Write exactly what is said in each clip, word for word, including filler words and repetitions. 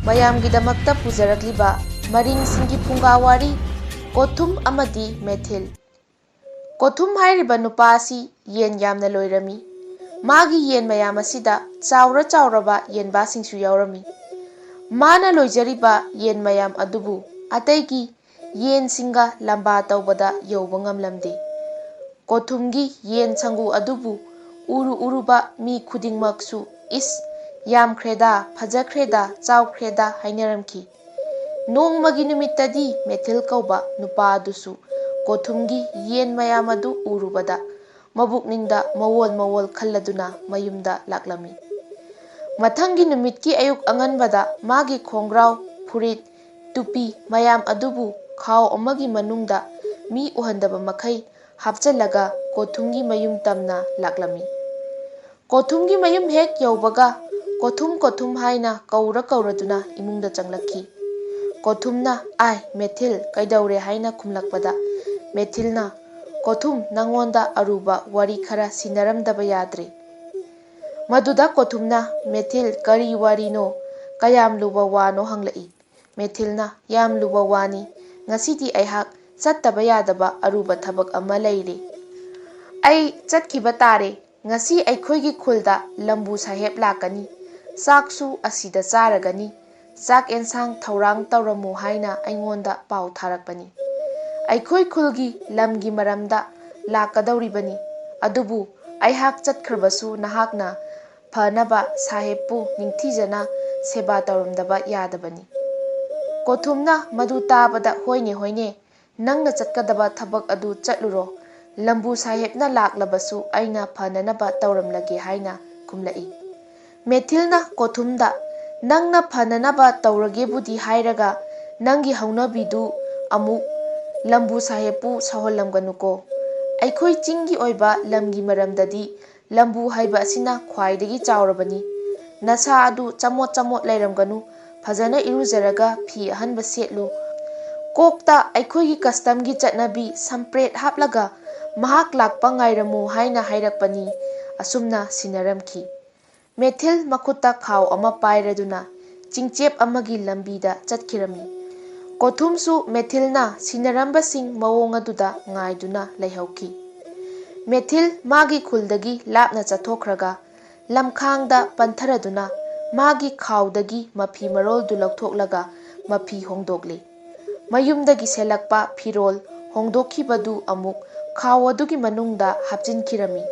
ꯃꯌꯥꯝꯒꯤꯗꯃꯛꯇ ꯄꯨꯖꯔꯛꯂꯤꯕ ꯃꯔꯤꯡꯁꯤꯡꯒꯤ ꯐꯨꯡꯒꯥ ꯋꯥꯔꯤ, ꯀꯣꯊꯨꯝ ꯑꯃꯗꯤ ꯃꯦꯊꯤꯜ꯫ ꯀꯣꯊꯨꯝ ꯍꯥꯏꯔꯤꯕ ꯅꯨꯄꯥ ꯑꯁꯤ ꯌꯦꯟ ꯌꯥꯝꯅ ꯂꯣꯏꯔꯝꯃꯤ꯫ ꯃꯥꯒꯤ ꯌꯦꯟ ꯃꯌꯥꯝ ꯑꯁꯤꯗ ꯆꯥꯎꯔ ꯆꯥꯎꯔꯕ ꯌꯦꯟꯕꯥꯁꯤꯡꯁꯨ ꯌꯥꯎꯔꯝꯃꯤ꯫ ꯃꯥꯅ ꯂꯣꯏꯖꯔꯤꯕ ꯌꯦꯟ ꯃꯌꯥꯝ ꯑꯗꯨꯕꯨ ꯑꯇꯩꯒꯤ ꯌꯦꯟꯁꯤꯡꯒ ꯂꯝꯕꯥ ꯇꯧꯕꯗ ꯌꯧꯕ ꯉꯝꯂꯝꯗꯦ꯫ ꯀꯣꯊꯨꯝꯒꯤ ꯌꯦꯟ ꯁꯪꯒꯨ ꯑꯗꯨꯕꯨ ꯎꯔꯨ ꯎꯔꯨꯕ ꯃꯤ ꯈꯨꯗꯤꯡꯃꯛꯁꯨ, "ꯏꯁ, ꯌꯥꯝꯈ꯭ꯔꯦꯗ, ꯐꯖꯈ꯭ꯔꯦꯗ, ꯆꯥꯎꯈ꯭ꯔꯦꯗ" ꯍꯥꯏꯅꯔꯝꯈꯤ꯫ ꯅꯣꯡꯃꯒꯤ ꯅꯨꯃꯤꯠꯇꯗꯤ ꯃꯦꯊꯤꯜ ꯀꯧꯕ ꯅꯨꯄꯥ ꯑꯗꯨꯁꯨ ꯀꯣꯊꯨꯝꯒꯤ ꯌꯦꯟ ꯃꯌꯥꯝ ꯑꯗꯨ ꯎꯔꯨꯕꯗ ꯃꯕꯨꯛꯅꯤꯡꯗ ꯃꯋꯣꯜ ꯃꯋꯣꯜ ꯈꯜꯂꯗꯨꯅ ꯃꯌꯨꯝꯗ ꯂꯥꯛꯂꯝꯃꯤ꯫ ꯃꯊꯪꯒꯤ ꯅꯨꯃꯤꯠꯀꯤ ꯑꯌꯨꯛ ꯑꯉꯟꯕꯗ ꯃꯥꯒꯤ ꯈꯣꯡꯒ꯭ꯔꯥꯎ, ꯐꯨꯔꯤꯠ, ꯇꯨꯄꯤ ꯃꯌꯥꯝ ꯑꯗꯨꯕꯨ ꯈꯥꯎ ꯑꯃꯒꯤ ꯃꯅꯨꯡꯗ ꯃꯤ ꯎꯍꯟꯗꯕ ꯃꯈꯩ ꯍꯥꯞꯆꯤꯜꯂꯒ ꯀꯣꯊꯨꯝꯒꯤ ꯃꯌꯨꯝ ꯇꯝꯅ ꯂꯥꯛꯂꯝꯃꯤ꯫ ꯀꯣꯊꯨꯝꯒꯤ ꯃꯌꯨꯝ ꯍꯦꯛ ꯌꯧꯕꯒ, "ꯀꯣꯊꯨꯝ, ꯀꯣꯊꯨꯝ" ꯍꯥꯏꯅ ꯀꯧꯔ ꯀꯧꯔꯗꯨꯅ ꯏꯃꯨꯡꯗ ꯆꯪꯂꯛꯈꯤ꯫ ꯀꯣꯊꯨꯝꯅ, "ꯑꯥꯏ, ꯃꯦꯊꯤꯜ, ꯀꯩꯗꯧꯔꯦ?" ꯍꯥꯏꯅ ꯈꯨꯝꯂꯛꯄꯗ, ꯃꯦꯊꯤꯜꯅ, "ꯀꯣꯊꯨꯝ, ꯅꯉꯣꯟꯗ ꯑꯔꯨꯕ ꯋꯥꯔꯤ ꯈꯔ ꯁꯤꯟꯅꯔꯝꯗꯕ ꯌꯥꯗ꯭ꯔꯦ"꯫ ꯃꯗꯨꯗ ꯀꯣꯊꯨꯝꯅ, "ꯃꯦꯊꯤꯜ, ꯀꯔꯤ ꯋꯥꯔꯤꯅꯣ? ꯀꯌꯥꯝ ꯂꯨꯕ ꯋꯥꯅꯣ?" ꯍꯪꯂꯛꯏ꯫ ꯃꯦꯊꯤꯜꯅ, "ꯌꯥꯝ ꯂꯨꯕ ꯋꯥꯅꯤ꯫ ꯉꯁꯤꯗꯤ ꯑꯩꯍꯥꯛ ꯆꯠꯇꯕ ꯌꯥꯗꯕ ꯑꯔꯨꯕ ꯊꯕꯛ ꯑꯃ ꯂꯩꯔꯦ꯫ ꯑꯩ ꯆꯠꯈꯤꯕ ꯇꯥꯔꯦ꯫ ꯉꯁꯤ ꯑꯩꯈꯣꯏꯒꯤ ꯈꯨꯜꯗ ꯂꯝꯕꯨ ꯁꯥꯍꯦꯕ ꯂꯥꯛꯀꯅꯤ꯫ ꯆꯥꯛꯁꯨ ꯑꯁꯤꯗ ꯆꯥꯔꯒꯅꯤ꯫ ꯆꯥꯛ ꯑꯦꯟꯁꯥꯡ ꯊꯧꯔꯥꯡ ꯇꯧꯔꯝꯃꯨ ꯍꯥꯏꯅ ꯑꯩꯉꯣꯟꯗ ꯄꯥꯎ ꯊꯥꯔꯛꯄꯅꯤ꯫ ꯑꯩꯈꯣꯏ ꯈꯨꯜꯒꯤ ꯂꯝꯒꯤ ꯃꯔꯝꯗ ꯂꯥꯛꯀꯗꯧꯔꯤꯕꯅꯤ꯫ ꯑꯗꯨꯕꯨ ꯑꯩꯍꯥꯛ ꯆꯠꯈ꯭ꯔꯕꯁꯨ ꯅꯍꯥꯛꯅ ꯐꯅꯕ ꯁꯥꯍꯦꯕꯄꯨ ꯅꯤꯡꯊꯤꯖꯅ ꯁꯦꯕꯥ ꯇꯧꯔꯝꯗꯕ ꯌꯥꯗꯕꯅꯤ"꯫ ꯀꯣꯊꯨꯝꯅ ꯃꯗꯨ ꯇꯥꯕꯗ, "ꯍꯣꯏꯅꯦ, ꯍꯣꯏꯅꯦ, ꯅꯪꯅ ꯆꯠꯀꯗꯕ ꯊꯕꯛ ꯑꯗꯨ ꯆꯠꯂꯨꯔꯣ꯫ ꯂꯝꯕꯨ ꯁꯥꯍꯦꯕꯅ ꯂꯥꯛꯂꯕꯁꯨ ꯑꯩꯅ ꯐꯅꯅꯕ ꯇꯧꯔꯝꯂꯒꯦ" ꯍꯥꯏꯅ ꯈꯨꯝꯂꯛꯏ꯫ ꯃꯦꯊꯤꯜꯅ ꯀꯣꯊꯨꯝꯗ, "ꯅꯪꯅ ꯐꯅꯅꯕ ꯇꯧꯔꯒꯦꯕꯨꯗꯤ ꯍꯥꯏꯔꯒ, ꯅꯪꯒꯤ ꯍꯧꯅꯕꯤꯗꯨ ꯑꯃꯨꯛ ꯂꯝꯕꯨ ꯁꯥꯍꯦꯕꯄꯨ ꯁꯥꯎꯍꯜꯂꯝꯒꯅꯨꯀꯣ꯫ ꯑꯩꯈꯣꯏ ꯆꯤꯡꯒꯤ ꯑꯣꯏꯕ ꯂꯝꯒꯤ ꯃꯔꯝꯗꯗꯤ ꯂꯝꯕꯨ ꯍꯥꯏꯕ ꯑꯁꯤꯅ ꯈ꯭ꯋꯥꯏꯗꯒꯤ ꯆꯥꯎꯔꯕꯅꯤ꯫ ꯅꯁꯥ ꯑꯗꯨ ꯆꯃꯣꯠ ꯆꯃꯣꯠ ꯂꯩꯔꯝꯒꯅꯨ, ꯐꯖꯅ ꯏꯔꯨꯖꯔꯒ ꯐꯤ ꯑꯍꯟꯕ ꯁꯦꯠꯂꯨ꯫ ꯀꯣꯛꯇ ꯑꯩꯈꯣꯏꯒꯤ ꯀꯁꯇꯝꯒꯤ ꯆꯠꯅꯕꯤ ꯁꯝꯄ꯭ꯔꯦꯠ ꯍꯥꯞꯂꯒ ꯃꯍꯥꯛ ꯂꯥꯛꯄ ꯉꯥꯏꯔꯝꯃꯨ" ꯍꯥꯏꯅ ꯍꯥꯏꯔꯛꯄꯅꯤ꯫ ꯑꯁꯨꯝꯅ ꯁꯤꯟꯅꯔꯝꯈꯤ꯫ ꯃꯦꯊꯤꯜ ꯃꯈꯨꯠꯇ ꯈꯥꯎ ꯑꯃ ꯄꯥꯏꯔꯗꯨꯅ ꯆꯤꯡꯆꯦꯞ ꯑꯃꯒꯤ ꯂꯝꯕꯤꯗ ꯆꯠꯈꯤꯔꯝꯃꯤ꯫ ꯀꯣꯊꯨꯝꯁꯨ ꯃꯦꯊꯤꯜꯅ ꯁꯤꯟꯅꯔꯝꯕꯁꯤꯡ ꯃꯑꯣꯡ ꯑꯗꯨꯗ ꯉꯥꯏꯗꯨꯅ ꯂꯩꯍꯧꯈꯤ꯫ ꯃꯦꯊꯤꯜ ꯃꯥꯒꯤ ꯈꯨꯜꯗꯒꯤ ꯂꯥꯞꯅ ꯆꯠꯊꯣꯛꯈ꯭ꯔꯒ ꯂꯝꯈꯥꯡꯗ ꯄꯟꯊꯔꯗꯨꯅ ꯃꯥꯒꯤ ꯈꯥꯎꯗꯒꯤ ꯃꯐꯤ ꯃꯔꯣꯜꯗꯨ ꯂꯧꯊꯣꯛꯂꯒ ꯃꯐꯤ ꯍꯣꯡꯗꯣꯛꯂꯤ꯫ ꯃꯌꯨꯝꯗꯒꯤ ꯁꯦꯠꯂꯛꯄ ꯐꯤꯔꯣꯜ ꯍꯣꯡꯗꯣꯛꯈꯤꯕꯗꯨ ꯑꯃꯨꯛ ꯈꯥꯎ ꯑꯗꯨꯒꯤ ꯃꯅꯨꯡꯗ ꯍꯥꯞꯆꯤꯟꯈꯤꯔꯝꯃꯤ꯫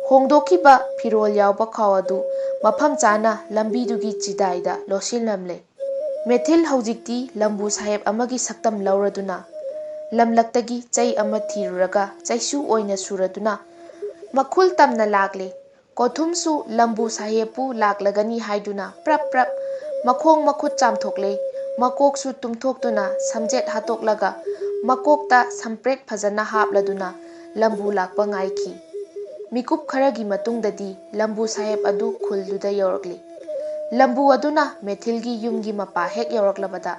ꯍꯣꯡꯗꯣꯛꯈꯤꯕ ꯐꯤꯔꯣꯜ ꯌꯥꯎꯕ ꯈꯥꯎ ꯑꯗꯨ ꯃꯐꯝ ꯆꯥꯅ ꯂꯝꯕꯤꯗꯨꯒꯤ ꯆꯤꯗꯥꯏꯗ ꯂꯣꯠꯁꯤꯜꯂꯝꯂꯦ꯫ ꯃꯦꯊꯤꯜ ꯍꯧꯖꯤꯛꯇꯤ ꯂꯝꯕꯨ ꯁꯥꯍꯦꯕ ꯑꯃꯒꯤ ꯁꯛꯇꯝ ꯂꯧꯔꯗꯨꯅ ꯂꯝꯂꯛꯇꯒꯤ ꯆꯩ ꯑꯃ ꯊꯤꯔꯨꯔꯒ ꯆꯩꯁꯨ ꯑꯣꯏꯅ ꯁꯨꯔꯗꯨꯅ ꯃꯈꯨꯜ ꯇꯝꯅ ꯂꯥꯛꯂꯦ꯫ ꯀꯣꯊꯨꯝꯁꯨ ꯂꯝꯕꯨ ꯁꯥꯍꯦꯕꯄꯨ ꯂꯥꯛꯂꯒꯅꯤ ꯍꯥꯏꯗꯨꯅ ꯄ꯭ꯔꯞ ꯄ꯭ꯔꯞ ꯃꯈꯣꯡ ꯃꯈꯨꯠ ꯆꯥꯝꯊꯣꯛꯂꯦ꯫ ꯃꯀꯣꯛꯁꯨ ꯇꯨꯝꯊꯣꯛꯇꯨꯅ ꯁꯝꯖꯦꯠ ꯍꯥꯠꯇꯣꯛꯂꯒ ꯃꯀꯣꯛꯇ ꯁꯝꯄ꯭ꯔꯦꯠ ꯐꯖꯅ ꯍꯥꯞꯂꯗꯨꯅ ꯂꯝꯕꯨ ꯂꯥꯛꯄ ꯉꯥꯏꯈꯤ꯫ ꯃꯤꯀꯨꯞ ꯈꯔꯒꯤ ꯃꯇꯨꯡꯗꯗꯤ ꯂꯝꯕꯨ ꯁꯥꯍꯦꯕ ꯑꯗꯨ ꯈꯨꯜꯗꯨꯗ ꯌꯧꯔꯛꯂꯤ꯫ ꯂꯝꯕꯨ ꯑꯗꯨꯅ ꯃꯦꯊꯤꯜꯒꯤ ꯌꯨꯝꯒꯤ ꯃꯄꯥ ꯍꯦꯛ ꯌꯧꯔꯛꯂꯕꯗ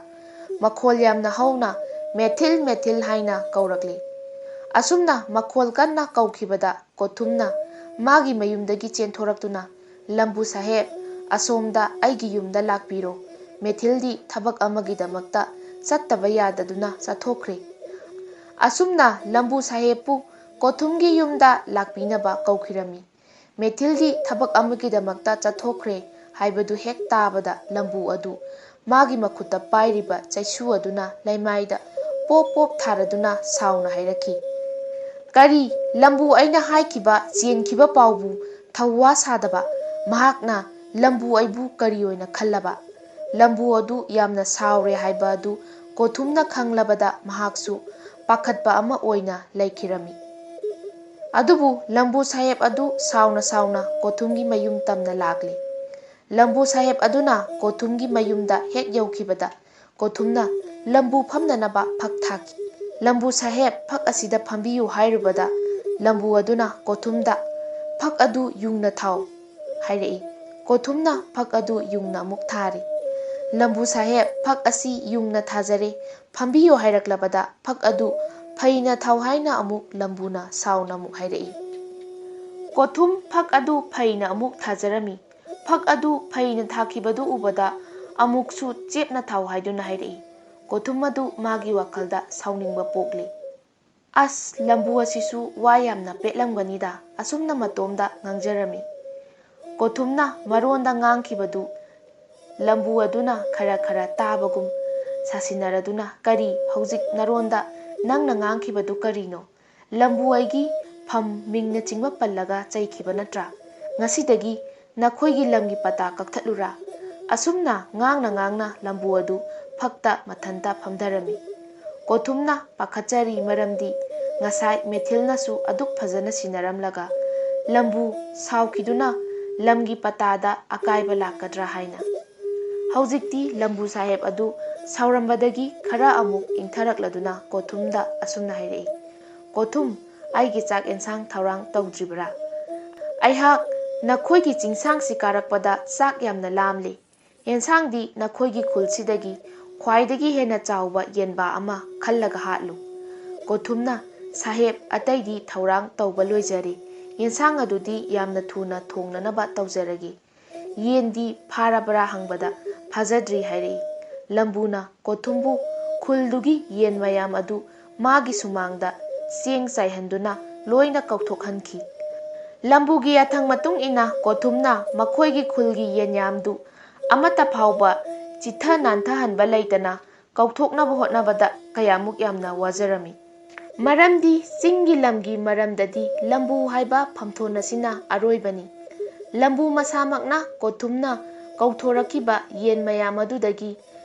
ꯃꯈꯣꯜ ꯌꯥꯝꯅ ꯍꯧꯅ "ꯃꯦꯊꯤꯜ, ꯃꯦꯊꯤꯜ" ꯍꯥꯏꯅ ꯀꯧꯔꯛꯂꯤ꯫ ꯑꯁꯨꯝꯅ ꯃꯈꯣꯜ ꯀꯟꯅ ꯀꯧꯈꯤꯕꯗ ꯀꯣꯊꯨꯝꯅ ꯃꯥꯒꯤ ꯃꯌꯨꯝꯗꯒꯤ ꯆꯦꯟꯊꯣꯔꯛꯇꯨꯅ, "ꯂꯝꯕꯨ ꯁꯥꯍꯦꯕ, ꯑꯁꯣꯝꯗ ꯑꯩꯒꯤ ꯌꯨꯝꯗ ꯂꯥꯛꯄꯤꯔꯣ꯫ ꯃꯦꯊꯤꯜꯗꯤ ꯊꯕꯛ ꯑꯃꯒꯤꯗꯃꯛꯇ ꯆꯠꯇꯕ ꯌꯥꯗꯗꯨꯅ ꯆꯠꯊꯣꯛꯈ꯭ꯔꯦ꯫" ꯑꯁꯨꯝꯅ ꯂꯝꯕꯨ ꯁꯥꯍꯦꯕꯄꯨ ꯀꯣꯊꯨꯝꯒꯤ ꯌꯨꯝꯗ ꯂꯥꯛꯄꯤꯅꯕ ꯀꯧꯈꯤꯔꯝꯃꯤ꯫ ꯃꯦꯊꯤꯜꯗꯤ ꯊꯕꯛ ꯑꯃꯒꯤꯗꯃꯛꯇ ꯆꯠꯊꯣꯛꯈ꯭ꯔꯦ ꯍꯥꯏꯕꯗꯨ ꯍꯦꯛ ꯇꯥꯕꯗ ꯂꯝꯕꯨ ꯑꯗꯨ ꯃꯥꯒꯤ ꯃꯈꯨꯠꯇ ꯄꯥꯏꯔꯤꯕ ꯆꯩꯁꯨ ꯑꯗꯨꯅ ꯂꯩꯃꯥꯏꯗ ꯄꯣꯞ ꯄꯣꯞ ꯊꯥꯔꯗꯨꯅ ꯁꯥꯎꯅ ꯍꯥꯏꯔꯛꯈꯤ, "ꯀꯔꯤ, ꯂꯝꯕꯨ ꯑꯩꯅ ꯍꯥꯏꯈꯤꯕ ꯆꯦꯟꯈꯤꯕ ꯄꯥꯎꯕꯨ ꯊꯧꯋꯥ ꯁꯥꯗꯕ? ꯃꯍꯥꯛꯅ ꯂꯝꯕꯨ ꯑꯩꯕꯨ ꯀꯔꯤ ꯑꯣꯏꯅ ꯈꯜꯂꯕ?" ꯂꯝꯕꯨ ꯑꯗꯨ ꯌꯥꯝꯅ ꯁꯥꯎꯔꯦ ꯍꯥꯏꯕ ꯑꯗꯨ ꯀꯣꯊꯨꯝꯅ ꯈꯪꯂꯕꯗ ꯃꯍꯥꯛꯁꯨ ꯄꯥꯈꯠꯄ ꯑꯃ ꯑꯣꯏꯅ ꯂꯩꯈꯤꯔꯝꯃꯤ꯫ ꯑꯗꯨꯕꯨ ꯂꯝꯕꯨ ꯁꯥꯍꯦꯕ ꯑꯗꯨ ꯁꯥꯎꯅ ꯁꯥꯎꯅ ꯀꯣꯊꯨꯝꯒꯤ ꯃꯌꯨꯝ ꯇꯝꯅ ꯂꯥꯛꯂꯤ꯫ ꯂꯝꯕꯨ ꯁꯥꯍꯦꯕ ꯑꯗꯨꯅ ꯀꯣꯊꯨꯝꯒꯤ ꯃꯌꯨꯝꯗ ꯍꯦꯛ ꯌꯧꯈꯤꯕꯗ ꯀꯣꯊꯨꯝꯅ ꯂꯝꯕꯨ ꯐꯝꯅꯅꯕ ꯐꯛ ꯊꯥꯈꯤ꯫ "ꯂꯝꯕꯨ ꯁꯥꯍꯦꯕ, ꯐꯛ ꯑꯁꯤꯗ ꯐꯝꯕꯤꯌꯨ" ꯍꯥꯏꯔꯨꯕꯗ ꯂꯝꯕꯨ ꯑꯗꯨꯅ ꯀꯣꯊꯨꯝꯗ "ꯐꯛ ꯑꯗꯨ ꯌꯨꯡꯅ ꯊꯥꯎ" ꯍꯥꯏꯔꯛꯏ꯫ ꯀꯣꯊꯨꯝꯅ ꯐꯛ ꯑꯗꯨ ꯌꯨꯡꯅ ꯑꯃꯨꯛ ꯊꯥꯔꯤ꯫ "ꯂꯝꯕꯨ ꯁꯥꯍꯦꯕ, ꯐꯛ ꯑꯁꯤ ꯌꯨꯡꯅ ꯊꯥꯖꯔꯦ, ꯐꯝꯕꯤꯌꯨ" ꯍꯥꯏꯔꯛꯂꯕꯗ ꯐꯛ ꯑꯗꯨ "ꯐꯩꯅ ꯊꯥꯎ" ꯍꯥꯏꯅ ꯑꯃꯨꯛ ꯂꯝꯕꯨꯅ ꯁꯥꯎꯅ ꯑꯃꯨꯛ ꯍꯥꯏꯔꯛꯏ꯫ ꯀꯣꯊꯨꯝ ꯐꯛ ꯑꯗꯨ ꯐꯩꯅ ꯑꯃꯨꯛ ꯊꯥꯖꯔꯝꯃꯤ꯫ ꯐꯛ ꯑꯗꯨ ꯐꯩꯅ ꯊꯥꯈꯤꯕꯗꯨ ꯎꯕꯗ ꯑꯃꯨꯛꯁꯨ ꯆꯦꯞꯅ ꯊꯥꯎ ꯍꯥꯏꯗꯨꯅ ꯍꯥꯏꯔꯛꯏ꯫ ꯀꯣꯊꯨꯝ ꯑꯗꯨ ꯃꯥꯒꯤ ꯋꯥꯈꯜꯗ ꯁꯥꯎꯅꯤꯡꯕ ꯄꯣꯛꯂꯤ꯫ "ꯑꯁ, ꯂꯝꯕꯨ ꯑꯁꯤꯁꯨ ꯋꯥ ꯌꯥꯝꯅ ꯄꯦꯠꯂꯝꯒꯅꯤꯗ, ꯑꯁꯨꯝꯅ ꯃꯇꯣꯝꯗ ꯉꯥꯡꯖꯔꯝꯃꯤ"꯫ ꯀꯣꯊꯨꯝꯅ ꯃꯔꯣꯟꯗ ꯉꯥꯡꯈꯤꯕꯗꯨ ꯂꯝꯕꯨ ꯑꯗꯨꯅ ꯈꯔ ꯈꯔ ꯇꯥꯕꯒꯨꯝ ꯁꯥꯁꯤꯟꯅꯔꯗꯨꯅ, "ꯀꯔꯤ, ꯍꯧꯖꯤꯛ ꯅꯔꯣꯟꯗ ꯅꯪꯅ ꯉꯥꯡꯈꯤꯕꯗꯨ ꯀꯔꯤꯅꯣ? ꯂꯝꯕꯨ ꯑꯩꯒꯤ ꯐꯝ ꯃꯤꯡꯅꯆꯤꯡꯕ ꯄꯜꯂꯒ ꯆꯩꯈꯤꯕ ꯅꯠꯇ꯭ꯔꯥ? ꯉꯁꯤꯗꯒꯤ ꯅꯈꯣꯏꯒꯤ ꯂꯝꯒꯤ ꯄꯇꯥ ꯀꯛꯊꯠꯂꯨꯔꯥ?" ꯑꯁꯨꯝꯅ ꯉꯥꯡꯅ ꯉꯥꯡꯅ ꯂꯝꯕꯨ ꯑꯗꯨ ꯐꯛꯇ ꯃꯊꯟꯇ ꯐꯝꯊꯔꯝꯃꯤ꯫ ꯀꯣꯊꯨꯝꯅ ꯄꯥꯈꯠꯆꯔꯤ, ꯃꯔꯝꯗꯤ ꯉꯁꯥꯏ ꯃꯦꯊꯤꯜꯅꯁꯨ ꯑꯗꯨꯛ ꯐꯖꯅ ꯁꯤꯟꯅꯔꯝꯂꯒ ꯂꯝꯕꯨ ꯁꯥꯎꯈꯤꯗꯨꯅ ꯂꯝꯒꯤ ꯄꯇꯥꯗ ꯑꯀꯥꯏꯕ ꯂꯥꯛꯀꯗ꯭ꯔꯥ ꯍꯥꯏꯅ꯫ ꯍꯧꯖꯤꯛꯇꯤ ꯂꯝꯕꯨ ꯁꯥꯍꯦꯕ ꯑꯗꯨ ꯁꯥꯎꯔꯝꯕꯗꯒꯤ ꯈꯔ ꯑꯃꯨꯛ ꯏꯪꯊꯔꯛꯂꯗꯨꯅ ꯀꯣꯊꯨꯝꯗ ꯑꯁꯨꯝꯅ ꯍꯥꯏꯔꯛꯏ, "ꯀꯣꯊꯨꯝ, ꯑꯩꯒꯤ ꯆꯥꯛ ꯑꯦꯟꯁꯥꯡ ꯊꯧꯔꯥꯡ ꯇꯧꯗ꯭ꯔꯤꯕꯔꯥ? ꯑꯩꯍꯥꯛ ꯅꯈꯣꯏꯒꯤ ꯆꯤꯡꯁꯥꯡꯁꯤ ꯀꯥꯔꯛꯄꯗ ꯆꯥꯛ ꯌꯥꯝꯅ ꯂꯥꯝꯂꯤ꯫ ꯑꯦꯟꯁꯥꯡꯗꯤ ꯅꯈꯣꯏꯒꯤ ꯈꯨꯜꯁꯤꯗꯒꯤ ꯈ꯭ꯋꯥꯏꯗꯒꯤ ꯍꯦꯟꯅ ꯆꯥꯎꯕ ꯌꯦꯟꯕꯥ ꯑꯃ ꯈꯜꯂꯒ ꯍꯥꯠꯂꯨ"꯫ ꯀꯣꯊꯨꯝꯅ, "ꯁꯥꯍꯦꯕ, ꯑꯇꯩꯗꯤ ꯊꯧꯔꯥꯡ ꯇꯧꯕ ꯂꯣꯏꯖꯔꯦ꯫ ꯌꯦꯟꯁꯥꯡ ꯑꯗꯨꯗꯤ ꯌꯥꯝꯅ ꯊꯨꯅ ꯊꯣꯡꯅꯅꯕ ꯇꯧꯖꯔꯒꯦ꯫ ꯌꯦꯟꯗꯤ ꯐꯥꯔꯕ꯭ꯔꯥ ꯍꯪꯕꯗ ꯐꯥꯖꯗ꯭ꯔꯤ ꯍꯥꯏꯔꯛꯏ"꯫ ꯂꯝꯕꯨꯅ ꯀꯣꯊꯨꯝꯕꯨ ꯈꯨꯜꯗꯨꯒꯤ ꯌꯦꯟ ꯃꯌꯥꯝ ꯑꯗꯨ ꯃꯥꯒꯤ ꯁꯨꯃꯥꯡꯗ ꯆꯦꯡ ꯆꯥꯏꯍꯟꯗꯨꯅ ꯂꯣꯏꯅ ꯀꯧꯊꯣꯛꯍꯟꯈꯤ꯫ ꯂꯝꯕꯨꯒꯤ ꯌꯥꯊꯪ ꯃꯇꯨꯡ ꯏꯟꯅ ꯀꯣꯊꯨꯝꯅ ꯃꯈꯣꯏꯒꯤ ꯈꯨꯜꯒꯤ ꯌꯦꯟꯌꯥꯝꯗꯨ ꯑꯃꯠꯇ ꯐꯥꯎꯕ ꯆꯤꯠꯊ ꯅꯥꯟꯊꯍꯟꯕ ꯂꯩꯇꯅ ꯀꯧꯊꯣꯛꯅꯕ ꯍꯣꯠꯅꯕꯗ ꯀꯌꯥꯃꯨꯛ ꯌꯥꯝꯅ ꯋꯥꯖꯔꯝꯃꯤ꯫ ꯃꯔꯝꯗꯤ ꯆꯤꯡꯒꯤ ꯂꯝꯒꯤ ꯃꯔꯝꯗꯗꯤ ꯂꯝꯕꯨ ꯍꯥꯏꯕ ꯐꯝꯊꯣꯟ ꯑꯁꯤꯅ ꯑꯔꯣꯏꯕꯅꯤ꯫ ꯂꯝꯕꯨ ꯃꯁꯥꯃꯛꯅ ꯀꯣꯊꯨꯝꯅ ꯀꯧꯊꯣꯔꯛꯈꯤꯕ ꯌꯦꯟ ꯃꯌꯥꯝ ꯑꯗꯨꯗꯒꯤ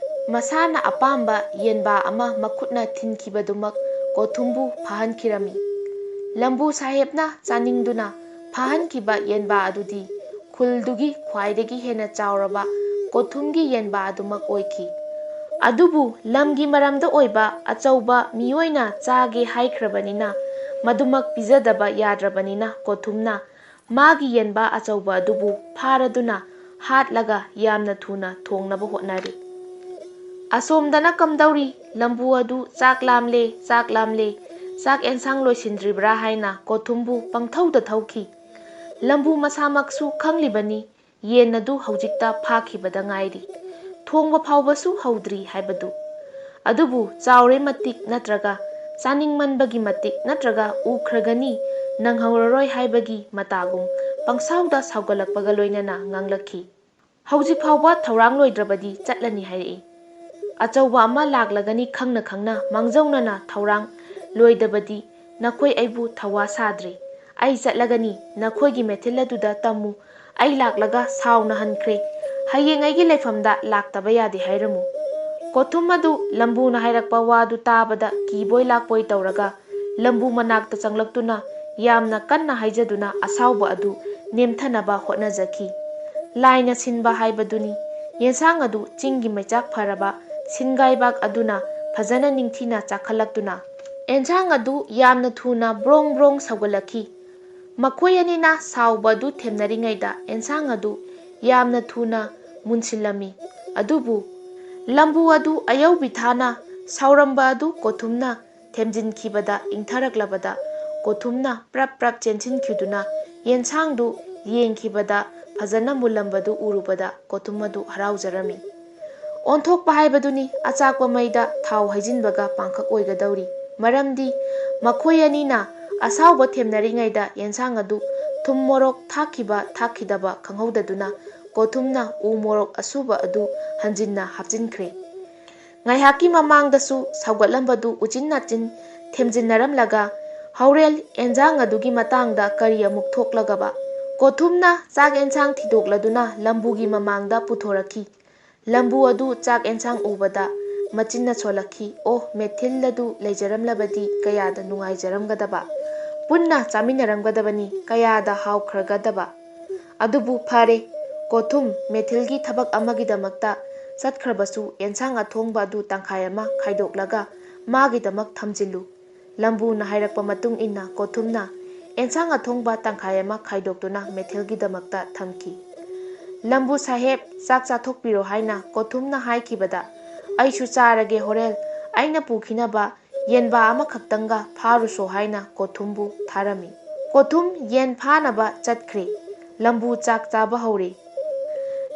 ꯃꯁꯥꯅ ꯑꯄꯥꯝꯕ ꯌꯦꯟꯕꯥ ꯑꯃ ꯃꯈꯨꯠꯅ ꯊꯤꯟꯈꯤꯕꯗꯨꯃꯛ ꯀꯣꯊꯨꯝꯕꯨ ꯐꯥꯍꯟꯈꯤꯔꯝꯃꯤ꯫ ꯂꯝꯕꯨ ꯁꯥꯍꯦꯕꯅ ꯆꯥꯅꯤꯡꯗꯨꯅ ꯐꯥꯍꯟꯈꯤꯕ ꯌꯦꯟꯕꯥ ꯑꯗꯨꯗꯤ ꯈꯨꯜꯗꯨꯒꯤ ꯈ꯭ꯋꯥꯏꯗꯒꯤ ꯍꯦꯟꯅ ꯆꯥꯎꯔꯕ ꯀꯣꯊꯨꯝꯒꯤ ꯌꯦꯟꯕꯥ ꯑꯗꯨꯃꯛ ꯑꯣꯏꯈꯤ꯫ ꯑꯗꯨꯕꯨ ꯂꯝꯒꯤ ꯃꯔꯝꯗ ꯑꯣꯏꯕ ꯑꯆꯧꯕ ꯃꯤꯑꯣꯏꯅ ꯆꯥꯒꯦ ꯍꯥꯏꯈ꯭ꯔꯕꯅꯤꯅ, ꯃꯗꯨꯃꯛ ꯄꯤꯖꯗꯕ ꯌꯥꯗ꯭ꯔꯕꯅꯤꯅ, ꯀꯣꯊꯨꯝꯅ ꯃꯥꯒꯤ ꯌꯦꯟꯕꯥ ꯑꯆꯧꯕ ꯑꯗꯨꯕꯨ ꯐꯥꯔꯗꯨꯅ ꯍꯥꯠꯂꯒ ꯌꯥꯝꯅ ꯊꯨꯅ ꯊꯣꯡꯅꯕ ꯍꯣꯠꯅꯔꯤ꯫ ꯑꯁꯣꯝꯗꯅ ꯀꯝꯗꯧꯔꯤ? ꯂꯝꯕꯨ ꯑꯗꯨ "ꯆꯥꯛ ꯂꯥꯝꯂꯦ, ꯆꯥꯛ ꯂꯥꯝꯂꯦ, ꯆꯥꯛ ꯑꯦꯟꯁꯥꯡ ꯂꯣꯏꯁꯤꯟꯗ꯭ꯔꯤꯕ꯭ꯔꯥ?" ꯍꯥꯏꯅ ꯀꯣꯊꯨꯝꯕꯨ ꯄꯪꯊꯧꯗ ꯊꯧꯈꯤ꯫ ꯂꯝꯕꯨ ꯃꯁꯥꯃꯛꯁꯨ ꯈꯪꯂꯤꯕꯅꯤ, ꯌꯦꯟ ꯑꯗꯨ ꯍꯧꯖꯤꯛꯇ ꯐꯥꯈꯤꯕꯗ ꯉꯥꯏꯔꯤ꯫ ꯊꯣꯡꯕ ꯐꯥꯎꯕꯁꯨ ꯍꯧꯗ꯭ꯔꯤ ꯍꯥꯏꯕꯗꯨ꯫ ꯑꯗꯨꯕꯨ ꯆꯥꯎꯔꯦ ꯃꯇꯤꯛ ꯅꯠꯇ꯭ꯔꯒ ꯆꯥꯅꯤꯡꯃꯟꯕꯒꯤ ꯃꯇꯤꯛ ꯅꯠꯇ꯭ꯔꯒ ꯎꯈ꯭ꯔꯒꯅꯤ ꯅꯪꯍꯧꯔꯔꯣꯏ ꯍꯥꯏꯕꯒꯤ ꯃꯇꯥꯒꯨꯝ ꯄꯪꯁꯥꯎꯗ ꯁꯥꯎꯒꯠꯂꯛꯄꯒ ꯂꯣꯏꯅꯅ ꯉꯥꯡꯂꯛꯈꯤ꯫ "ꯍꯧꯖꯤꯛ ꯐꯥꯎꯕ ꯊꯧꯔꯥꯡ ꯂꯣꯏꯗ꯭ꯔꯕꯗꯤ ꯆꯠꯂꯅꯤ ꯍꯥꯏꯔꯛꯏ꯫ ꯑꯆꯧꯕ ꯑꯃ ꯂꯥꯛꯂꯒꯅꯤ ꯈꯪꯅ ꯈꯪꯅ ꯃꯥꯡꯖꯧꯅꯅ ꯊꯧꯔꯥꯡ ꯂꯣꯏꯗꯕꯗꯤ ꯅꯈꯣꯏ ꯑꯩꯕꯨ ꯊꯧꯋꯥ ꯁꯥꯗ꯭ꯔꯦ꯫ ꯑꯩ ꯆꯠꯂꯒꯅꯤ, ꯅꯈꯣꯏꯒꯤ ꯃꯦꯊꯤꯜ ꯑꯗꯨꯗ ꯇꯝꯃꯨ꯫ ꯑꯩ ꯂꯥꯛꯂꯒ ꯁꯥꯎꯅ ꯍꯟꯈ꯭ꯔꯦ꯫ ꯍꯌꯦꯡ ꯑꯩꯒꯤ ꯂꯩꯐꯝꯗ ꯂꯥꯛꯇꯕ ꯌꯥꯗꯦ ꯍꯥꯏꯔꯝꯃꯨ"꯫ ꯀꯣꯊꯨꯝ ꯑꯗꯨ ꯂꯝꯕꯨꯅ ꯍꯥꯏꯔꯛꯄ ꯋꯥꯗꯨ ꯇꯥꯕꯗ ꯀꯤꯕꯣꯏ ꯂꯥꯛꯄꯣꯏ ꯇꯧꯔꯒ ꯂꯝꯕꯨ ꯃꯅꯥꯛꯇ ꯆꯪꯂꯛꯇꯨꯅ ꯌꯥꯝꯅ ꯀꯟꯅ ꯍꯥꯏꯖꯗꯨꯅ ꯑꯁꯥꯎꯕ ꯑꯗꯨ ꯅꯦꯝꯊꯅꯕ ꯍꯣꯠꯅꯖꯈꯤ꯫ ꯂꯥꯏꯅ ꯁꯤꯟꯕ ꯍꯥꯏꯕꯗꯨꯅꯤ꯫ ꯌꯦꯟꯁꯥꯡ ꯑꯗꯨ ꯆꯤꯡꯒꯤ ꯃꯩꯆꯥꯛ ꯐꯔꯕ ꯁꯤꯟꯒꯥꯏꯕꯥꯛ ꯑꯗꯨꯅ ꯐꯖꯅ ꯅꯤꯡꯊꯤꯅ ꯆꯥꯛꯈꯠꯂꯛꯇꯨꯅ ꯑꯦꯟꯁꯥꯡ ꯑꯗꯨ ꯌꯥꯝꯅ ꯊꯨꯅ ꯕ꯭ꯔꯣꯡ ꯕ꯭ꯔꯣꯡ ꯁꯧꯒꯠꯂꯛꯈꯤ꯫ ꯃꯈꯣꯏ ꯑꯅꯤꯅ ꯁꯥꯎꯕ ꯑꯗꯨ ꯊꯦꯝꯅꯔꯤꯉꯩꯗ ꯑꯦꯟꯁꯥꯡ ꯑꯗꯨ ꯌꯥꯝꯅ ꯊꯨꯅ ꯃꯨꯟꯁꯤꯜꯂꯝꯃꯤ꯫ ꯑꯗꯨꯕꯨ ꯂꯝꯕꯨ ꯑꯗꯨ ꯑꯌꯧꯕꯤ ꯊꯥꯅ ꯁꯥꯎꯔꯝꯕ ꯑꯗꯨ ꯀꯣꯊꯨꯝꯅ ꯊꯦꯝꯖꯤꯟꯈꯤꯕꯗ ꯏꯪꯊꯔꯛꯂꯕꯗ ꯀꯣꯊꯨꯝꯅ ꯄ꯭ꯔꯞ ꯄ꯭ꯔꯞ ꯆꯦꯟꯁꯤꯟꯈꯤꯗꯨꯅ ꯌꯦꯟꯁꯥꯡꯗꯨ ꯌꯦꯡꯈꯤꯕꯗ ꯐꯖꯅ ꯃꯨꯜꯂꯝꯕꯗꯨ ꯎꯔꯨꯕꯗ ꯀꯣꯊꯨꯝ ꯑꯗꯨ ꯍꯔꯥꯎꯖꯔꯝꯃꯤ꯫ ꯑꯣꯟꯊꯣꯛꯄ ꯍꯥꯏꯕꯗꯨꯅꯤ ꯑꯆꯥꯛꯄ ꯃꯩꯗ ꯊꯥꯎ ꯍꯩꯖꯤꯟꯕꯒ ꯄꯥꯡꯈꯛ ꯑꯣꯏꯒꯗꯧꯔꯤ꯫ ꯃꯔꯝꯗꯤ ꯃꯈꯣꯏ ꯑꯅꯤꯅ ꯑꯁꯥꯎꯕ ꯊꯦꯝꯅꯔꯤꯉꯩꯗ ꯌꯦꯟꯁꯥꯡ ꯑꯗꯨ ꯊꯨꯝ ꯃꯣꯔꯣꯛ ꯊꯥꯛꯈꯤꯕ ꯊꯥꯛꯈꯤꯗꯕ ꯈꯪꯍꯧꯗꯗꯨꯅ ꯀꯣꯊꯨꯝꯅ ꯎ ꯃꯣꯔꯣꯛ ꯑꯁꯨꯕ ꯑꯗꯨ ꯍꯟꯖꯤꯟꯅ ꯍꯥꯞꯆꯤꯟꯈ꯭ꯔꯦ꯫ ꯉꯥꯏꯍꯥꯛꯀꯤ ꯃꯃꯥꯡꯗꯁꯨ ꯁꯧꯒꯠꯂꯝꯕꯗꯨ ꯎꯆꯤꯟ ꯅꯥꯆꯤꯟ ꯊꯦꯝꯖꯤꯟꯅꯔꯝꯂꯒ ꯍꯣꯔꯦꯜ ꯑꯦꯟꯖꯥꯡ ꯑꯗꯨꯒꯤ ꯃꯇꯥꯡꯗ ꯀꯔꯤ ꯑꯃꯨꯛ ꯊꯣꯛꯂꯒꯕ? ꯀꯣꯊꯨꯝꯅ ꯆꯥꯛ ꯑꯦꯟꯁꯥꯡ ꯊꯤꯗꯣꯛꯂꯗꯨꯅ ꯂꯝꯕꯨꯒꯤ ꯃꯃꯥꯡꯗ ꯄꯨꯊꯣꯔꯛꯈꯤ꯫ ꯂꯝꯕꯨ ꯑꯗꯨ ꯆꯥꯛ ꯑꯦꯟꯁꯥꯡ ꯎꯕꯗ ꯃꯆꯤꯟꯅ ꯁꯣꯜꯂꯛꯈꯤ꯫ "ꯑꯣ, ꯃꯦꯊꯤꯜ ꯑꯗꯨ ꯂꯩꯖꯔꯝꯂꯕꯗꯤ ꯀꯌꯥꯗ ꯅꯨꯡꯉꯥꯏꯖꯔꯝꯒꯗꯕ! ꯄꯨꯟꯅ ꯆꯥꯃꯤꯟꯅꯔꯝꯒꯗꯕꯅꯤ, ꯀꯌꯥꯗ ꯍꯥꯎꯈ꯭ꯔꯒꯗꯕ!" ꯑꯗꯨꯕꯨ ꯐꯔꯦ, ꯀꯣꯊꯨꯝ ꯃꯦꯊꯤꯜꯒꯤ ꯊꯕꯛ ꯑꯃꯒꯤꯗꯃꯛꯇ ꯆꯠꯈ꯭ꯔꯕꯁꯨ ꯑꯦꯟꯁꯥꯡ ꯑꯊꯣꯡꯕ ꯑꯗꯨ ꯇꯪꯈꯥꯏ ꯑꯃ ꯈꯥꯏꯗꯣꯛꯂꯒ ꯃꯥꯒꯤꯗꯃꯛ ꯊꯝꯖꯤꯜꯂꯨ꯫ ꯂꯝꯕꯨꯅ ꯍꯥꯏꯔꯛꯄ ꯃꯇꯨꯡ ꯏꯟꯅ ꯀꯣꯊꯨꯝꯅ ꯑꯦꯟꯁꯥꯡ ꯑꯊꯣꯡꯕ ꯇꯪꯈꯥꯏ ꯑꯃ ꯈꯥꯏꯗꯣꯛꯇꯨꯅ ꯃꯦꯊꯤꯜꯒꯤꯗꯃꯛꯇ ꯊꯝꯈꯤ꯫ "ꯂꯝꯕꯨ ꯁꯥꯍꯦꯕ, ꯆꯥꯛ ꯆꯥꯊꯣꯛꯄꯤꯔꯣ" ꯍꯥꯏꯅ ꯀꯣꯊꯨꯝꯅ ꯍꯥꯏꯈꯤꯕꯗ, "ꯑꯩꯁꯨ ꯆꯥꯔꯒꯦ ꯍꯣꯔꯦꯜ, ꯑꯩꯅ ꯄꯨꯈꯤꯅꯕ ꯌꯦꯟꯕꯥ ꯑꯃꯈꯛꯇꯪꯒ ꯐꯥꯔꯨꯁꯣ" ꯍꯥꯏꯅ ꯀꯣꯊꯨꯝꯕꯨ ꯊꯥꯔꯝꯃꯤ꯫ ꯀꯣꯊꯨꯝ ꯌꯦꯟ ꯐꯥꯅꯕ ꯆꯠꯈ꯭ꯔꯦ꯫ ꯂꯝꯕꯨ ꯆꯥꯛ ꯆꯥꯕ ꯍꯧꯔꯦ꯫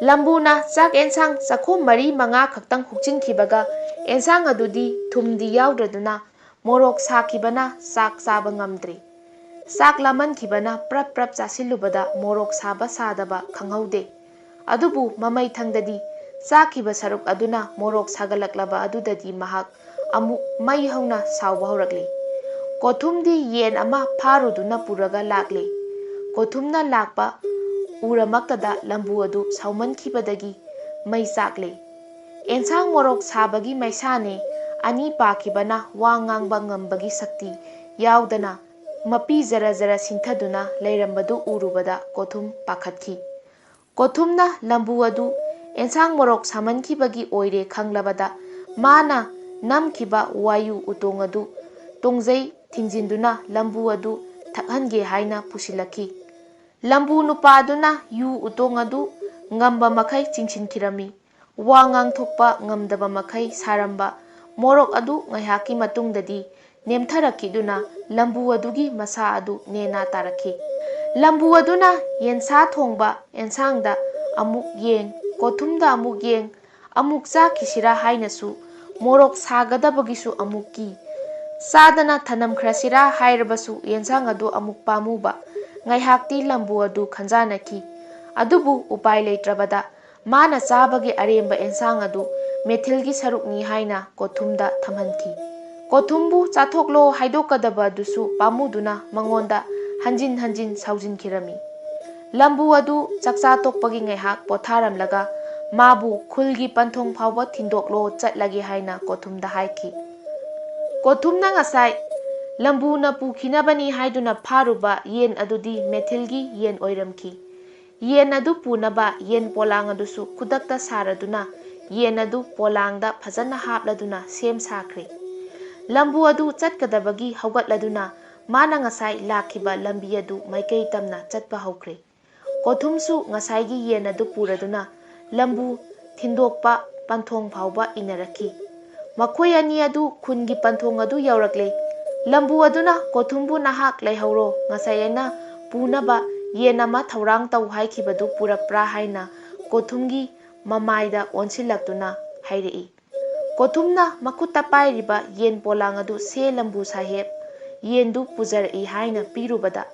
ꯂꯝꯕꯨꯅ ꯆꯥꯛ ꯑꯦꯟꯁꯥꯡ ꯆꯥꯛꯈꯨꯝ ꯃꯔꯤ ꯃꯉꯥ ꯈꯛꯇꯪ ꯍꯨꯛꯆꯤꯟꯈꯤꯕꯒ ꯑꯦꯟꯁꯥꯡ ꯑꯗꯨꯗꯤ ꯊꯨꯝꯗꯤ ꯌꯥꯎꯗ꯭ꯔꯗꯨꯅ ꯃꯣꯔꯣꯛ ꯁꯥꯈꯤꯕꯅ ꯆꯥꯛ ꯆꯥꯕ ꯉꯝꯗ꯭ꯔꯦ꯫ ꯆꯥꯛ ꯂꯥꯝꯃꯟꯈꯤꯕꯅ ꯄ꯭ꯔꯞ ꯄ꯭ꯔꯞ ꯆꯥꯁꯤꯜꯂꯨꯕꯗ ꯃꯣꯔꯣꯛ ꯁꯥꯕ ꯁꯥꯗꯕ ꯈꯪꯍꯧꯗꯦ꯫ ꯑꯗꯨꯕꯨ ꯃꯃꯩꯊꯪꯗꯗꯤ ꯆꯥꯈꯤꯕ ꯁꯔꯨꯛ ꯑꯗꯨꯅ ꯃꯣꯔꯣꯛ ꯁꯥꯒꯠꯂꯛꯂꯕ ꯑꯗꯨꯗꯗꯤ ꯃꯍꯥꯛ ꯑꯃꯨꯛ ꯃꯩ ꯍꯧꯅ ꯁꯥꯎꯕ ꯍꯧꯔꯛꯂꯤ꯫ ꯀꯣꯊꯨꯝꯗꯤ ꯌꯦꯟ ꯑꯃ ꯐꯥꯔꯨꯗꯨꯅ ꯄꯨꯔꯒ ꯂꯥꯛꯂꯤ꯫ ꯀꯣꯊꯨꯝꯅ ꯂꯥꯛꯄ ꯎꯔꯃꯛꯇꯗ ꯂꯝꯕꯨ ꯑꯗꯨ ꯁꯥꯎꯃꯟꯈꯤꯕꯗꯒꯤ ꯃꯩ ꯆꯥꯛꯂꯤ꯫ ꯑꯦꯟꯁꯥꯡ ꯃꯣꯔꯣꯛ ꯁꯥꯕꯒꯤ ꯃꯩꯁꯥꯅꯦ ꯑꯅꯤ ꯄꯥꯈꯤꯕꯅ ꯋꯥ ꯉꯥꯡꯕ ꯉꯝꯕꯒꯤ ꯁꯛꯇꯤ ꯌꯥꯎꯗꯅ ꯃꯄꯤ ꯖꯔ ꯖꯔ ꯁꯤꯟꯊꯗꯨꯅ ꯂꯩꯔꯝꯕꯗꯨ ꯎꯔꯨꯕꯗ ꯀꯣꯊꯨꯝ ꯄꯥꯈꯠꯈꯤ꯫ ꯀꯣꯊꯨꯝꯅ ꯂꯝꯕꯨ ꯑꯗꯨ ꯑꯦꯟꯁꯥꯡ ꯃꯣꯔꯣꯛ ꯁꯥꯃꯟꯈꯤꯕꯒꯤ ꯑꯣꯏꯔꯦ ꯈꯪꯂꯕꯗ ꯃꯥꯅ ꯅꯝꯈꯤꯕ ꯋꯥꯌꯨ ꯎꯇꯣꯡ ꯑꯗꯨ ꯇꯣꯡꯖꯩ ꯊꯤꯡꯖꯤꯟꯗꯨꯅ ꯂꯝꯕꯨ ꯑꯗꯨ ꯊꯛꯍꯟꯒꯦ ꯍꯥꯏꯅ ꯄꯨꯁꯤꯜꯂꯛꯈꯤ꯫ ꯂꯝꯕꯨ ꯅꯨꯄꯥꯗꯨꯅ ꯌꯨ ꯎꯇꯣꯡ ꯑꯗꯨ ꯉꯝꯕ ꯃꯈꯩ ꯆꯤꯡꯁꯤꯟꯈꯤꯔꯝꯃꯤ꯫ ꯋꯥ ꯉꯥꯡꯊꯣꯛꯄ ꯉꯝꯗꯕ ꯃꯈꯩ ꯁꯥꯔꯝꯕ ꯃꯣꯔꯣꯛ ꯑꯗꯨ ꯉꯥꯏꯍꯥꯛꯀꯤ ꯃꯇꯨꯡꯗꯗꯤ ꯅꯦꯝꯊꯔꯛꯈꯤꯗꯨꯅ ꯂꯝꯕꯨ ꯑꯗꯨꯒꯤ ꯃꯁꯥ ꯑꯗꯨ ꯅꯦꯅꯥ ꯇꯥꯔꯛꯈꯤ꯫ ꯂꯝꯕꯨ ꯑꯗꯨꯅ ꯌꯦꯟꯁꯥ ꯊꯣꯡꯕ ꯑꯦꯟꯁꯥꯡꯗ ꯑꯃꯨꯛ ꯌꯦꯡ, ꯀꯣꯊꯨꯝꯗ ꯑꯃꯨꯛ ꯌꯦꯡ, ꯑꯃꯨꯛ ꯆꯥꯈꯤꯁꯤꯔꯥ ꯍꯥꯏꯅꯁꯨ ꯃꯣꯔꯣꯛ ꯁꯥꯒꯗꯕꯒꯤꯁꯨ ꯑꯃꯨꯛ ꯀꯤ꯫ ꯆꯥꯗꯅ ꯊꯅꯝꯈ꯭ꯔꯁꯤꯔꯥ ꯍꯥꯏꯔꯕꯁꯨ ꯌꯦꯟꯁꯥꯡ ꯑꯗꯨ ꯑꯃꯨꯛ ꯄꯥꯝꯃꯨꯕ꯫ ꯉꯥꯏꯍꯥꯛꯇꯤ ꯂꯝꯕꯨ ꯑꯗꯨ ꯈꯟꯖꯥꯅꯈꯤ꯫ ꯑꯗꯨꯕꯨ ꯎꯄꯥꯏ ꯂꯩꯇ꯭ꯔꯕꯗ ꯃꯥꯅ ꯆꯥꯕꯒꯤ ꯑꯔꯦꯝꯕ ꯑꯦꯟꯁꯥꯡ ꯑꯗꯨ ꯃꯦꯊꯤꯜꯒꯤ ꯁꯔꯨꯛꯅꯤ ꯍꯥꯏꯅ ꯀꯣꯊꯨꯝꯗ ꯊꯝꯍꯟꯈꯤ꯫ ꯀꯣꯊꯨꯝꯕꯨ ꯆꯥꯊꯣꯛꯂꯣ ꯍꯥꯏꯗꯣꯛꯀꯗꯕ ꯑꯗꯨꯁꯨ ꯄꯥꯝꯃꯨꯗꯨꯅ ꯃꯉꯣꯟꯗ ꯍꯟꯖꯤꯟ ꯍꯟꯖꯤꯟ ꯁꯥꯎꯖꯤꯟꯈꯤꯔꯝꯃꯤ꯫ ꯂꯝꯕꯨ ꯑꯗꯨ ꯆꯥꯛꯆꯥ ꯇꯣꯛꯄꯒꯤ ꯉꯥꯏꯍꯥꯛ ꯄꯣꯊꯥꯔꯝꯂꯒ ꯃꯥꯕꯨ ꯈꯨꯜꯒꯤ ꯄꯟꯊꯣꯡ ꯐꯥꯎꯕ ꯊꯤꯟꯗꯣꯛꯂꯣ ꯆꯠꯂꯒꯦ ꯍꯥꯏꯅ ꯀꯣꯊꯨꯝꯗ ꯍꯥꯏꯈꯤ꯫ ꯀꯣꯊꯨꯝꯅ ꯉꯁꯥꯏ ꯂꯝꯕꯨꯅ ꯄꯨꯈꯤꯅꯕꯅꯤ ꯍꯥꯏꯗꯨꯅ ꯐꯥꯔꯨꯕ ꯌꯦꯟ ꯑꯗꯨꯗꯤ ꯃꯦꯊꯤꯜꯒꯤ ꯌꯦꯟ ꯑꯣꯏꯔꯝꯈꯤ꯫ ꯌꯦꯟ ꯑꯗꯨ ꯄꯨꯅꯕ ꯌꯦꯟ ꯄꯣꯂꯥꯡ ꯑꯗꯨꯁꯨ ꯈꯨꯗꯛꯇ ꯁꯥꯔꯗꯨꯅ ꯌꯦꯟ ꯑꯗꯨ ꯄꯣꯂꯥꯡꯗ ꯐꯖꯅ ꯍꯥꯞꯂꯗꯨꯅ ꯁꯦꯝ ꯁꯥꯈ꯭ꯔꯦ꯫ ꯂꯝꯕꯨ ꯑꯗꯨ ꯆꯠꯀꯗꯕꯒꯤ ꯍꯧꯒꯠꯂꯗꯨꯅ ꯃꯥꯅ ꯉꯁꯥꯏ ꯂꯥꯛꯈꯤꯕ ꯂꯝꯕꯤ ꯑꯗꯨ ꯃꯥꯏꯀꯩ ꯇꯝꯅ ꯆꯠꯄ ꯍꯧꯈ꯭ꯔꯦ꯫ ꯀꯣꯊꯨꯝꯁꯨ ꯉꯁꯥꯏꯒꯤ ꯌꯦꯟ ꯑꯗꯨ ꯄꯨꯔꯗꯨꯅ ꯂꯝꯕꯨ ꯊꯤꯟꯗꯣꯛꯄ ꯄꯟꯊꯣꯡ ꯐꯥꯎꯕ ꯏꯟꯅꯔꯛꯈꯤ꯫ ꯃꯈꯣꯏ ꯑꯅꯤ ꯑꯗꯨ ꯈꯨꯟꯒꯤ ꯄꯟꯊꯣꯡ ꯑꯗꯨ ꯌꯧꯔꯛꯂꯦ꯫ ꯂꯝꯕꯨ ꯑꯗꯨꯅ ꯀꯣꯊꯨꯝꯕꯨ ꯅꯍꯥꯛ ꯂꯩꯍꯧꯔꯣ, ꯉꯁꯥꯏ ꯑꯩꯅ ꯄꯨꯅꯕ ꯌꯦꯟ ꯑꯃ ꯊꯧꯔꯥꯡ ꯇꯧ ꯍꯥꯏꯈꯤꯕꯗꯨ ꯄꯨꯔꯛꯄ꯭ꯔꯥ ꯍꯥꯏꯅ ꯀꯣꯊꯨꯝꯒꯤ ꯃꯃꯥꯏꯗ ꯑꯣꯟꯁꯤꯜꯂꯛꯇꯨꯅ ꯍꯥꯏꯔꯛꯏ꯫ ꯀꯣꯊꯨꯝꯅ ꯃꯈꯨꯠꯇ ꯄꯥꯏꯔꯤꯕ ꯌꯦꯟ ꯄꯣꯂꯥꯡ ꯑꯗꯨ "ꯁꯦ ꯂꯝꯕꯨ ꯁꯥꯍꯦꯕ, ꯌꯦꯟꯗꯨ ꯄꯨꯖꯔꯛꯏ" ꯍꯥꯏꯅ ꯄꯤꯔꯨꯕꯗ,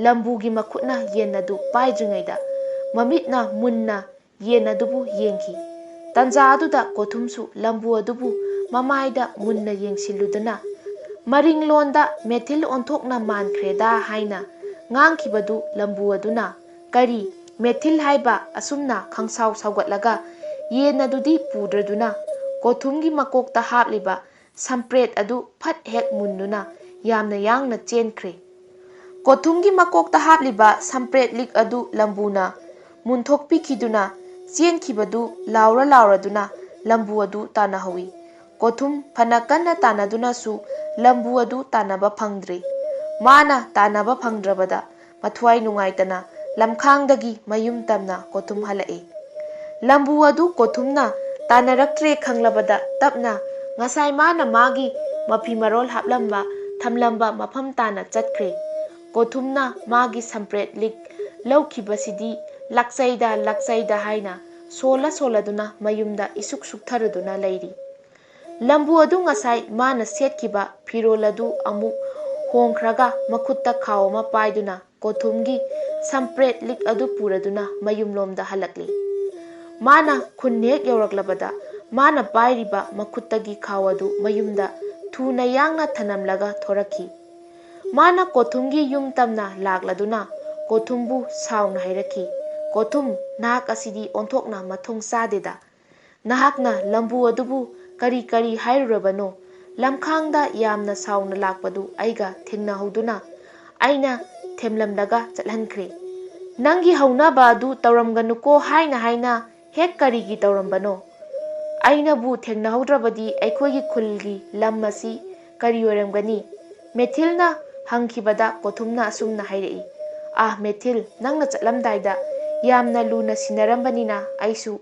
ꯂꯝꯕꯨꯒꯤ ꯃꯈꯨꯠꯅ ꯌꯦꯟ ꯑꯗꯨ ꯄꯥꯏꯗ꯭ꯔꯤꯉꯩꯗ ꯃꯃꯤꯠꯅ ꯃꯨꯟꯅ ꯌꯦꯟ ꯑꯗꯨꯕꯨ ꯌꯦꯡꯈꯤ꯫ ꯇꯟꯖꯥ ꯑꯗꯨꯗ ꯀꯣꯊꯨꯝꯁꯨ ꯂꯝꯕꯨ ꯑꯗꯨꯕꯨ ꯃꯃꯥꯏꯗ ꯃꯨꯟꯅ ꯌꯦꯡꯁꯤꯜꯂꯨꯗꯨꯅ, ꯃꯔꯤꯡꯂꯣꯟꯗ "ꯃꯦꯊꯤꯜ ꯑꯣꯟꯊꯣꯛꯅ ꯃꯥꯟꯈ꯭ꯔꯦꯗꯥ" ꯍꯥꯏꯅ ꯉꯥꯡꯈꯤꯕꯗꯨ ꯂꯝꯕꯨ ꯑꯗꯨꯅ "ꯀꯔꯤ? ꯃꯦꯊꯤꯜ ꯍꯥꯏꯕ?" ꯑꯁꯨꯝꯅ ꯈꯪꯁꯥꯎ ꯁꯥꯎꯒꯠꯂꯒ ꯌꯦꯟ ꯑꯗꯨꯗꯤ ꯄꯨꯗ꯭ꯔꯗꯨꯅ ꯀꯣꯊꯨꯝꯒꯤ ꯃꯀꯣꯛꯇ ꯍꯥꯞꯂꯤꯕ ꯁꯝꯄ꯭ꯔꯦꯠ ꯑꯗꯨ ꯐꯠ ꯍꯦꯛ ꯃꯨꯟꯗꯨꯅ ꯌꯥꯝꯅ ꯌꯥꯡꯅ ꯆꯦꯟꯈ꯭ꯔꯦ꯫ ꯀꯣꯊꯨꯝꯒꯤ ꯃꯀꯣꯛꯇ ꯍꯥꯞꯂꯤꯕ ꯁꯝꯄ꯭ꯔꯦꯠ ꯂꯤꯛ ꯑꯗꯨ ꯂꯝꯕꯨꯅ ꯃꯨꯟꯊꯣꯛꯄꯤꯈꯤꯗꯨꯅ ꯆꯦꯟꯈꯤꯕꯗꯨ ꯂꯥꯎꯔ ꯂꯥꯎꯔꯗꯨꯅ ꯂꯝꯕꯨ ꯑꯗꯨ ꯇꯥꯟꯅꯍꯧꯏ꯫ ꯀꯣꯊꯨꯝ ꯐꯅ ꯀꯟꯅ ꯇꯥꯟꯅꯗꯨꯅꯁꯨ ꯂꯝꯕꯨ ꯑꯗꯨ ꯇꯥꯟꯅꯕ ꯐꯪꯗ꯭ꯔꯦ꯫ ꯃꯥꯅ ꯇꯥꯟꯅꯕ ꯐꯪꯗ꯭ꯔꯕꯗ ꯃꯊ꯭ꯋꯥꯏ ꯅꯨꯡꯉꯥꯏꯇꯅ ꯂꯝꯈꯥꯡꯗꯒꯤ ꯃꯌꯨꯝ ꯇꯝꯅ ꯀꯣꯊꯨꯝ ꯍꯜꯂꯛꯏ꯫ ꯂꯝꯕꯨ ꯑꯗꯨ ꯀꯣꯊꯨꯝꯅ ꯇꯥꯟꯅꯔꯛꯇ꯭ꯔꯦ ꯈꯪꯂꯕꯗ ꯇꯞꯅ ꯉꯁꯥꯏ ꯃꯥꯅ ꯃꯥꯒꯤ ꯃꯐꯤ ꯃꯔꯣꯜ ꯍꯥꯞꯂꯝꯕ ꯊꯝꯂꯝꯕ ꯃꯐꯝ ꯇꯥꯅ ꯆꯠꯈ꯭ꯔꯦ꯫ ꯀꯣꯊꯨꯝꯅ ꯃꯥꯒꯤ ꯁꯝꯄ꯭ꯔꯦꯠ ꯂꯤꯛ ꯂꯧꯈꯤꯕꯁꯤꯗꯤ ꯂꯥꯛꯆꯩꯗ ꯂꯥꯛꯆꯩꯗ ꯍꯥꯏꯅ ꯁꯣꯜꯂ ꯁꯣꯜꯂꯗꯨꯅ ꯃꯌꯨꯝꯗ ꯏꯁꯨꯛ ꯁꯨꯛꯊꯔꯗꯨꯅ ꯂꯩꯔꯤ꯫ ꯂꯝꯕꯨ ꯑꯗꯨ ꯉꯁꯥꯏ ꯃꯥꯅ ꯁꯦꯠꯈꯤꯕ ꯐꯤꯔꯣꯜ ꯑꯗꯨ ꯑꯃꯨꯛ ꯍꯣꯡꯈ꯭ꯔꯒ ꯃꯈꯨꯠꯇ ꯈꯥꯎ ꯑꯃ ꯄꯥꯏꯗꯨꯅ ꯀꯣꯊꯨꯝꯒꯤ ꯁꯝꯄ꯭ꯔꯦꯠ ꯂꯤꯛ ꯑꯗꯨ ꯄꯨꯔꯗꯨꯅ ꯃꯌꯨꯝꯂꯣꯝꯗ ꯍꯜꯂꯛꯂꯤ꯫ ꯃꯥꯅ ꯈꯨꯟ ꯍꯦꯛ ꯌꯧꯔꯛꯂꯕꯗ ꯃꯥꯅ ꯄꯥꯏꯔꯤꯕ ꯃꯈꯨꯠꯇꯒꯤ ꯈꯥꯎ ꯑꯗꯨ ꯃꯌꯨꯝꯗ ꯊꯨꯅ ꯌꯥꯡꯅ ꯊꯅꯝꯂꯒ ꯊꯣꯔꯛꯈꯤ꯫ ꯃꯥꯅ ꯀꯣꯊꯨꯝꯒꯤ ꯌꯨꯝ ꯇꯝꯅ ꯂꯥꯛꯂꯗꯨꯅ ꯀꯣꯊꯨꯝꯕꯨ ꯁꯥꯎꯅ ꯍꯥꯏꯔꯛꯈꯤ, "ꯀꯣꯊꯨꯝ, ꯅꯍꯥꯛ ꯑꯁꯤꯗꯤ ꯑꯣꯟꯊꯣꯛꯅ ꯃꯊꯣꯡ ꯆꯥꯗꯦꯗ꯫ ꯅꯍꯥꯛꯅ ꯂꯝꯕꯨ ꯑꯗꯨꯕꯨ ꯀꯔꯤ ꯀꯔꯤ ꯍꯥꯏꯔꯨꯔꯕꯅꯣ? ꯂꯝꯈꯥꯡꯗ ꯌꯥꯝꯅ ꯁꯥꯎꯅ ꯂꯥꯛꯄꯗꯨ ꯑꯩꯒ ꯊꯦꯡꯅꯍꯧꯗꯨꯅ ꯑꯩꯅ ꯊꯦꯝꯂꯝꯂꯒ ꯆꯠꯍꯟꯈ꯭ꯔꯦ꯫ ꯅꯪꯒꯤ ꯍꯧꯅꯕ ꯑꯗꯨ ꯇꯧꯔꯝꯒꯅꯨꯀꯣ ꯍꯥꯏꯅ ꯍꯥꯏꯅ ꯍꯦꯛ ꯀꯔꯤꯒꯤ ꯇꯧꯔꯝꯕꯅꯣ? ꯑꯩꯅꯕꯨ ꯊꯦꯡꯅꯍꯧꯗ꯭ꯔꯕꯗꯤ ꯑꯩꯈꯣꯏꯒꯤ ꯈꯨꯜꯒꯤ ꯂꯝ ꯑꯁꯤ ꯀꯔꯤ ꯑꯣꯏꯔꯝꯒꯅꯤ?" ꯃꯦꯊꯤꯜꯅ ꯍꯪꯈꯤꯕꯗ ꯀꯣꯊꯨꯝꯅ ꯑꯁꯨꯝꯅ ꯍꯥꯏꯔꯛꯏ, "ꯑꯥ ꯃꯦꯊꯤꯜ, ꯅꯪꯅ ꯆꯠꯂꯝꯗꯥꯏꯗ ꯌꯥꯝꯅ ꯂꯨꯅ ꯁꯤꯟꯅꯔꯝꯕꯅꯤꯅ ꯑꯩꯁꯨ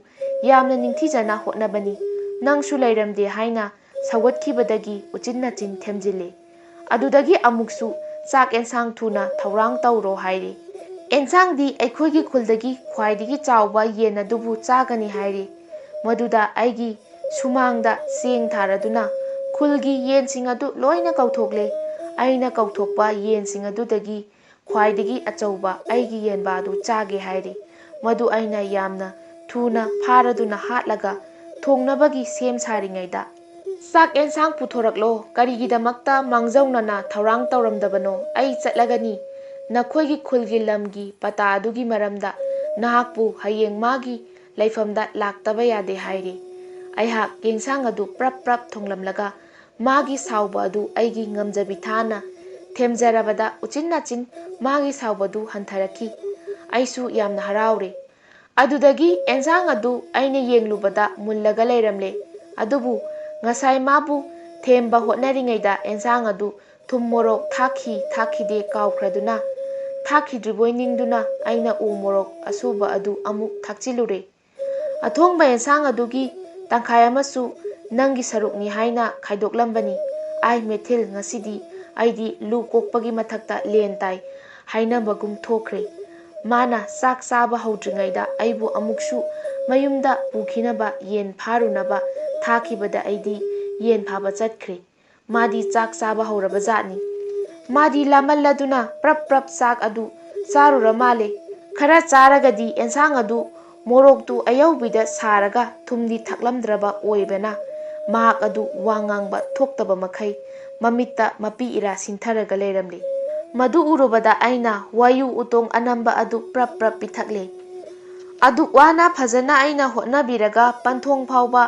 ꯌꯥꯝꯅ ꯅꯤꯡꯊꯤꯖꯅ ꯍꯣꯠꯅꯕꯅꯤ꯫ ꯅꯪꯁꯨ ꯂꯩꯔꯝꯗꯦ ꯍꯥꯏꯅ ꯁꯧꯒꯠꯈꯤꯕꯗꯒꯤ ꯎꯆꯤꯟ ꯅꯥꯆꯤꯟ ꯊꯦꯝꯖꯤꯜꯂꯦ꯫ ꯑꯗꯨꯗꯒꯤ ꯑꯃꯨꯛꯁꯨ ꯆꯥꯛ ꯑꯦꯟꯁꯥꯡ ꯊꯨꯅ ꯊꯧꯔꯥꯡ ꯇꯧꯔꯣ ꯍꯥꯏꯔꯦ꯫ ꯑꯦꯟꯁꯥꯡꯗꯤ ꯑꯩꯈꯣꯏꯒꯤ ꯈꯨꯜꯗꯒꯤ ꯈ꯭ꯋꯥꯏꯗꯒꯤ ꯆꯥꯎꯕ ꯌꯦꯟ ꯑꯗꯨꯕꯨ ꯆꯥꯒꯅꯤ ꯍꯥꯏꯔꯤ꯫ ꯃꯗꯨꯗ ꯑꯩꯒꯤ ꯁꯨꯃꯥꯡꯗ ꯆꯦꯡ ꯊꯥꯔꯗꯨꯅ ꯈꯨꯜꯒꯤ ꯌꯦꯟꯁꯤꯡ ꯑꯗꯨ ꯂꯣꯏꯅ ꯀꯧꯊꯣꯛꯂꯦ꯫ ꯑꯩꯅ ꯀꯧꯊꯣꯛꯄ ꯌꯦꯟꯁꯤꯡ ꯑꯗꯨꯗꯒꯤ ꯈ꯭ꯋꯥꯏꯗꯒꯤ ꯑꯆꯧꯕ ꯑꯩꯒꯤ ꯌꯦꯟꯕꯥ ꯑꯗꯨ ꯆꯥꯒꯦ ꯍꯥꯏꯔꯤ꯫ ꯃꯗꯨ ꯑꯩꯅ ꯌꯥꯝꯅ ꯊꯨꯅ ꯐꯥꯔꯗꯨꯅ ꯍꯥꯠꯂꯒ ꯊꯣꯡꯅꯕꯒꯤ ꯁꯦꯝ ꯁꯥꯔꯤꯉꯩꯗ, "ꯆꯥꯛ ꯑꯦꯟꯁꯥꯡ ꯄꯨꯊꯣꯔꯛꯂꯣ, ꯀꯔꯤꯒꯤꯗꯃꯛꯇ ꯃꯥꯡꯖꯧꯅꯅ ꯊꯧꯔꯥꯡ ꯇꯧꯔꯝꯗꯕꯅꯣ? ꯑꯩ ꯆꯠꯂꯒꯅꯤ꯫ ꯅꯈꯣꯏꯒꯤ ꯈꯨꯜꯒꯤ ꯂꯝꯒꯤ ꯄꯇꯥ ꯑꯗꯨꯒꯤ ꯃꯔꯝꯗ ꯅꯍꯥꯛꯄꯨ ꯍꯌꯦꯡ ꯃꯥꯒꯤ ꯂꯩꯐꯝꯗ ꯂꯥꯛꯇꯕ ꯌꯥꯗꯦ" ꯍꯥꯏꯔꯤ꯫ ꯑꯩꯍꯥꯛ ꯌꯦꯟꯁꯥꯡ ꯑꯗꯨ ꯄ꯭ꯔꯞ ꯄ꯭ꯔꯞ ꯊꯣꯡꯂꯝꯂꯒ ꯃꯥꯒꯤ ꯁꯥꯎꯕ ꯑꯗꯨ ꯑꯩꯒꯤ ꯉꯝꯖꯕꯤ ꯊꯥꯅ ꯊꯦꯝꯖꯔꯕꯗ ꯎꯆꯤꯟ ꯅꯥꯆꯤꯟ ꯃꯥꯒꯤ ꯁꯥꯎꯕꯗꯨ ꯍꯟꯊꯔꯛꯈꯤ꯫ ꯑꯩꯁꯨ ꯌꯥꯝꯅ ꯍꯔꯥꯎꯔꯦ꯫ ꯑꯗꯨꯗꯒꯤ ꯑꯦꯟꯁꯥꯡ ꯑꯗꯨ ꯑꯩꯅ ꯌꯦꯡꯂꯨꯕꯗ ꯃꯨꯜꯂꯒ ꯂꯩꯔꯝꯂꯦ꯫ ꯑꯗꯨꯕꯨ ꯉꯁꯥꯏ ꯃꯥꯕꯨ ꯊꯦꯝꯕ ꯍꯣꯠꯅꯔꯤꯉꯩꯗ ꯑꯦꯟꯁꯥꯡ ꯑꯗꯨ ꯊꯨꯝ ꯃꯣꯔꯣꯛ ꯊꯥꯛꯈꯤ ꯊꯥꯛꯈꯤꯗꯦ ꯀꯥꯎꯈ꯭ꯔꯗꯨꯅ, ꯊꯥꯛꯈꯤꯗ꯭ꯔꯤꯕꯣꯏ ꯅꯤꯡꯗꯨꯅ ꯑꯩꯅ ꯎ ꯃꯣꯔꯣꯛ ꯑꯁꯨꯕ ꯑꯗꯨ ꯑꯃꯨꯛ ꯊꯥꯛꯆꯤꯜꯂꯨꯔꯦ꯫ ꯑꯊꯣꯡꯕ ꯑꯦꯟꯁꯥꯡ ꯑꯗꯨꯒꯤ ꯇꯪꯈꯥꯏ ꯑꯃꯁꯨ ꯅꯪꯒꯤ ꯁꯔꯨꯛꯅꯤ ꯍꯥꯏꯅ ꯈꯥꯏꯗꯣꯛꯂꯝꯕꯅꯤ꯫ "ꯑꯥꯏ ꯃꯦꯊꯤꯜ, ꯉꯁꯤꯗꯤ ꯑꯩꯗꯤ ꯂꯨ ꯀꯣꯛꯄꯒꯤ ꯃꯊꯛꯇ ꯂꯦꯟ ꯇꯥꯏ" ꯍꯥꯏꯅꯕꯒꯨꯝ ꯊꯣꯛꯈ꯭ꯔꯦ꯫ ꯃꯥꯅ ꯆꯥꯛ ꯆꯥꯕ ꯍꯧꯗ꯭ꯔꯤꯉꯩꯗ ꯑꯩꯕꯨ ꯑꯃꯨꯛꯁꯨ ꯃꯌꯨꯝꯗ ꯄꯨꯈꯤꯅꯕ ꯌꯦꯟ ꯐꯥꯔꯨꯅꯕ ꯊꯥꯈꯤꯕꯗ ꯑꯩꯗꯤ ꯌꯦꯟ ꯐꯥꯕ ꯆꯠꯈ꯭ꯔꯦ꯫ ꯃꯥꯗꯤ ꯆꯥꯛ ꯆꯥꯕ ꯍꯧꯔꯕ ꯖꯥꯠꯅꯤ꯫ ꯃꯥꯗꯤ ꯂꯥꯃꯜꯂꯗꯨꯅ ꯄ꯭ꯔꯞ ꯄ꯭ꯔꯞ ꯆꯥꯛ ꯑꯗꯨ ꯆꯥꯔꯨꯔ ꯃꯥꯜꯂꯦ꯫ ꯈꯔ ꯆꯥꯔꯒꯗꯤ ꯑꯦꯟꯁꯥꯡ ꯑꯗꯨ ꯃꯣꯔꯣꯛꯇꯨ ꯑꯌꯧꯕꯤꯗ ꯁꯥꯔꯒ ꯊꯨꯝꯗꯤ ꯊꯥꯛꯂꯝꯗ꯭ꯔꯕ ꯑꯣꯏꯕꯅ, ꯃꯍꯥꯛ ꯑꯗꯨ ꯋꯥ ꯉꯥꯡꯕ ꯊꯣꯛꯇꯕ ꯃꯈꯩ ꯃꯃꯤꯠꯇ ꯃꯄꯤ ꯏꯔꯥ ꯁꯤꯟꯊꯔꯒ ꯂꯩꯔꯝꯂꯤ꯫ ꯃꯗꯨ ꯎꯔꯨꯕꯗ ꯑꯩꯅ ꯋꯥꯌꯨ ꯎꯇꯣꯡ ꯑꯅꯝꯕ ꯑꯗꯨ ꯄ꯭ꯔꯞ ꯄ꯭ꯔꯞ ꯄꯤꯊꯛꯂꯦ꯫ ꯑꯗꯨꯛ ꯋꯥꯅ ꯐꯖꯅ ꯑꯩꯅ ꯍꯣꯠꯅꯕꯤꯔꯒ ꯄꯟꯊꯣꯡ ꯐꯥꯎꯕ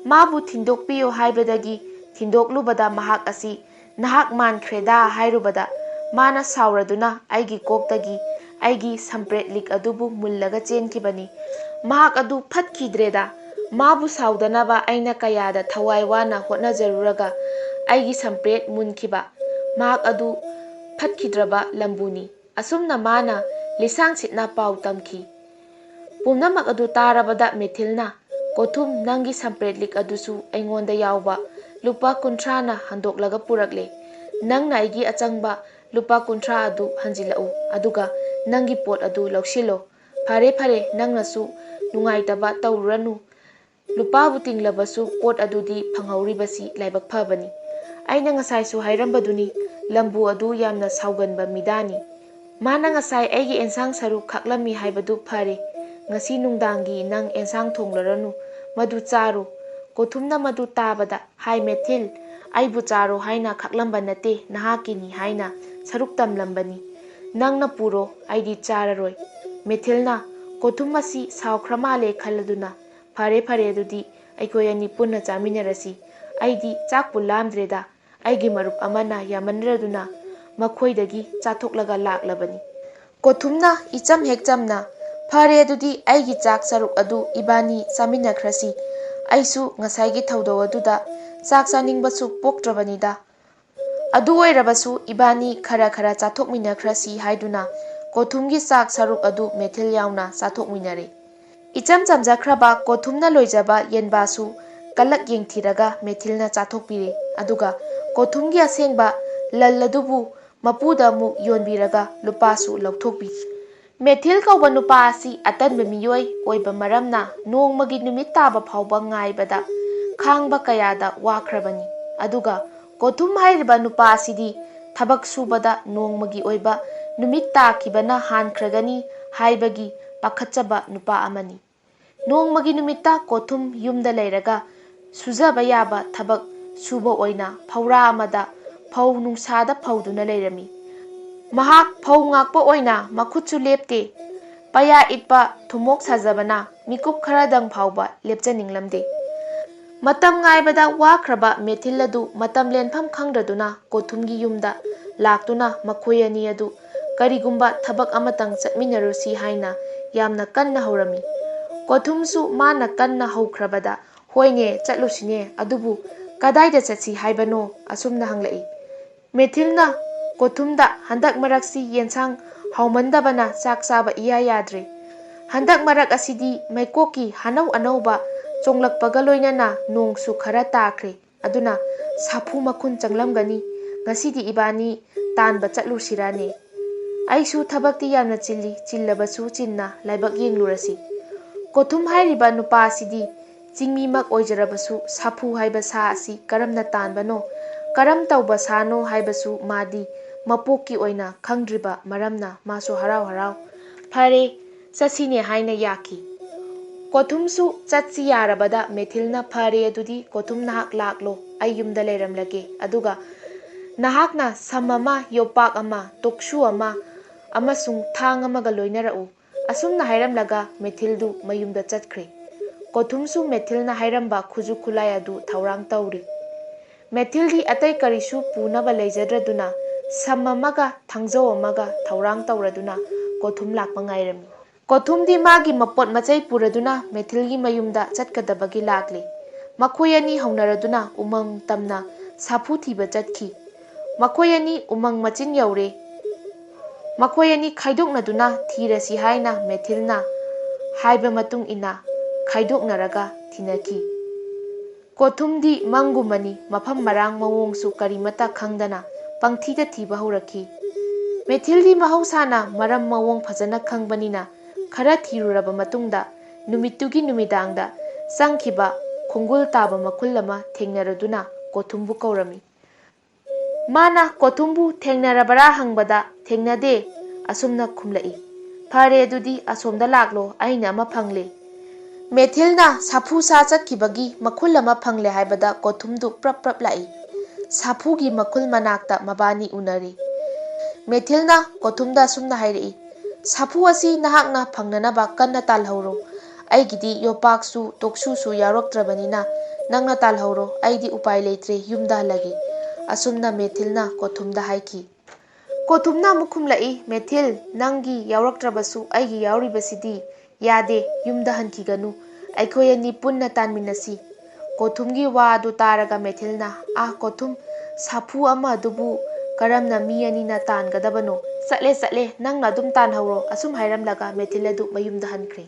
ꯃꯥꯕꯨ ꯊꯤꯟꯗꯣꯛꯄꯤꯌꯨ ꯍꯥꯏꯕꯗꯒꯤ ꯊꯤꯟꯗꯣꯛꯂꯨꯕꯗ ꯃꯍꯥꯛ ꯑꯁꯤ "ꯅꯍꯥꯛ ꯃꯥꯟꯈ꯭ꯔꯦꯗꯥ" ꯍꯥꯏꯔꯨꯕꯗ, ꯃꯥꯅ ꯁꯥꯎꯔꯗꯨꯅ ꯑꯩꯒꯤ ꯀꯣꯛꯇꯒꯤ ꯑꯩꯒꯤ ꯁꯝꯄ꯭ꯔꯦꯠ ꯂꯤꯛ ꯑꯗꯨꯕꯨ ꯃꯨꯜꯂꯒ ꯆꯦꯟꯈꯤꯕꯅꯤ꯫ ꯃꯍꯥꯛ ꯑꯗꯨ ꯐꯠꯈꯤꯗ꯭ꯔꯦꯗ꯫ ꯃꯥꯕꯨ ꯁꯥꯎꯗꯅꯕ ꯑꯩꯅ ꯀꯌꯥꯗ ꯊꯋꯥꯏ ꯋꯥꯅ ꯍꯣꯠꯅꯖꯔꯨꯔꯒ ꯑꯩꯒꯤ ꯁꯝꯄ꯭ꯔꯦꯠ ꯃꯨꯟꯈꯤꯕ꯫ ꯃꯍꯥꯛ ꯑꯗꯨ ꯐꯠꯈꯤꯗ꯭ꯔꯕ ꯂꯝꯕꯨꯅꯤ꯫ ꯑꯁꯨꯝꯅ ꯃꯥꯅ ꯂꯤꯁꯥꯡ ꯁꯤꯠꯅ ꯄꯥꯎ ꯇꯝꯈꯤ꯫ ꯄꯨꯝꯅꯃꯛ ꯑꯗꯨ ꯇꯥꯔꯕꯗ ꯃꯦꯊꯤꯜꯅ, "ꯀꯣꯊꯨꯝ, ꯅꯪꯒꯤ ꯁꯝꯄ꯭ꯔꯦꯠ ꯂꯤꯛ ꯑꯗꯨꯁꯨ ꯑꯩꯉꯣꯟꯗ ꯌꯥꯎꯕ ꯂꯨꯄꯥ ꯀꯨꯟꯊ꯭ꯔꯥꯅ ꯍꯟꯗꯣꯛꯂꯒ ꯄꯨꯔꯛꯂꯦ꯫ ꯅꯪꯅ ꯑꯩꯒꯤ ꯑꯆꯪꯕ ꯂꯨꯄꯥ ꯀꯨꯟꯊ꯭ꯔꯥ ꯑꯗꯨ ꯍꯟꯖꯤꯜꯂꯛꯎ, ꯑꯗꯨꯒ ꯅꯪꯒꯤ ꯄꯣꯠ ꯑꯗꯨ ꯂꯧꯁꯤꯜꯂꯣ꯫ ꯐꯔꯦ, ꯐꯔꯦ, ꯅꯪꯅꯁꯨ ꯅꯨꯡꯉꯥꯏꯇꯕ ꯇꯧꯔꯨꯔꯅꯨ꯫ ꯂꯨꯄꯥꯕꯨ ꯇꯤꯡꯂꯕꯁꯨ ꯄꯣꯠ ꯑꯗꯨꯗꯤ ꯐꯪꯍꯧꯔꯤꯕꯁꯤ ꯂꯥꯏꯕꯛ ꯐꯕꯅꯤ꯫ ꯑꯩꯅ ꯉꯁꯥꯏꯁꯨ ꯍꯥꯏꯔꯝꯕꯗꯨꯅꯤ, ꯂꯝꯕꯨ ꯑꯗꯨ ꯌꯥꯝꯅ ꯁꯥꯎꯒꯟꯕ ꯃꯤꯗꯥꯅꯤ꯫ ꯃꯥꯅ ꯉꯁꯥꯏ ꯑꯩꯒꯤ ꯑꯦꯟꯁꯥꯡ ꯁꯔꯨꯛ ꯈꯥꯛꯂꯝꯃꯤ ꯍꯥꯏꯕꯗꯨ ꯐꯔꯦ꯫ ꯉꯁꯤ ꯅꯨꯡꯗꯥꯡꯒꯤ ꯅꯪ ꯑꯦꯟꯁꯥꯡ ꯊꯣꯡꯂꯔꯅꯨ, ꯃꯗꯨ ꯆꯥꯔꯣ꯫ ꯀꯣꯊꯨꯝꯅ ꯃꯗꯨ ꯇꯥꯕꯗ, "ꯍꯥꯏ ꯃꯦꯊꯤꯜ, ꯑꯩꯕꯨ ꯆꯥꯔꯣ ꯍꯥꯏꯅ ꯈꯥꯛꯂꯝꯕ ꯅꯠꯇꯦ, ꯅꯍꯥꯛꯀꯤꯅꯤ" ꯍꯥꯏꯅ ꯁꯔꯨꯛ ꯇꯝꯂꯝꯕꯅꯤ꯫ "ꯅꯪꯅ ꯄꯨꯔꯣ, ꯑꯩꯗꯤ ꯆꯥꯔꯔꯣꯏ"꯫ ꯃꯦꯊꯤꯜꯅ ꯀꯣꯊꯨꯝ ꯑꯁꯤ ꯁꯥꯎꯈ꯭ꯔ ꯃꯥꯜꯂꯦ ꯈꯜꯂꯗꯨꯅ, "ꯐꯔꯦ, ꯐꯔꯦ, ꯑꯗꯨꯗꯤ ꯑꯩꯈꯣꯏ ꯑꯅꯤ ꯄꯨꯟꯅ ꯆꯥꯃꯤꯟꯅꯔꯁꯤ꯫ ꯑꯩꯗꯤ ꯆꯥꯛꯄꯨ ꯂꯥꯝꯗ꯭ꯔꯦꯗ"꯫ ꯑꯩꯒꯤ ꯃꯔꯨꯞ ꯑꯃꯅ ꯌꯥꯃꯟꯗ꯭ꯔꯗꯨꯅ ꯃꯈꯣꯏꯗꯒꯤ ꯆꯥꯊꯣꯛꯂꯒ ꯂꯥꯛꯂꯕꯅꯤ꯫ ꯀꯣꯊꯨꯝꯅ ꯏꯆꯝ ꯍꯦꯛ ꯆꯝꯅ, "ꯐꯔꯦ, ꯑꯗꯨꯗꯤ ꯑꯩꯒꯤ ꯆꯥꯛ ꯁꯔꯨꯛ ꯑꯗꯨ ꯏꯕꯥꯅꯤ ꯆꯥꯃꯤꯟꯅꯈ꯭ꯔꯁꯤ꯫ ꯑꯩꯁꯨ ꯉꯁꯥꯏꯒꯤ ꯊꯧꯗꯧ ꯑꯗꯨꯗ ꯆꯥꯛ ꯆꯥꯅꯤꯡꯕꯁꯨ ꯄꯣꯛꯇ꯭ꯔꯕꯅꯤꯗ꯫ ꯑꯗꯨ ꯑꯣꯏꯔꯕꯁꯨ ꯏꯕꯥꯅꯤ ꯈꯔ ꯈꯔ ꯆꯥꯊꯣꯛꯃꯤꯟꯅꯈ꯭ꯔꯁꯤ" ꯍꯥꯏꯗꯨꯅ ꯀꯣꯊꯨꯝꯒꯤ ꯆꯥꯛ ꯁꯔꯨꯛ ꯑꯗꯨ ꯃꯦꯊꯤꯜ ꯌꯥꯎꯅ ꯆꯥꯊꯣꯛꯃꯤꯟꯅꯔꯦ꯫ ꯏꯆꯝ ꯆꯝꯖꯈ꯭ꯔꯕ ꯀꯣꯊꯨꯝꯅ ꯂꯣꯏꯖꯕ ꯌꯦꯟꯕꯥꯁꯨ ꯀꯂꯛ ꯌꯦꯡꯊꯤꯔꯒ ꯃꯦꯊꯤꯜꯅ ꯆꯥꯊꯣꯛꯄꯤꯔꯦ꯫ ꯑꯗꯨꯒ ꯀꯣꯊꯨꯝꯒꯤ ꯑꯁꯦꯡꯕ ꯂꯜ ꯑꯗꯨꯕꯨ ꯃꯄꯨꯗ ꯑꯃꯨꯛ ꯌꯣꯟꯕꯤꯔꯒ ꯂꯨꯄꯥꯁꯨ ꯂꯧꯊꯣꯛꯄꯤ꯫ ꯃꯦꯊꯤꯜ ꯀꯧꯕ ꯅꯨꯄꯥ ꯑꯁꯤ ꯑꯇꯟꯕ ꯃꯤꯑꯣꯏ ꯑꯣꯏꯕ ꯃꯔꯝꯅ ꯅꯣꯡꯃꯒꯤ ꯅꯨꯃꯤꯠ ꯇꯥꯕ ꯐꯥꯎꯕ ꯉꯥꯏꯕꯗ ꯈꯥꯡꯕ ꯀꯌꯥꯗ ꯋꯥꯈ꯭ꯔꯕꯅꯤ꯫ ꯑꯗꯨꯒ ꯀꯣꯊꯨꯝ ꯍꯥꯏꯔꯤꯕ ꯅꯨꯄꯥ ꯑꯁꯤꯗꯤ ꯊꯕꯛ ꯁꯨꯕꯗ ꯅꯣꯡꯃꯒꯤ ꯑꯣꯏꯕ ꯅꯨꯃꯤꯠ ꯇꯥꯈꯤꯕꯅ ꯍꯥꯟꯈ꯭ꯔꯒꯅꯤ ꯍꯥꯏꯕꯒꯤ ꯄꯥꯈꯠꯆꯕ ꯅꯨꯄꯥ ꯑꯃꯅꯤ꯫ ꯅꯣꯡꯃꯒꯤ ꯅꯨꯃꯤꯠꯇ ꯀꯣꯊꯨꯝ ꯌꯨꯝꯗ ꯂꯩꯔꯒ ꯁꯨꯖꯕ ꯌꯥꯕ ꯊꯕꯛ ꯁꯨꯕ ꯑꯣꯏꯅ ꯐꯧꯔꯥ ꯑꯃꯗ ꯐꯧ ꯅꯨꯡꯁꯥꯗ ꯐꯧꯗꯨꯅ ꯂꯩꯔꯝꯃꯤ꯫ ꯃꯍꯥꯛ ꯐꯧ ꯉꯥꯛꯄ ꯑꯣꯏꯅ ꯃꯈꯨꯠꯁꯨ ꯂꯦꯞꯇꯦ꯫ ꯄꯌꯥ ꯏꯠꯄ, ꯊꯨꯝꯃꯣꯛ ꯁꯥꯖꯕꯅ ꯃꯤꯀꯨꯞ ꯈꯔꯗꯪ ꯐꯥꯎꯕ ꯂꯦꯞꯆꯅꯤꯡꯂꯝꯗꯦ꯫ ꯃꯇꯝ ꯉꯥꯏꯕꯗ ꯋꯥꯈ꯭ꯔꯕ ꯃꯦꯊꯤꯜ ꯑꯗꯨ ꯃꯇꯝ ꯂꯦꯟꯐꯝ ꯈꯪꯗ꯭ꯔꯗꯨꯅ ꯀꯣꯊꯨꯝꯒꯤ ꯌꯨꯝꯗ ꯂꯥꯛꯇꯨꯅ ꯃꯈꯣꯏ ꯑꯅꯤ ꯑꯗꯨ ꯀꯔꯤꯒꯨꯝꯕ ꯊꯕꯛ ꯑꯃꯇꯪ ꯆꯠꯃꯤꯟꯅꯔꯨꯁꯤ ꯍꯥꯏꯅ ꯌꯥꯝꯅ ꯀꯟꯅ ꯍꯧꯔꯝꯃꯤ꯫ ꯀꯣꯊꯨꯝꯁꯨ ꯃꯥꯅ ꯀꯟꯅ ꯍꯧꯈ꯭ꯔꯕꯗ, "ꯍꯣꯏꯅꯦ, ꯆꯠꯂꯨꯁꯤꯅꯦ, ꯑꯗꯨꯕꯨ ꯀꯗꯥꯏꯗ ꯆꯠꯁꯤ ꯍꯥꯏꯕꯅꯣ?" ꯑꯁꯨꯝꯅ ꯍꯪꯂꯛꯏ꯫ ꯃꯦꯊꯤꯜꯅ ꯀꯣꯊꯨꯝꯗ, "ꯍꯟꯗꯛ ꯃꯔꯛꯁꯤ ꯌꯦꯟꯁꯥꯡ ꯍꯥꯎꯃꯟꯗꯕꯅ ꯆꯥꯛ ꯆꯥꯕ ꯏꯌꯥ ꯌꯥꯗ꯭ꯔꯦ꯫ ꯍꯟꯗꯛ ꯃꯔꯛ ꯑꯁꯤꯗꯤ ꯃꯩꯀꯣꯛꯀꯤ ꯍꯅꯧ ꯑꯅꯧꯕ ꯆꯣꯡꯂꯛꯄꯒ ꯂꯣꯏꯅꯅ ꯅꯣꯡꯁꯨ ꯈꯔ ꯇꯥꯈ꯭ꯔꯦ꯫ ꯑꯗꯨꯅ ꯁꯥꯐꯨ ꯃꯈꯨꯟ ꯆꯪꯂꯝꯒꯅꯤ꯫ ꯉꯁꯤꯗꯤ ꯏꯕꯥꯅꯤ ꯇꯥꯟꯕ ꯆꯠꯂꯨꯁꯤꯔꯥꯅꯦ? ꯑꯩꯁꯨ ꯊꯕꯛꯇꯤ ꯌꯥꯝꯅ ꯆꯤꯜꯂꯤ, ꯆꯤꯜꯂꯕꯁꯨ ꯆꯤꯟꯅ ꯂꯥꯏꯕꯛ ꯌꯦꯡꯂꯨꯔꯁꯤ꯫ ꯀꯣꯊꯨꯝ ꯍꯥꯏꯔꯤꯕ ꯅꯨꯄꯥ ꯑꯁꯤꯗꯤ ꯆꯤꯡꯃꯤꯃꯛ ꯑꯣꯏꯖꯔꯕꯁꯨ ꯁꯥꯐꯨ ꯍꯥꯏꯕ ꯁꯥ ꯑꯁꯤ ꯀꯔꯝꯅ ꯇꯥꯟꯕꯅꯣ, ꯀꯔꯝ ꯇꯧꯕ ꯁꯥꯅꯣ ꯍꯥꯏꯕꯁꯨ ꯃꯥꯗꯤ ꯃꯄꯣꯛꯀꯤ ꯑꯣꯏꯅ ꯈꯪꯗ꯭ꯔꯤꯕ ꯃꯔꯝꯅ ꯃꯥꯁꯨ ꯍꯔꯥꯎ ꯍꯔꯥꯎ "ꯐꯔꯦ, ꯆꯠꯁꯤꯅꯦ" ꯍꯥꯏꯅ ꯌꯥꯈꯤ꯫ ꯀꯣꯊꯨꯝꯁꯨ ꯆꯠꯁꯤ ꯌꯥꯔꯕꯗ ꯃꯦꯊꯤꯜꯅ "ꯐꯔꯦ, ꯑꯗꯨꯗꯤ ꯀꯣꯊꯨꯝ ꯅꯍꯥꯛ ꯂꯥꯛꯂꯣ, ꯑꯩ ꯌꯨꯝꯗ ꯂꯩꯔꯝꯂꯒꯦ, ꯑꯗꯨꯒ ꯅꯍꯥꯛꯅ ꯁꯝ ꯑꯃ, ꯌꯣꯄꯥꯛ ꯑꯃ, ꯇꯣꯛꯁꯨ ꯑꯃ ꯑꯃꯁꯨꯡ ꯊꯥꯡ ꯑꯃꯒ ꯂꯣꯏꯅꯔꯛꯎ"꯫ ꯑꯁꯨꯝꯅ ꯍꯥꯏꯔꯝꯂꯒ ꯃꯦꯊꯤꯜꯗꯨ ꯃꯌꯨꯝꯗ ꯆꯠꯈ꯭ꯔꯦ꯫ ꯀꯣꯊꯨꯝꯁꯨ ꯃꯦꯊꯤꯜꯅ ꯍꯥꯏꯔꯝꯕ ꯈꯨꯠꯁꯨ ꯈꯨꯠꯂꯥꯏ ꯑꯗꯨ ꯊꯧꯔꯥꯡ ꯇꯧꯔꯤ꯫ ꯃꯦꯊꯤꯜꯗꯤ ꯑꯇꯩ ꯀꯔꯤꯁꯨ ꯄꯨꯅꯕ ꯂꯩꯖꯗ꯭ꯔꯗꯨꯅ ꯁꯝ ꯑꯃꯒ ꯊꯥꯡꯖꯧ ꯑꯃꯒ ꯊꯧꯔꯥꯡ ꯇꯧꯔꯗꯨꯅ ꯀꯣꯊꯨꯝ ꯂꯥꯛꯄ ꯉꯥꯏꯔꯝꯃꯤ꯫ ꯀꯣꯊꯨꯝꯗꯤ ꯃꯥꯒꯤ ꯃꯄꯣꯠ ꯃꯆꯩ ꯄꯨꯔꯗꯨꯅ ꯃꯦꯊꯤꯜꯒꯤ ꯃꯌꯨꯝꯗ ꯆꯠꯀꯗꯕꯒꯤ ꯂꯥꯛꯂꯦ꯫ ꯃꯈꯣꯏ ꯑꯅꯤ ꯍꯧꯅꯔꯗꯨꯅ ꯎꯃꯪ ꯇꯝꯅ ꯁꯥꯐꯨ ꯊꯤꯕ ꯆꯠꯈꯤ꯫ ꯃꯈꯣꯏ ꯑꯅꯤ ꯎꯃꯪ ꯃꯆꯤꯟ ꯌꯧꯔꯦ꯫ ꯃꯈꯣꯏ ꯑꯅꯤ ꯈꯥꯏꯗꯣꯛꯅꯗꯨꯅ ꯊꯤꯔꯁꯤ ꯍꯥꯏꯅ ꯃꯦꯊꯤꯜꯅ ꯍꯥꯏꯕ ꯃꯇꯨꯡ ꯏꯟꯅ ꯈꯥꯏꯗꯣꯛꯅꯔꯒ ꯊꯤꯅꯈꯤ꯫ ꯀꯣꯊꯨꯝꯗꯤ ꯃꯪꯒꯨꯝꯕꯅꯤ, ꯃꯐꯝ ꯃꯔꯥꯡ ꯃꯑꯣꯡꯁꯨ ꯀꯔꯤꯃꯠꯇ ꯈꯪꯗꯅ ꯄꯪꯊꯤꯗ ꯊꯤꯕ ꯍꯧꯔꯛꯈꯤ꯫ ꯃꯦꯊꯤꯜꯗꯤ ꯃꯍꯧꯁꯥꯅ ꯃꯔꯝ ꯃꯑꯣꯡ ꯐꯖꯅ ꯈꯪꯕꯅꯤꯅ ꯈꯔ ꯊꯤꯔꯨꯔꯕ ꯃꯇꯨꯡꯗ ꯅꯨꯃꯤꯠꯇꯨꯒꯤ ꯅꯨꯃꯤꯗꯥꯡꯗ ꯆꯪꯈꯤꯕ ꯈꯣꯡꯒꯨꯜ ꯇꯥꯕ ꯃꯈꯨꯜ ꯑꯃ ꯊꯦꯡꯅꯔꯗꯨꯅ ꯀꯣꯊꯨꯝꯕꯨ ꯀꯧꯔꯝꯃꯤ꯫ ꯃꯥꯅ ꯀꯣꯊꯨꯝꯕꯨ "ꯊꯦꯡꯅꯔꯕꯔꯥ?" ꯍꯪꯕꯗ "ꯊꯦꯡꯅꯗꯦ" ꯑꯁꯨꯝꯅ ꯈꯨꯝꯂꯛꯏ꯫ "ꯐꯔꯦ, ꯑꯗꯨꯗꯤ ꯑꯁꯣꯝꯗ ꯂꯥꯛꯂꯣ, ꯑꯩꯅ ꯑꯃ ꯐꯪꯂꯦ"꯫ ꯃꯦꯊꯤꯜꯅ ꯁꯥꯐꯨ ꯁꯥ ꯆꯠꯈꯤꯕꯒꯤ ꯃꯈꯨꯜ ꯑꯃ ꯐꯪꯂꯦ ꯍꯥꯏꯕꯗ ꯀꯣꯊꯨꯝꯗꯨ ꯄ꯭ꯔꯞ ꯄ꯭ꯔꯞ ꯂꯥꯛꯏ꯫ ꯁꯥꯐꯨꯒꯤ ꯃꯈꯨꯜ ꯃꯅꯥꯛꯇ ꯃꯕꯥꯅꯤ ꯎꯅꯔꯤ꯫ ꯃꯦꯊꯤꯜꯅ ꯀꯣꯊꯨꯝꯗ ꯑꯁꯨꯝꯅ ꯍꯥꯏꯔꯛꯏ, "ꯁꯥꯐꯨ ꯑꯁꯤ ꯅꯍꯥꯛꯅ ꯐꯪꯅꯅꯕ ꯀꯟꯅ ꯇꯥꯜꯍꯧꯔꯣ꯫ ꯑꯩꯒꯤꯗꯤ ꯌꯣꯄꯥꯛꯁꯨ ꯇꯣꯛꯁꯨꯁꯨ ꯌꯥꯎꯔꯛꯇ꯭ꯔꯕꯅꯤꯅ ꯅꯪꯅ ꯇꯥꯜꯍꯧꯔꯣ, ꯑꯩꯗꯤ ꯎꯄꯥꯏ ꯂꯩꯇ꯭ꯔꯦ, ꯌꯨꯝꯗ ꯍꯜꯂꯒꯦ"꯫ ꯑꯁꯨꯝꯅ ꯃꯦꯊꯤꯜꯅ ꯀꯣꯊꯨꯝꯗ ꯍꯥꯏꯈꯤ꯫ ꯀꯣꯊꯨꯝꯅ ꯑꯃꯨꯛ ꯈꯨꯝꯂꯛꯏ, "ꯃꯦꯊꯤꯜ, ꯅꯪꯒꯤ ꯌꯥꯎꯔꯛꯇ꯭ꯔꯕꯁꯨ ꯑꯩꯒꯤ ꯌꯥꯎꯔꯤꯕꯁꯤꯗꯤ ꯌꯥꯗꯦ, ꯌꯨꯝꯗ ꯍꯟꯈꯤꯒꯅꯨ, ꯑꯩꯈꯣꯏ ꯑꯅꯤ ꯄꯨꯟꯅ ꯇꯥꯟꯃꯤꯟꯅꯁꯤ"꯫ ꯀꯣꯊꯨꯝꯒꯤ ꯋꯥ ꯑꯗꯨ ꯇꯥꯔꯒ ꯃꯦꯊꯤꯜꯅ, "ꯑꯥ ꯀꯣꯊꯨꯝ, ꯁꯥꯐꯨ ꯑꯃ ꯑꯗꯨꯕꯨ ꯀꯔꯝꯅ ꯃꯤ ꯑꯅꯤꯅ ꯇꯥꯟꯒꯗꯕꯅꯣ? ꯆꯠꯂꯦ, ꯆꯠꯂꯦ, ꯅꯪꯅ ꯑꯗꯨꯝ ꯇꯥꯟꯍꯧꯔꯣ"꯫ ꯑꯁꯨꯝ ꯍꯥꯏꯔꯝꯂꯒ ꯃꯦꯊꯤꯜ ꯑꯗꯨ ꯃꯌꯨꯝꯗ ꯍꯟꯈ꯭ꯔꯦ꯫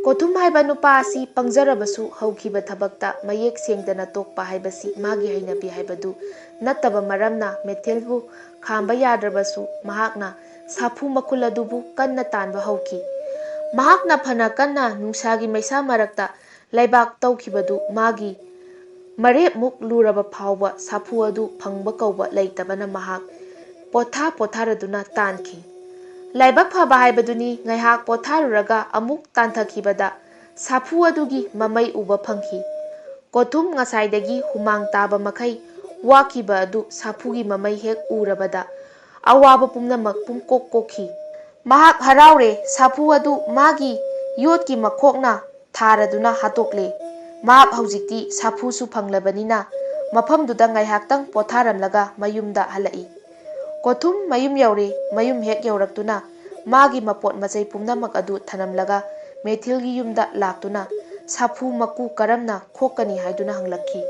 ꯀꯣꯊꯨꯝ ꯍꯥꯏꯕ ꯅꯨꯄꯥ ꯑꯁꯤ ꯄꯪꯖꯔꯕꯁꯨ ꯍꯧꯈꯤꯕ ꯊꯕꯛꯇ ꯃꯌꯦꯛ ꯁꯦꯡꯗꯅ ꯇꯣꯛꯄ ꯍꯥꯏꯕꯁꯤ ꯃꯥꯒꯤ ꯍꯩꯅꯕꯤ ꯍꯥꯏꯕꯗꯨ ꯅꯠꯇꯕ ꯃꯔꯝꯅ ꯃꯦꯊꯤꯜꯕꯨ ꯈꯥꯝꯕ ꯌꯥꯗ꯭ꯔꯕꯁꯨ ꯃꯍꯥꯛꯅ ꯁꯥꯐꯨ ꯃꯈꯨꯜ ꯑꯗꯨꯕꯨ ꯀꯟꯅ ꯇꯥꯟꯕ ꯍꯧꯈꯤ꯫ ꯃꯍꯥꯛꯅ ꯐꯅ ꯀꯟꯅ ꯅꯨꯡꯁꯥꯒꯤ ꯃꯩꯁꯥ ꯃꯔꯛꯇ ꯂꯩꯕꯥꯛ ꯇꯧꯈꯤꯕꯗꯨ ꯃꯥꯒꯤ ꯃꯔꯦꯞꯃꯨꯛ ꯂꯨꯔꯕ ꯐꯥꯎꯕ ꯁꯥꯐꯨ ꯑꯗꯨ ꯐꯪꯕ ꯀꯧꯕ ꯂꯩꯇꯕꯅ ꯃꯍꯥꯛ ꯄꯣꯊꯥ ꯄꯣꯊꯥꯔꯗꯨꯅ ꯇꯥꯟꯈꯤ꯫ ꯂꯥꯏꯕꯛ ꯐꯕ ꯍꯥꯏꯕꯗꯨꯅꯤ, ꯉꯥꯏꯍꯥꯛ ꯄꯣꯊꯥꯔꯨꯔꯒ ꯑꯃꯨꯛ ꯇꯥꯟꯊꯈꯤꯕꯗ ꯁꯥꯐꯨ ꯑꯗꯨꯒꯤ ꯃꯃꯩ ꯎꯕ ꯐꯪꯈꯤ꯫ ꯀꯣꯊꯨꯝ ꯉꯁꯥꯏꯗꯒꯤ ꯍꯨꯃꯥꯡ ꯇꯥꯕ ꯃꯈꯩ ꯋꯥꯈꯤꯕ ꯑꯗꯨ ꯁꯥꯐꯨꯒꯤ ꯃꯃꯩ ꯍꯦꯛ ꯎꯔꯕꯗ ꯑꯋꯥꯕ ꯄꯨꯝꯅꯃꯛ ꯄꯨꯝꯀꯣꯛ ꯀꯣꯛꯈꯤ꯫ ꯃꯍꯥꯛ ꯍꯔꯥꯎꯔꯦ, ꯁꯥꯐꯨ ꯑꯗꯨ ꯃꯥꯒꯤ ꯌꯣꯠꯀꯤ ꯃꯈꯣꯛꯅ ꯊꯥꯔꯗꯨꯅ ꯍꯥꯠꯇꯣꯛꯂꯦ꯫ ꯃꯍꯥꯛ ꯍꯧꯖꯤꯛꯇꯤ ꯁꯥꯐꯨꯁꯨ ꯐꯪꯂꯕꯅꯤꯅ ꯃꯐꯝꯗꯨꯗ ꯉꯥꯏꯍꯥꯛꯇꯪ ꯄꯣꯊꯥꯔꯝꯂꯒ ꯃꯌꯨꯝꯗ ꯍꯜꯂꯛꯏ꯫ ꯀꯣꯊꯨꯝ ꯃꯌꯨꯝ ꯌꯧꯔꯦ꯫ ꯃꯌꯨꯝ ꯍꯦꯛ ꯌꯧꯔꯛꯇꯨꯅ ꯃꯥꯒꯤ ꯃꯄꯣꯠ ꯃꯆꯩ ꯄꯨꯝꯅꯃꯛ ꯑꯗꯨ ꯊꯅꯝꯂꯒ ꯃꯦꯊꯤꯜꯒꯤ ꯌꯨꯝꯗ ꯂꯥꯛꯇꯨꯅ ꯁꯥꯐꯨ ꯃꯀꯨ ꯀꯔꯝꯅ ꯈꯣꯛꯀꯅꯤ ꯍꯥꯏꯗꯨꯅ ꯍꯪꯂꯛꯈꯤ꯫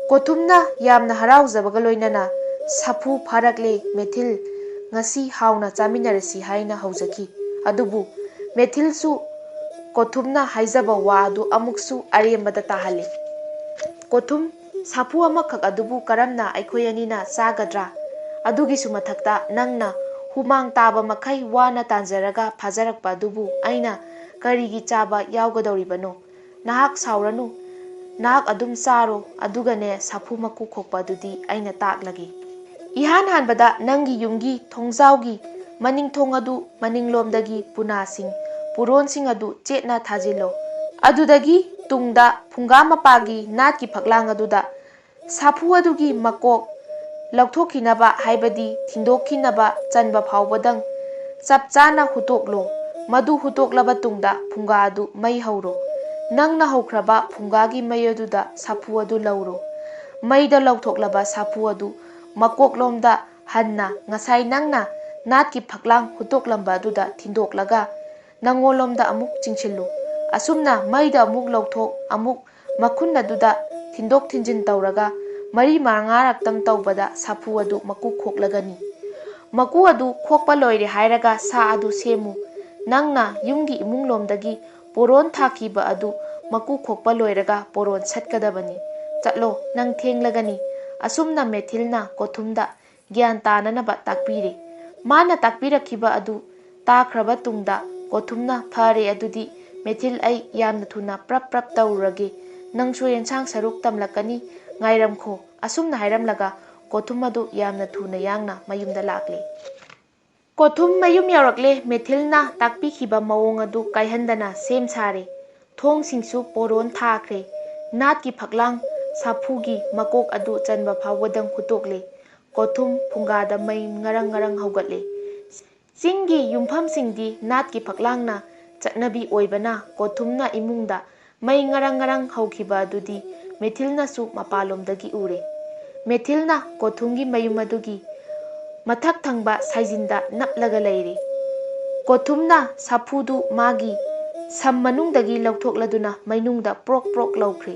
ꯀꯣꯊꯨꯝꯅ ꯌꯥꯝꯅ ꯍꯔꯥꯎꯖꯕꯒ ꯂꯣꯏꯅꯅ, "ꯁꯥꯐꯨ ꯐꯥꯔꯛꯂꯦ ꯃꯦꯊꯤꯜ, ꯉꯁꯤ ꯍꯥꯎꯅ ꯆꯥꯃꯤꯟꯅꯔꯁꯤ" ꯍꯥꯏꯅ ꯍꯧꯖꯈꯤ꯫ ꯑꯗꯨꯕꯨ ꯃꯦꯊꯤꯜꯁꯨ ꯀꯣꯊꯨꯝꯅ ꯍꯥꯏꯖꯕ ꯋꯥ ꯑꯗꯨ ꯑꯃꯨꯛꯁꯨ ꯑꯔꯦꯝꯕꯗ ꯇꯥꯍꯜꯂꯤ꯫ "ꯀꯣꯊꯨꯝ, ꯁꯥꯐꯨ ꯑꯃꯈꯛ ꯑꯗꯨꯕꯨ ꯀꯔꯝꯅ ꯑꯩꯈꯣꯏ ꯑꯅꯤꯅ ꯆꯥꯒꯗ꯭ꯔꯥ? ꯑꯗꯨꯒꯤꯁꯨ ꯃꯊꯛꯇ ꯅꯪꯅ ꯍꯨꯃꯥꯡ ꯇꯥꯕ ꯃꯈꯩ ꯋꯥꯅ ꯇꯥꯟꯖꯔꯒ ꯐꯥꯖꯔꯛꯄ ꯑꯗꯨꯕꯨ ꯑꯩꯅ ꯀꯔꯤꯒꯤ ꯆꯥꯕ ꯌꯥꯎꯒꯗꯧꯔꯤꯕꯅꯣ? ꯅꯍꯥꯛ ꯁꯥꯎꯔꯅꯨ, ꯅꯍꯥꯛ ꯑꯗꯨꯝ ꯆꯥꯔꯣ, ꯑꯗꯨꯒꯅꯦ ꯁꯥꯐꯨ ꯃꯀꯨ ꯈꯣꯛꯄ ꯑꯗꯨꯗꯤ ꯑꯩꯅ ꯇꯥꯛꯂꯒꯦ꯫ ꯏꯍꯥꯟ ꯍꯥꯟꯕꯗ ꯅꯪꯒꯤ ꯌꯨꯝꯒꯤ ꯊꯣꯡꯖꯥꯎꯒꯤ ꯃꯅꯤꯡ ꯊꯣꯡ ꯑꯗꯨ ꯃꯅꯤꯡꯂꯣꯝꯗꯒꯤ ꯄꯨꯅꯥꯁꯤꯡ, ꯄꯨꯔꯣꯟꯁꯤꯡ ꯑꯗꯨ ꯆꯦꯠꯅ ꯊꯥꯖꯤꯜꯂꯣ꯫ ꯑꯗꯨꯗꯒꯤ ꯇꯨꯡꯗ ꯐꯨꯡꯒꯥ ꯃꯄꯥꯒꯤ ꯅꯥꯠꯀꯤ ꯐꯛꯂꯥꯡ ꯑꯗꯨꯗ ꯁꯥꯐꯨ ꯑꯗꯨꯒꯤ ꯃꯀꯣꯛ ꯂꯧꯊꯣꯛꯈꯤꯅꯕ, ꯍꯥꯏꯕꯗꯤ ꯊꯤꯟꯗꯣꯛꯈꯤꯅꯕ ꯆꯟꯕ ꯐꯥꯎꯕꯗꯪ ꯆꯞ ꯆꯥꯅ ꯍꯨꯠꯇꯣꯛꯂꯣ꯫ ꯃꯗꯨ ꯍꯨꯠꯇꯣꯛꯂꯕ ꯇꯨꯡꯗ ꯐꯨꯡꯒꯥ ꯑꯗꯨ ꯃꯩ ꯍꯧꯔꯣ꯫ ꯅꯪꯅ ꯍꯧꯈ꯭ꯔꯕ ꯐꯨꯡꯒꯥꯒꯤ ꯃꯩ ꯑꯗꯨꯗ ꯁꯥꯐꯨ ꯑꯗꯨ ꯂꯧꯔꯣ꯫ ꯃꯩꯗ ꯂꯧꯊꯣꯛꯂꯕ ꯁꯥꯐꯨ ꯑꯗꯨ ꯃꯀꯣꯛꯂꯣꯝꯗ ꯍꯟꯅ ꯉꯁꯥꯏ ꯅꯪꯅ ꯅꯥꯠꯀꯤ ꯐꯛꯂꯥꯡ ꯍꯨꯠꯇꯣꯛꯂꯝꯕ ꯑꯗꯨꯗ ꯊꯤꯟꯗꯣꯛꯂꯒ ꯅꯪꯉꯣꯟꯂꯣꯝꯗ ꯑꯃꯨꯛ ꯆꯤꯡꯁꯤꯜꯂꯨ꯫ ꯑꯁꯨꯝꯅ ꯃꯩꯗ ꯑꯃꯨꯛ ꯂꯧꯊꯣꯛ, ꯑꯃꯨꯛ ꯃꯈꯨꯟ ꯑꯗꯨꯗ ꯊꯤꯟꯗꯣꯛ ꯊꯤꯟꯖꯤꯟ ꯇꯧꯔꯒ ꯃꯔꯤ ꯃꯉꯥꯔꯛꯇꯪ ꯇꯧꯕꯗ ꯁꯥꯐꯨ ꯑꯗꯨ ꯃꯀꯨ ꯈꯣꯛꯂꯒꯅꯤ꯫ ꯃꯀꯨ ꯑꯗꯨ ꯈꯣꯛꯄ ꯂꯣꯏꯔꯦ ꯍꯥꯏꯔꯒ ꯁꯥ ꯑꯗꯨ ꯁꯦꯝꯃꯨ꯫ ꯅꯪꯅ ꯌꯨꯝꯒꯤ ꯏꯃꯨꯡꯂꯣꯝꯗꯒꯤ ꯄꯣꯔꯣꯟ ꯊꯥꯈꯤꯕ ꯑꯗꯨ ꯃꯀꯨ ꯈꯣꯛꯄ ꯂꯣꯏꯔꯒ ꯄꯣꯔꯣꯟ ꯁꯠꯀꯗꯕꯅꯤ꯫ ꯆꯠꯂꯣ, ꯅꯪ ꯊꯦꯡꯂꯒꯅꯤ꯫ ꯑꯁꯨꯝꯅ ꯃꯦꯊꯤꯜꯅ ꯀꯣꯊꯨꯝꯗ ꯒ꯭ꯌꯥꯟ ꯇꯥꯅꯅꯕ ꯇꯥꯛꯄꯤꯔꯦ꯫ ꯃꯥꯅ ꯇꯥꯛꯄꯤꯔꯛꯈꯤꯕ ꯑꯗꯨ ꯇꯥꯈ꯭ꯔꯕ ꯇꯨꯡꯗ ꯀꯣꯊꯨꯝꯅ, "ꯐꯔꯦ, ꯑꯗꯨꯗꯤ ꯃꯦꯊꯤꯜ, ꯑꯩ ꯌꯥꯝꯅ ꯊꯨꯅ ꯄ꯭ꯔꯞ ꯄ꯭ꯔꯞ ꯇꯧꯔꯨꯔꯒꯦ꯫ ꯅꯪꯁꯨ ꯌꯦꯟꯁꯥꯡ ꯁꯔꯨꯛ ꯇꯝꯂꯛꯀꯅꯤ, ꯉꯥꯏꯔꯝꯈꯣ"꯫ ꯑꯁꯨꯝꯅ ꯍꯥꯏꯔꯝꯂꯒ ꯀꯣꯊꯨꯝ ꯑꯗꯨ ꯌꯥꯝꯅ ꯊꯨꯅ ꯌꯥꯡꯅ ꯃꯌꯨꯝꯗ ꯂꯥꯛꯂꯦ꯫ ꯀꯣꯊꯨꯝ ꯃꯌꯨꯝ ꯌꯧꯔꯛꯂꯦ꯫ ꯃꯦꯊꯤꯜꯅ ꯇꯥꯛꯄꯤꯈꯤꯕ ꯃꯑꯣꯡ ꯑꯗꯨ ꯀꯥꯏꯍꯟꯗꯅ ꯁꯦꯝ ꯁꯥꯔꯦ꯫ ꯊꯣꯡꯁꯤꯡꯁꯨ ꯄꯣꯔꯣꯟ ꯊꯥꯈ꯭ꯔꯦ꯫ ꯅꯥꯠꯀꯤ ꯐꯛꯂꯥꯡ ꯁꯥꯐꯨꯒꯤ ꯃꯀꯣꯛ ꯑꯗꯨ ꯆꯟꯕ ꯐꯥꯎꯕꯗꯪ ꯍꯨꯠꯇꯣꯛꯂꯦ꯫ ꯀꯣꯊꯨꯝ ꯐꯨꯡꯒꯥꯗ ꯃꯩ ꯉꯔꯪ ꯉꯔꯪ ꯍꯧꯒꯠꯂꯦ꯫ ꯆꯤꯡꯒꯤ ꯌꯨꯝꯐꯝꯁꯤꯡꯗꯤ ꯅꯥꯠꯀꯤ ꯐꯛꯂꯥꯡꯅ ꯆꯠꯅꯕꯤ ꯑꯣꯏꯕꯅ ꯀꯣꯊꯨꯝꯅ ꯏꯃꯨꯡꯗ ꯃꯩ ꯉꯔꯪ ꯉꯔꯪ ꯍꯧꯈꯤꯕ ꯑꯗꯨꯗꯤ ꯃꯦꯊꯤꯜꯅꯁꯨ ꯃꯄꯥꯟꯂꯣꯝꯗꯒꯤ ꯎꯔꯦ꯫ ꯃꯦꯊꯤꯜꯅ ꯀꯣꯊꯨꯝꯒꯤ ꯃꯌꯨꯝ ꯑꯗꯨꯒꯤ ꯃꯊꯛ ꯊꯪꯕ ꯁꯥꯏꯖꯤꯟꯗ ꯅꯞꯂꯒ ꯂꯩꯔꯦ꯫ ꯀꯣꯊꯨꯝꯅ ꯁꯥꯐꯨꯗꯨ ꯃꯥꯒꯤ ꯁꯝ ꯃꯅꯨꯡꯗꯒꯤ ꯂꯧꯊꯣꯛꯂꯗꯨꯅ ꯃꯩꯅꯨꯡꯗ ꯄ꯭ꯔꯣꯛ ꯄ꯭ꯔꯣꯛ ꯂꯧꯈ꯭ꯔꯦ꯫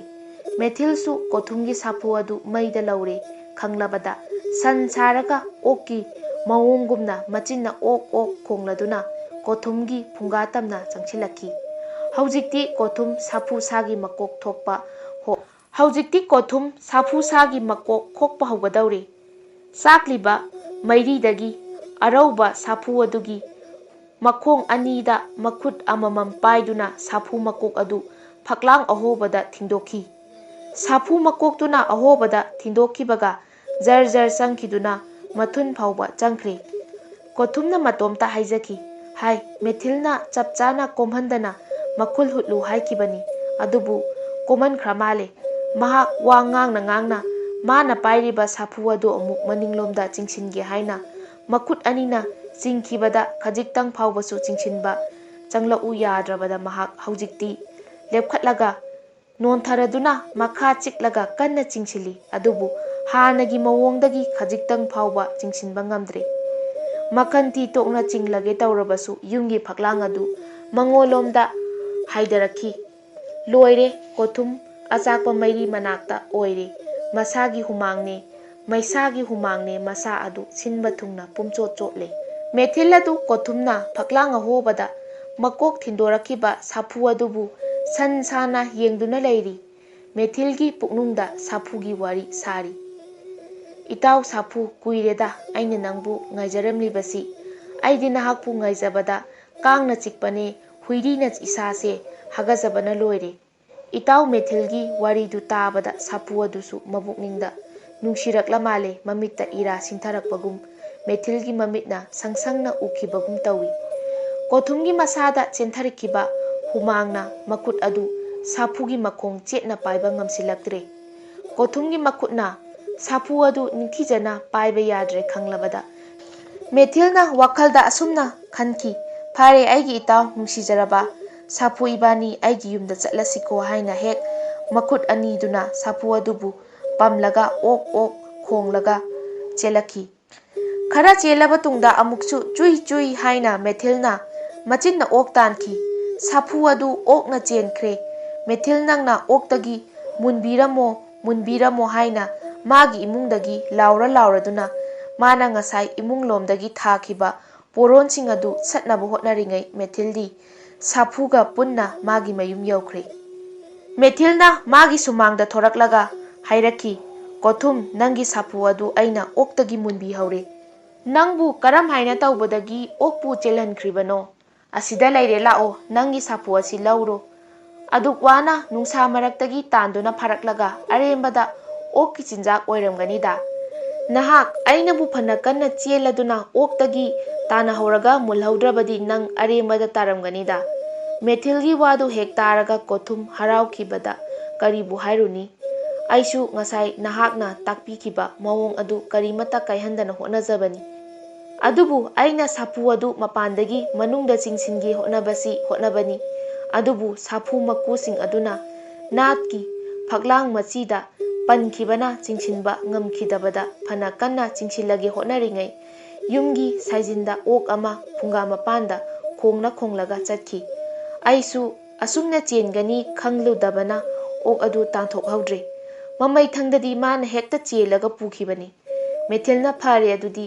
ꯃꯦꯊꯤꯜꯁꯨ ꯀꯣꯊꯨꯝꯒꯤ ꯁꯥꯐꯨ ꯑꯗꯨ ꯃꯩꯗ ꯂꯧꯔꯦ꯫ ꯈꯪꯂꯕꯗ ꯁꯟ ꯁꯥꯔꯒ ꯑꯣꯛꯀꯤ ꯃꯑꯣꯡꯒꯨꯝꯅ ꯃꯆꯤꯟꯅ ꯑꯣꯛ ꯑꯣꯛ ꯈꯣꯡꯂꯗꯨꯅ ꯀꯣꯊꯨꯝꯒꯤ ꯐꯨꯡꯒꯥ ꯇꯝꯅ ꯆꯪꯁꯤꯜꯂꯛꯈꯤ꯫ ꯍꯧꯖꯤꯛꯇꯤ ꯀꯣꯊꯨꯝ ꯁꯥꯐꯨ ꯁꯥꯒꯤ ꯃꯀꯣꯛ ꯊꯣꯛꯄ ꯍꯣ-, ꯍꯧꯖꯤꯛꯇꯤ ꯀꯣꯊꯨꯝ ꯁꯥꯐꯨ ꯁꯥꯒꯤ ꯃꯀꯣꯛ ꯈꯣꯛꯄ ꯍꯧꯒꯗꯧꯔꯦ꯫ ꯆꯥꯛꯂꯤꯕ ꯃꯩꯔꯤꯗꯒꯤ ꯑꯔꯧꯕ ꯁꯥꯐꯨ ꯑꯗꯨꯒꯤ ꯃꯈꯣꯡ ꯑꯅꯤꯗ ꯃꯈꯨꯠ ꯑꯃꯃꯝ ꯄꯥꯏꯗꯨꯅ ꯁꯥꯐꯨ ꯃꯀꯣꯛ ꯑꯗꯨ ꯐꯛꯂꯥꯡ ꯑꯍꯣꯕꯗ ꯊꯤꯟꯗꯣꯛꯈꯤ꯫ ꯁꯥꯐꯨ ꯃꯀꯣꯛꯇꯨꯅ ꯑꯍꯣꯕꯗ ꯊꯤꯟꯗꯣꯛꯈꯤꯕꯒ ꯖꯔ ꯖꯔ ꯆꯪꯈꯤꯗꯨꯅ ꯃꯊꯨꯟ ꯐꯥꯎꯕ ꯆꯪꯈ꯭ꯔꯦ꯫ ꯀꯣꯊꯨꯝꯅ ꯃꯇꯣꯝꯇ ꯍꯥꯏꯖꯈꯤ, "ꯍꯥꯏ, ꯃꯦꯊꯤꯜꯅ ꯆꯞ ꯆꯥꯅ ꯀꯣꯝꯍꯟꯗꯅ ꯃꯈꯨꯜ ꯍꯨꯠꯂꯨ ꯍꯥꯏꯈꯤꯕꯅꯤ, ꯑꯗꯨꯕꯨ ꯀꯣꯝꯍꯟꯈ꯭ꯔ ꯃꯥꯜꯂꯦ"꯫ ꯃꯍꯥꯛ ꯋꯥ ꯉꯥꯡꯅ ꯉꯥꯡꯅ ꯃꯥꯅ ꯄꯥꯏꯔꯤꯕ ꯁꯥꯐꯨ ꯑꯗꯨ ꯑꯃꯨꯛ ꯃꯅꯤꯡꯂꯣꯝꯗ ꯆꯤꯡꯁꯤꯟꯒꯦ ꯍꯥꯏꯅ ꯃꯈꯨꯠ ꯑꯅꯤꯅ ꯆꯤꯡꯈꯤꯕꯗ ꯈꯖꯤꯛꯇꯪ ꯐꯥꯎꯕꯁꯨ ꯆꯤꯡꯁꯤꯟꯕ ꯆꯪꯂꯛꯎ ꯌꯥꯗ꯭ꯔꯕꯗ ꯃꯍꯥꯛ ꯍꯧꯖꯤꯛꯇꯤ ꯂꯦꯞꯈꯠꯂꯒ ꯅꯣꯟꯊꯔꯗꯨꯅ ꯃꯈꯥ ꯆꯤꯛꯂꯒ ꯀꯟꯅ ꯆꯤꯡꯁꯤꯜꯂꯤ꯫ ꯑꯗꯨꯕꯨ ꯍꯥꯟꯅꯒꯤ ꯃꯑꯣꯡꯗꯒꯤ ꯈꯖꯤꯛꯇꯪ ꯐꯥꯎꯕ ꯆꯤꯡꯁꯤꯟꯕ ꯉꯝꯗ꯭ꯔꯦ꯫ ꯃꯈꯟ ꯊꯤ ꯇꯣꯛꯅ ꯆꯤꯡꯂꯒꯦ ꯇꯧꯔꯕꯁꯨ ꯌꯨꯝꯒꯤ ꯐꯛꯂꯥꯡ ꯑꯗꯨ ꯃꯉꯣꯟꯂꯣꯝꯗ ꯍꯥꯏꯗꯔꯛꯈꯤ꯫ ꯂꯣꯏꯔꯦ, ꯀꯣꯊꯨꯝ ꯑꯆꯥꯛꯄ ꯃꯩꯔꯤ ꯃꯅꯥꯛꯇ ꯑꯣꯏꯔꯦ꯫ ꯃꯁꯥꯒꯤ ꯍꯨꯃꯥꯡꯅꯦ, ꯃꯩꯁꯥꯒꯤ ꯍꯨꯃꯥꯡꯅꯦ ꯃꯁꯥ ꯑꯗꯨ ꯁꯤꯟꯕ ꯊꯨꯡꯅ ꯄꯨꯝꯆꯣꯠ ꯆꯣꯠꯂꯦ꯫ ꯃꯦꯊꯤꯜ ꯑꯗꯨ ꯀꯣꯊꯨꯝꯅ ꯐꯛꯂꯥꯡ ꯑꯍꯣꯕꯗ ꯃꯀꯣꯛ ꯊꯤꯟꯗꯣꯔꯛꯈꯤꯕ ꯁꯥꯐꯨ ꯑꯗꯨꯕꯨ ꯁꯟ ꯁꯥꯅ ꯌꯦꯡꯗꯨꯅ ꯂꯩꯔꯤ꯫ ꯃꯦꯊꯤꯜꯒꯤ ꯄꯨꯛꯅꯨꯡꯗ ꯁꯥꯐꯨꯒꯤ ꯋꯥꯔꯤ ꯁꯥꯔꯤ꯫ "ꯏꯇꯥꯎ ꯁꯥꯐꯨ, ꯀꯨꯏꯔꯦꯗ ꯑꯩꯅ ꯅꯪꯕꯨ ꯉꯥꯏꯖꯔꯝꯂꯤꯕꯁꯤ꯫ ꯑꯩꯗꯤ ꯅꯍꯥꯛꯄꯨ ꯉꯥꯏꯖꯕꯗ ꯀꯥꯡꯅ ꯆꯤꯛꯄꯅꯦ, ꯍꯨꯏꯔꯤꯅ ꯏꯁꯥꯁꯦ ꯍꯥꯒꯠꯆꯕꯅ ꯂꯣꯏꯔꯦ꯫" ꯏꯇꯥꯎ ꯃꯦꯊꯤꯜꯒꯤ ꯋꯥꯔꯤꯗꯨ ꯇꯥꯕꯗ ꯁꯥꯐꯨ ꯑꯗꯨꯁꯨ ꯃꯕꯨꯛꯅꯤꯡꯗ ꯅꯨꯡꯁꯤꯔꯛꯂ ꯃꯥꯜꯂꯦ, ꯃꯃꯤꯠꯇ ꯏꯔꯥ ꯁꯤꯟꯊꯔꯛꯄꯒꯨꯝ, ꯃꯦꯊꯤꯜꯒꯤ ꯃꯃꯤꯠꯅ ꯁꯪ ꯁꯪꯅ ꯎꯈꯤꯕꯒꯨꯝ ꯇꯧꯏ꯫ ꯀꯣꯊꯨꯝꯒꯤ ꯃꯁꯥꯗ ꯆꯦꯟꯊꯔꯛꯈꯤꯕ ꯍꯨꯃꯥꯡꯅ ꯃꯈꯨꯠ ꯑꯗꯨ ꯁꯥꯐꯨꯒꯤ ꯃꯈꯣꯡ ꯆꯦꯠꯅ ꯄꯥꯏꯕ ꯉꯝꯁꯤꯜꯂꯛꯇ꯭ꯔꯦ꯫ ꯀꯣꯊꯨꯝꯒꯤ ꯃꯈꯨꯠꯅ ꯁꯥꯐꯨ ꯑꯗꯨ ꯅꯤꯡꯊꯤꯖꯅ ꯄꯥꯏꯕ ꯌꯥꯗ꯭ꯔꯦ ꯈꯪꯂꯕꯗ, ꯃꯦꯊꯤꯜꯅ ꯋꯥꯈꯜꯗ ꯑꯁꯨꯝꯅ ꯈꯟꯈꯤ, "ꯐꯔꯦ, ꯑꯩꯒꯤ ꯏꯇꯥꯎ ꯅꯨꯡꯁꯤꯖꯔꯕ ꯁꯥꯐꯨ, ꯏꯕꯥꯅꯤ ꯑꯩꯒꯤ ꯌꯨꯝꯗ ꯆꯠꯂꯁꯤꯀꯣ" ꯍꯥꯏꯅ ꯍꯦꯛ ꯃꯈꯨꯠ ꯑꯅꯤꯗꯨꯅ ꯁꯥꯐꯨ ꯑꯗꯨꯕꯨ ꯄꯝꯂꯒ ꯑꯣꯛ ꯑꯣꯛ ꯈꯣꯡꯂꯒ ꯆꯦꯜꯂꯛꯈꯤ꯫ ꯈꯔ ꯆꯦꯜꯂꯕ ꯇꯨꯡꯗ ꯑꯃꯨꯛꯁꯨ "ꯆꯨꯏ ꯆꯨꯏ" ꯍꯥꯏꯅ ꯃꯦꯊꯤꯜꯅ ꯃꯆꯤꯟꯅ ꯑꯣꯛ ꯇꯥꯟꯈꯤ꯫ ꯁꯥꯐꯨ ꯑꯗꯨ ꯑꯣꯛꯅ ꯆꯦꯟꯈ꯭ꯔꯦ꯫ ꯃꯦꯊꯤꯜ, "ꯅꯪꯅ ꯑꯣꯛꯇꯒꯤ ꯃꯨꯟꯕꯤꯔꯝꯃꯣ, ꯃꯨꯟꯕꯤꯔꯝꯃꯣ" ꯍꯥꯏꯅ ꯃꯥꯒꯤ ꯏꯃꯨꯡꯗꯒꯤ ꯂꯥꯎꯔ ꯂꯥꯎꯔꯗꯨꯅ ꯃꯥꯅ ꯉꯁꯥꯏ ꯏꯃꯨꯡ ꯂꯣꯝꯗꯒꯤ ꯊꯥꯈꯤꯕ ꯄꯣꯔꯣꯟꯁꯤꯡ ꯑꯗꯨ ꯁꯠꯅꯕ ꯍꯣꯠꯅꯔꯤꯉꯩ ꯃꯦꯊꯤꯜꯗꯤ ꯁꯥꯐꯨꯒ ꯄꯨꯟꯅ ꯃꯥꯒꯤ ꯃꯌꯨꯝ ꯌꯧꯈ꯭ꯔꯦ꯫ ꯃꯦꯊꯤꯜꯅ ꯃꯥꯒꯤ ꯁꯨꯃꯥꯡꯗ ꯊꯣꯔꯛꯂꯒ ꯍꯥꯏꯔꯛꯈꯤ, "ꯀꯣꯊꯨꯝ, ꯅꯪꯒꯤ ꯁꯥꯐꯨ ꯑꯗꯨ ꯑꯩꯅ ꯑꯣꯛꯇꯒꯤ ꯃꯨꯟꯕꯤꯍꯧꯔꯦ꯫ ꯅꯪꯕꯨ ꯀꯔꯝ ꯍꯥꯏꯅ ꯇꯧꯕꯗꯒꯤ ꯑꯣꯛꯄꯨ ꯆꯦꯜꯍꯟꯈ꯭ꯔꯤꯕꯅꯣ? ꯑꯁꯤꯗ ꯂꯩꯔꯦ, ꯂꯥꯛꯑꯣ, ꯅꯪꯒꯤ ꯁꯥꯐꯨ ꯑꯁꯤ ꯂꯧꯔꯣ꯫ ꯑꯗꯨꯛ ꯋꯥꯅ ꯅꯨꯡꯁꯥ ꯃꯔꯛꯇꯒꯤ ꯇꯥꯟꯗꯨꯅ ꯐꯥꯔꯛꯂꯒ ꯑꯔꯦꯝꯕꯗ ꯑꯣꯛꯀꯤ ꯆꯤꯟꯖꯥꯛ ꯑꯣꯏꯔꯝꯒꯅꯤꯗ꯫ ꯅꯍꯥꯛ ꯑꯩꯅꯕꯨ ꯐꯅ ꯀꯟꯅ ꯆꯦꯜꯂꯗꯨꯅ ꯑꯣꯛꯇꯒꯤ ꯇꯥꯟꯅꯍꯧꯔꯒ ꯃꯨꯜꯍꯧꯗ꯭ꯔꯕꯗꯤ ꯅꯪ ꯑꯔꯦꯝꯕꯗ ꯇꯥꯔꯝꯒꯅꯤꯗ꯫" ꯃꯦꯊꯤꯜꯒꯤ ꯋꯥꯗꯨ ꯍꯦꯛ ꯇꯥꯔꯒ ꯀꯣꯊꯨꯝ ꯍꯔꯥꯎꯈꯤꯕꯗ ꯀꯔꯤꯕꯨ ꯍꯥꯏꯔꯨꯅꯤ? ꯑꯩꯁꯨ ꯉꯁꯥꯏ ꯅꯍꯥꯛꯅ ꯇꯥꯛꯄꯤꯈꯤꯕ ꯃꯑꯣꯡ ꯑꯗꯨ ꯀꯔꯤꯃꯠꯇ ꯀꯥꯏꯍꯟꯗꯅ ꯍꯣꯠꯅꯖꯕꯅꯤ꯫ ꯑꯗꯨꯕꯨ ꯑꯩꯅ ꯁꯥꯐꯨ ꯑꯗꯨ ꯃꯄꯥꯟꯗꯒꯤ ꯃꯅꯨꯡꯗ ꯆꯤꯡꯁꯤꯟꯒꯦ ꯍꯣꯠꯅꯕꯁꯤ ꯍꯣꯠꯅꯕꯅꯤ꯫ ꯑꯗꯨꯕꯨ ꯁꯥꯐꯨ ꯃꯀꯨꯁꯤꯡ ꯑꯗꯨꯅ ꯅꯥꯠꯀꯤ ꯐꯛꯂꯥꯡ ꯃꯆꯤꯗ ꯄꯟꯈꯤꯕꯅ ꯆꯤꯡꯁꯤꯟꯕ ꯉꯝꯈꯤꯗꯕꯗ ꯐꯅ ꯀꯟꯅ ꯆꯤꯡꯁꯤꯜꯂꯒꯦ ꯍꯣꯠꯅꯔꯤꯉꯩ ꯌꯨꯝꯒꯤ ꯁꯥꯏꯖꯤꯟꯗ ꯑꯣꯛ ꯑꯃ ꯐꯨꯡꯒꯥ ꯃꯄꯥꯟꯗ ꯈꯣꯡꯅ ꯈꯣꯡꯂꯒ ꯆꯠꯈꯤ꯫ ꯑꯩꯁꯨ ꯑꯁꯨꯝꯅ ꯆꯦꯟꯒꯅꯤ ꯈꯪꯂꯨꯗꯕꯅ ꯑꯣꯛ ꯑꯗꯨ ꯇꯥꯟꯊꯣꯛꯍꯧꯗ꯭ꯔꯦ꯫ ꯃꯃꯩꯊꯪꯗꯗꯤ ꯃꯥꯅ ꯍꯦꯛꯇ ꯆꯦꯜꯂꯒ ꯄꯨꯈꯤꯕꯅꯤ꯫ ꯃꯦꯊꯤꯜꯅ, "ꯐꯔꯦ ꯑꯗꯨꯗꯤ,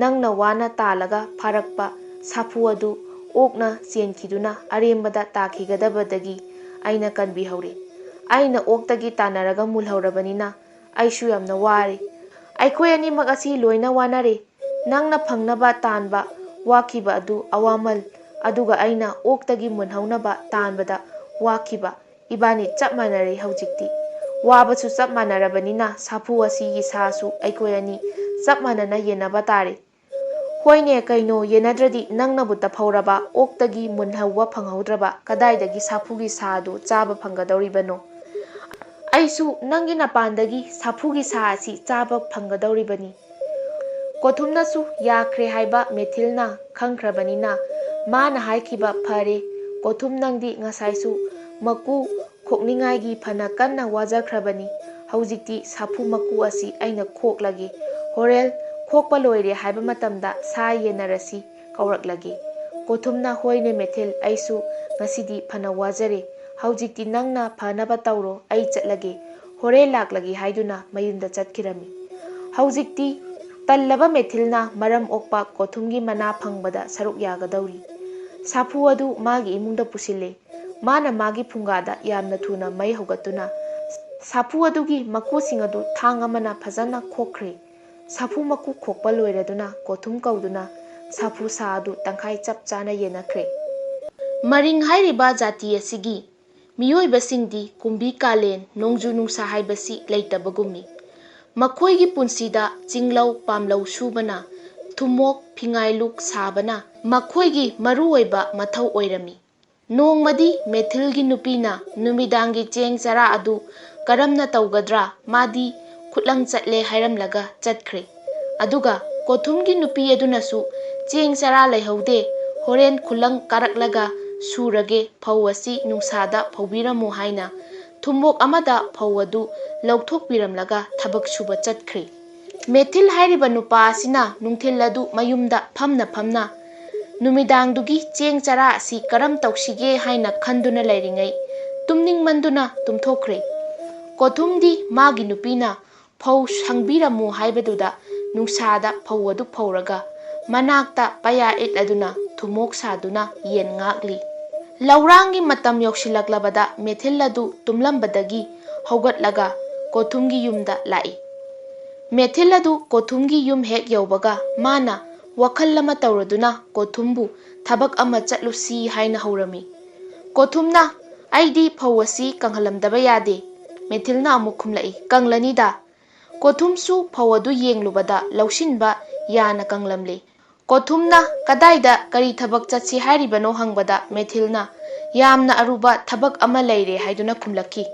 ꯅꯪꯅ ꯋꯥꯅ ꯇꯥꯜꯂꯒ ꯐꯥꯔꯛꯄ ꯁꯥꯐꯨ ꯑꯗꯨ ꯑꯣꯛꯅ ꯆꯦꯟꯈꯤꯗꯨꯅ ꯑꯔꯦꯝꯕꯗ ꯇꯥꯈꯤꯒꯗꯕꯗꯒꯤ ꯑꯩꯅ ꯀꯟꯕꯤꯍꯧꯔꯦ꯫ ꯑꯩꯅ ꯑꯣꯛꯇꯒꯤ ꯇꯥꯟꯅꯔꯒ ꯃꯨꯜꯍꯧꯔꯕꯅꯤꯅ ꯑꯩꯁꯨ ꯌꯥꯝꯅ ꯋꯥꯔꯦ꯫ ꯑꯩꯈꯣꯏ ꯑꯅꯤꯃꯛ ꯑꯁꯤ ꯂꯣꯏꯅ ꯋꯥꯅꯔꯦ꯫ ꯅꯪꯅ ꯐꯪꯅꯕ ꯇꯥꯟꯕ ꯋꯥꯈꯤꯕ ꯑꯗꯨ ꯑꯋꯥꯃꯜ, ꯑꯗꯨꯒ ꯑꯩꯅ ꯑꯣꯛꯇꯒꯤ ꯃꯨꯟꯍꯧꯅꯕ ꯇꯥꯟꯕꯗ ꯋꯥꯈꯤꯕ, ꯏꯕꯥꯅꯤ ꯆꯞ ꯃꯥꯟꯅꯔꯦ ꯍꯧꯖꯤꯛꯇꯤ꯫ ꯋꯥꯕꯁꯨ ꯆꯞ ꯃꯥꯟꯅꯔꯕꯅꯤꯅ ꯁꯥꯐꯨ ꯑꯁꯤꯒꯤ ꯁꯥꯁꯨ ꯑꯩꯈꯣꯏ ꯑꯅꯤ ꯆꯞ ꯃꯥꯟꯅꯅ ꯌꯦꯟꯅꯕ ꯇꯥꯔꯦ꯫ ꯍꯣꯏꯅꯦ, ꯀꯩꯅꯣ, ꯌꯦꯟꯅꯗ꯭ꯔꯗꯤ ꯅꯪꯅꯕꯨ ꯇꯞꯍꯧꯔꯕ ꯑꯣꯛꯇꯒꯤ ꯃꯨꯟꯍꯧꯕ ꯐꯪꯍꯧꯗ꯭ꯔꯕ ꯀꯗꯥꯏꯗꯒꯤ ꯁꯥꯐꯨꯒꯤ ꯁꯥ ꯑꯗꯨ ꯆꯥꯕ ꯐꯪꯒꯗꯧꯔꯤꯕꯅꯣ? ꯑꯩꯁꯨ ꯅꯪꯒꯤ ꯅꯄꯥꯟꯗꯒꯤ ꯁꯥꯐꯨꯒꯤ ꯁꯥ ꯑꯁꯤ ꯆꯥꯕ ꯐꯪꯒꯗꯧꯔꯤꯕꯅꯤ꯫ ꯀꯣꯊꯨꯝꯅꯁꯨ ꯌꯥꯈ꯭ꯔꯦ ꯍꯥꯏꯕ ꯃꯦꯊꯤꯜꯅ ꯈꯪꯈ꯭ꯔꯕꯅꯤꯅ ꯃꯥꯅ ꯍꯥꯏꯈꯤꯕ ꯐꯔꯦ꯫ ꯀꯣꯊꯨꯝ, ꯅꯪꯗꯤ ꯉꯁꯥꯏꯁꯨ ꯃꯀꯨ ꯈꯣꯛꯅꯤꯡꯉꯥꯏꯒꯤ ꯐꯅ ꯀꯟꯅ ꯋꯥꯖꯈ꯭ꯔꯕꯅꯤ꯫ ꯍꯧꯖꯤꯛꯇꯤ ꯁꯥꯐꯨ ꯃꯀꯨ ꯑꯁꯤ ꯑꯩꯅ ꯈꯣꯛꯂꯒꯦ꯫ ꯍꯣꯔꯦꯟ ꯈꯣꯛꯄ ꯂꯣꯏꯔꯦ ꯍꯥꯏꯕ ꯃꯇꯝꯗ ꯁꯥ ꯌꯦꯟꯅꯔꯁꯤ ꯀꯧꯔꯛꯂꯒꯦ꯫ ꯀꯣꯊꯨꯝꯅ, "ꯍꯣꯏꯅꯦ ꯃꯦꯊꯤꯜ, ꯑꯩꯁꯨ ꯉꯁꯤꯗꯤ ꯐꯅ ꯋꯥꯖꯔꯦ꯫ ꯍꯧꯖꯤꯛꯇꯤ ꯅꯪꯅ ꯐꯅꯕ ꯇꯧꯔꯣ, ꯑꯩ ꯆꯠꯂꯒꯦ꯫ ꯍꯣꯔꯦꯟ ꯂꯥꯛꯂꯒꯦ" ꯍꯥꯏꯗꯨꯅ ꯃꯌꯨꯝꯗ ꯆꯠꯈꯤꯔꯝꯃꯤ꯫ ꯍꯧꯖꯤꯛꯇꯤ ꯇꯜꯂꯕ ꯃꯦꯊꯤꯜꯅ ꯃꯔꯝ ꯑꯣꯛꯄ ꯀꯣꯊꯨꯝꯒꯤ ꯃꯅꯥ ꯐꯪꯕꯗ ꯁꯔꯨꯛ ꯌꯥꯒꯗꯧꯔꯤ꯫ ꯁꯥꯐꯨ ꯑꯗꯨ ꯃꯥꯒꯤ ꯏꯃꯨꯡꯗ ꯄꯨꯁꯤꯜꯂꯦ꯫ ꯃꯥꯅ ꯃꯥꯒꯤ ꯐꯨꯡꯒꯥꯗ ꯌꯥꯝꯅ ꯊꯨꯅ ꯃꯩ ꯍꯧꯒꯠꯇꯨꯅ ꯁꯥꯐꯨ ꯑꯗꯨꯒꯤ ꯃꯀꯨꯁꯤꯡ ꯑꯗꯨ ꯊꯥꯡ ꯑꯃꯅ ꯐꯖꯅ ꯈꯣꯛꯈ꯭ꯔꯦ꯫ ꯁꯥꯐꯨ ꯃꯀꯨ ꯈꯣꯛꯄ ꯂꯣꯏꯔꯗꯨꯅ ꯀꯣꯊꯨꯝ ꯀꯧꯗꯨꯅ ꯁꯥꯐꯨ ꯁꯥ ꯑꯗꯨ ꯇꯪꯈꯥꯏ ꯆꯞ ꯆꯥꯅ ꯌꯦꯟꯅꯈ꯭ꯔꯦ꯫ ꯃꯔꯤꯡ ꯍꯥꯏꯔꯤꯕ ꯖꯥꯇꯤ ꯑꯁꯤꯒꯤ ꯃꯤꯑꯣꯏꯕꯁꯤꯡꯗꯤ ꯀꯨꯝꯕꯤ ꯀꯥꯂꯦꯟ, ꯅꯣꯡꯖꯨ ꯅꯨꯡꯁꯥ ꯍꯥꯏꯕꯁꯤ ꯂꯩꯇꯕꯒꯨꯝꯃꯤ꯫ ꯃꯈꯣꯏꯒꯤ ꯄꯨꯟꯁꯤꯗ ꯆꯤꯡꯂꯧ ꯄꯥꯝꯂꯧ ꯁꯨꯕꯅ, ꯊꯨꯝꯃꯣꯛ ꯐꯤꯉꯥꯏꯂꯨꯛ ꯁꯥꯕꯅ ꯃꯈꯣꯏꯒꯤ ꯃꯔꯨꯑꯣꯏꯕ ꯃꯊꯧ ꯑꯣꯏꯔꯝꯃꯤ꯫ ꯅꯣꯡꯃꯗꯤ ꯃꯦꯊꯤꯜꯒꯤ ꯅꯨꯄꯤꯅ ꯅꯨꯃꯤꯗꯥꯡꯒꯤ ꯆꯦꯡ ꯆꯔꯥ ꯑꯗꯨ ꯀꯔꯝꯅ ꯇꯧꯒꯗ꯭ꯔꯥ, ꯃꯥꯗꯤ ꯈꯨꯠꯂꯪ ꯆꯠꯂꯦ ꯍꯥꯏꯔꯝꯂꯒ ꯆꯠꯈ꯭ꯔꯦ꯫ ꯑꯗꯨꯒ ꯀꯣꯊꯨꯝꯒꯤ ꯅꯨꯄꯤ ꯑꯗꯨꯅꯁꯨ, "ꯆꯦꯡ ꯆꯔꯥ ꯂꯩꯍꯧꯗꯦ, ꯍꯣꯔꯦꯟ ꯈꯨꯠꯂꯪ ꯀꯥꯔꯛꯂꯒ ꯁꯨꯔꯒꯦ, ꯐꯧ ꯑꯁꯤ ꯅꯨꯡꯁꯥꯗ ꯐꯧꯕꯤꯔꯝꯃꯨ" ꯍꯥꯏꯅ ꯊꯨꯝꯃꯣꯛ ꯑꯃꯗ ꯐꯧ ꯑꯗꯨ ꯂꯧꯊꯣꯛꯄꯤꯔꯝꯂꯒ ꯊꯕꯛ ꯁꯨꯕ ꯆꯠꯈ꯭ꯔꯦ꯫ ꯃꯦꯊꯤꯜ ꯍꯥꯏꯔꯤꯕ ꯅꯨꯄꯥ ꯑꯁꯤꯅ ꯅꯨꯡꯊꯤꯜ ꯑꯗꯨ ꯃꯌꯨꯝꯗ ꯐꯝꯅ ꯐꯝꯅ ꯅꯨꯃꯤꯗꯥꯡꯗꯨꯒꯤ ꯆꯦꯡ ꯆꯔꯥ ꯑꯁꯤ ꯀꯔꯝ ꯇꯧꯁꯤꯒꯦ ꯍꯥꯏꯅ ꯈꯟꯗꯨꯅ ꯂꯩꯔꯤꯉꯩ ꯇꯨꯝꯅꯤꯡꯃꯟꯗꯨꯅ ꯇꯨꯝꯊꯣꯛꯈ꯭ꯔꯦ꯫ ꯀꯣꯊꯨꯝꯗꯤ ꯃꯥꯒꯤ ꯅꯨꯄꯤꯅ ꯐꯧ ꯁꯪꯕꯤꯔꯝꯃꯨ ꯍꯥꯏꯕꯗꯨꯗ ꯅꯨꯡꯁꯥꯗ ꯐꯧ ꯑꯗꯨ ꯐꯧꯔꯒ ꯃꯅꯥꯛꯇ ꯄꯌꯥ ꯏꯠꯂꯗꯨꯅ ꯊꯨꯝꯃꯣꯛ ꯁꯥꯗꯨꯅ ꯌꯦꯟ ꯉꯥꯛꯂꯤ꯫ ꯂꯧꯔꯥꯡꯒꯤ ꯃꯇꯝ ꯌꯧꯁꯤꯜꯂꯛꯂꯕꯗ ꯃꯦꯊꯤꯜ ꯑꯗꯨ ꯇꯨꯝꯂꯝꯕꯗꯒꯤ ꯍꯧꯒꯠꯂꯒ ꯀꯣꯊꯨꯝꯒꯤ ꯌꯨꯝꯗ ꯂꯥꯛꯏ꯫ ꯃꯦꯊꯤꯜ ꯑꯗꯨ ꯀꯣꯊꯨꯝꯒꯤ ꯌꯨꯝ ꯍꯦꯛ ꯌꯧꯕꯒ ꯃꯥꯅ ꯋꯥꯈꯜ ꯑꯃ ꯇꯧꯔꯗꯨꯅ ꯀꯣꯊꯨꯝꯕꯨ ꯊꯕꯛ ꯑꯃ ꯆꯠꯂꯨꯁꯤ ꯍꯥꯏꯅ ꯍꯧꯔꯝꯃꯤ꯫ ꯀꯣꯊꯨꯝꯅ, "ꯑꯩꯗꯤ ꯐꯧ ꯑꯁꯤ ꯀꯪꯍꯜꯂꯝꯗꯕ ꯌꯥꯗꯦ꯫" ꯃꯦꯊꯤꯜꯅ ꯑꯃꯨꯛ ꯈꯨꯝꯂꯛꯏ, "ꯀꯪꯂꯅꯤꯗ꯫" ꯀꯣꯊꯨꯝꯁꯨ ꯐꯧ ꯑꯗꯨ ꯌꯦꯡꯂꯨꯕꯗ ꯂꯧꯁꯤꯟꯕ ꯌꯥꯅ ꯀꯪꯂꯝꯂꯦ꯫ ꯀꯣꯊꯨꯝꯅ ꯀꯗꯥꯏꯗ ꯀꯔꯤ ꯊꯕꯛ ꯆꯠꯁꯤ ꯍꯥꯏꯔꯤꯕꯅꯣ ꯍꯪꯕꯗ ꯃꯦꯊꯤꯜꯅ, "ꯌꯥꯝꯅ ꯑꯔꯨꯕ ꯊꯕꯛ ꯑꯃ ꯂꯩꯔꯦ" ꯍꯥꯏꯗꯨꯅ ꯈꯨꯝꯂꯛꯈꯤ꯫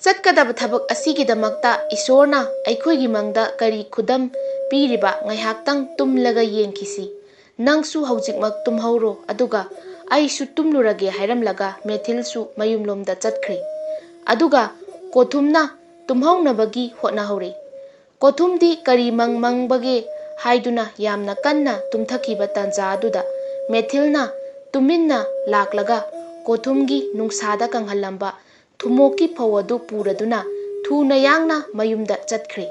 "ꯆꯠꯀꯗꯕ ꯊꯕꯛ ꯑꯁꯤꯒꯤꯗꯃꯛꯇ ꯏꯁꯣꯔꯅ ꯑꯩꯈꯣꯏꯒꯤ ꯃꯪꯗ ꯀꯔꯤ ꯈꯨꯗꯝ ꯄꯤꯔꯤꯕ ꯉꯥꯏꯍꯥꯛꯇꯪ ꯇꯨꯝꯂꯒ ꯌꯦꯡꯈꯤꯁꯤ꯫ ꯅꯪꯁꯨ ꯍꯧꯖꯤꯛꯃꯛ ꯇꯨꯝꯍꯧꯔꯣ, ꯑꯗꯨꯒ ꯑꯩꯁꯨ ꯇꯨꯝꯂꯨꯔꯒꯦ" ꯍꯥꯏꯔꯝꯂꯒ ꯃꯦꯊꯤꯜꯁꯨ ꯃꯌꯨꯝꯂꯣꯝꯗ ꯆꯠꯈ꯭ꯔꯦ꯫ ꯑꯗꯨꯒ ꯀꯣꯊꯨꯝꯅ ꯇꯨꯝꯍꯧꯅꯕꯒꯤ ꯍꯣꯠꯅꯍꯧꯔꯦ꯫ ꯀꯣꯊꯨꯝꯗꯤ ꯀꯔꯤ ꯃꯪ ꯃꯪꯕꯒꯦ ꯍꯥꯏꯗꯨꯅ ꯌꯥꯝꯅ ꯀꯟꯅ ꯇꯨꯝꯊꯈꯤꯕ ꯇꯥꯟꯖꯥ ꯑꯗꯨꯗ ꯃꯦꯊꯤꯜꯅ ꯇꯨꯃꯤꯟꯅ ꯂꯥꯛꯂꯒ ꯀꯣꯊꯨꯝꯒꯤ ꯅꯨꯡꯁꯥꯗ ꯀꯪꯍꯜꯂꯝꯕ ꯊꯨꯝꯃꯣꯛꯀꯤ ꯐꯧ ꯑꯗꯨ ꯄꯨꯔꯗꯨꯅ ꯊꯨꯅ ꯌꯥꯡꯅ ꯃꯌꯨꯝꯗ ꯆꯠꯈ꯭ꯔꯦ꯫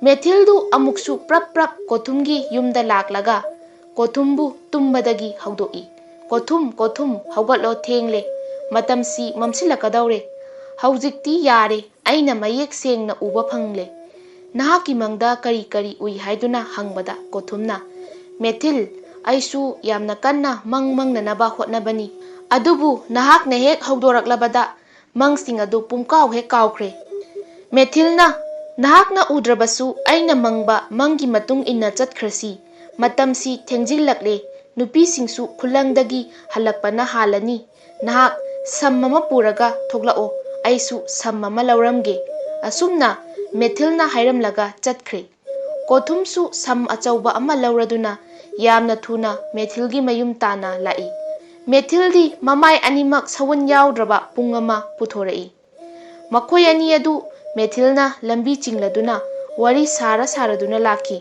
ꯃꯦꯊꯤꯜꯗꯨ ꯑꯃꯨꯛꯁꯨ ꯄ꯭ꯔꯞ ꯄ꯭ꯔꯞ ꯀꯣꯊꯨꯝꯒꯤ ꯌꯨꯝꯗ ꯂꯥꯛꯂꯒ ꯀꯣꯊꯨꯝꯕꯨ ꯇꯨꯝꯕꯗꯒꯤ ꯍꯧꯗꯣꯛꯏ꯫ "ꯀꯣꯊꯨꯝ, ꯀꯣꯊꯨꯝ, ꯍꯧꯒꯠꯂꯣ, ꯊꯦꯡꯂꯦ꯫ ꯃꯇꯝꯁꯤ ꯃꯝꯁꯤꯜꯂꯛꯀꯗꯧꯔꯦ꯫ ꯍꯧꯖꯤꯛꯇꯤ ꯌꯥꯔꯦ, ꯑꯩꯅ ꯃꯌꯦꯛ ꯁꯦꯡꯅ ꯎꯕ ꯐꯪꯂꯦ꯫ ꯅꯍꯥꯛꯀꯤ ꯃꯪꯗ ꯀꯔꯤ ꯀꯔꯤ ꯎꯏ?" ꯍꯥꯏꯗꯨꯅ ꯍꯪꯕꯗ ꯀꯣꯊꯨꯝꯅ, "ꯃꯦꯊꯤꯜ, ꯑꯩꯁꯨ ꯌꯥꯝꯅ ꯀꯟꯅ ꯃꯪ ꯃꯪꯅꯅꯕ ꯍꯣꯠꯅꯕꯅꯤ, ꯑꯗꯨꯕꯨ ꯅꯍꯥꯛꯅ ꯍꯦꯛ ꯍꯧꯗꯣꯔꯛꯂꯕꯗ ꯃꯪꯁꯤꯡ ꯑꯗꯨ ꯄꯨꯝꯀꯥꯎ ꯍꯦꯛ ꯀꯥꯎꯈ꯭ꯔꯦ꯫" ꯃꯦꯊꯤꯜꯅ, "ꯅꯍꯥꯛꯅ ꯎꯗ꯭ꯔꯕꯁꯨ ꯑꯩꯅ ꯃꯪꯕ ꯃꯪꯒꯤ ꯃꯇꯨꯡ ꯏꯟꯅ ꯆꯠꯈ꯭ꯔꯁꯤ꯫ ꯃꯇꯝꯁꯤ ꯊꯦꯡꯖꯤꯜꯂꯛꯂꯦ, ꯅꯨꯄꯤꯁꯤꯡꯁꯨ ꯈꯨꯂꯪꯗꯒꯤ ꯍꯜꯂꯛꯄꯅ ꯍꯥꯜꯂꯅꯤ꯫ ꯅꯍꯥꯛ ꯁꯝ ꯑꯃ ꯄꯨꯔꯒ ꯊꯣꯛꯂꯛꯑꯣ, ꯑꯩꯁꯨ ꯁꯝ ꯑꯃ ꯂꯧꯔꯝꯒꯦ꯫" ꯑꯁꯨꯝꯅ ꯃꯦꯊꯤꯜꯅ ꯍꯥꯏꯔꯝꯂꯒ ꯆꯠꯈ꯭ꯔꯦ꯫ ꯀꯣꯊꯨꯝꯁꯨ ꯁꯝ ꯑꯆꯧꯕ ꯑꯃ ꯂꯧꯔꯗꯨꯅ ꯌꯥꯝꯅ ꯊꯨꯅ ꯃꯦꯊꯤꯜꯒꯤ ꯃꯌꯨꯝ ꯇꯥꯟꯅ ꯂꯥꯛꯏ꯫ ꯃꯦꯊꯤꯜꯗꯤ ꯃꯃꯥꯏ ꯑꯅꯤꯃꯛ ꯁꯎꯟ ꯌꯥꯎꯗ꯭ꯔꯕ ꯄꯨꯡ ꯑꯃ ꯄꯨꯊꯣꯔꯛꯏ꯫ ꯃꯈꯣꯏ ꯑꯅꯤ ꯑꯗꯨ ꯃꯦꯊꯤꯜꯅ ꯂꯝꯕꯤ ꯆꯤꯡꯂꯗꯨꯅ ꯋꯥꯔꯤ ꯁꯥꯔ ꯁꯥꯔꯗꯨꯅ ꯂꯥꯛꯈꯤ꯫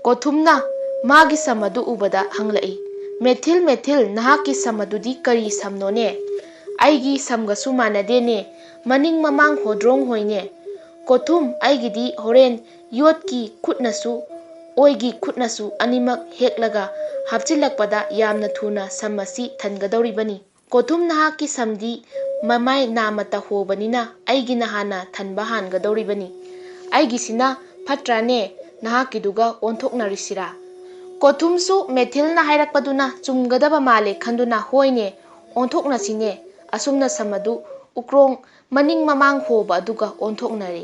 ꯀꯣꯊꯨꯝꯅ ꯃꯥꯒꯤ ꯁꯝ ꯑꯗꯨ ꯎꯕꯗ ꯍꯪꯂꯛꯏ, "ꯃꯦꯊꯤꯜ, ꯃꯦꯊꯤꯜ, ꯅꯍꯥꯛꯀꯤ ꯁꯝ ꯑꯗꯨꯗꯤ ꯀꯔꯤ ꯁꯝꯅꯣꯅꯦ? ꯑꯩꯒꯤ ꯁꯝꯒꯁꯨ ꯃꯥꯟꯅꯗꯦꯅꯦ, ꯃꯅꯤꯡ ꯃꯃꯥꯡ ꯍꯣꯗ꯭ꯔꯣꯡ ꯍꯣꯏꯅꯦ꯫" "ꯀꯣꯊꯨꯝ, ꯑꯩꯒꯤꯗꯤ ꯍꯣꯔꯦꯟ ꯌꯣꯠꯀꯤ ꯈꯨꯠꯅꯁꯨ ꯑꯣꯏꯒꯤ ꯈꯨꯠꯅꯁꯨ ꯑꯅꯤꯃꯛ ꯍꯦꯛꯂꯒ ꯍꯥꯞꯆꯤꯜꯂꯛꯄꯗ ꯌꯥꯝꯅ ꯊꯨꯅ ꯁꯝ ꯑꯁꯤ ꯊꯟꯒꯗꯧꯔꯤꯕꯅꯤ꯫ "ꯀꯣꯊꯨꯝ, ꯅꯍꯥꯛꯀꯤ ꯁꯝꯗꯤ ꯃꯃꯥꯏ ꯅꯥꯃꯠꯇ ꯍꯣꯕꯅꯤꯅ ꯑꯩꯒꯤꯅ ꯍꯥꯟꯅ ꯊꯟꯕ ꯍꯥꯟꯒꯗꯧꯔꯤꯕꯅꯤ꯫ ꯑꯩꯒꯤꯁꯤꯅ ꯐꯠꯇ꯭ꯔꯥꯅꯦ? ꯅꯍꯥꯛꯀꯤꯗꯨꯒ ꯑꯣꯟꯊꯣꯛꯅꯔꯤꯁꯤꯔꯥ?" ꯀꯣꯊꯨꯝꯁꯨ ꯃꯦꯊꯤꯜꯅ ꯍꯥꯏꯔꯛꯄꯗꯨꯅ ꯆꯨꯝꯒꯗꯕ ꯃꯥꯜꯂꯦ ꯈꯟꯗꯨꯅ, "ꯍꯣꯏꯅꯦ, ꯑꯣꯟꯊꯣꯛꯅꯁꯤꯅꯦ꯫" ꯑꯁꯨꯝꯅ ꯁꯝ ꯑꯗꯨ ꯎꯀ꯭ꯔꯣꯡ ꯃꯅꯤꯡ ꯃꯃꯥꯡ ꯍꯣꯕ ꯑꯗꯨꯒ ꯑꯣꯟꯊꯣꯛꯅꯔꯦ꯫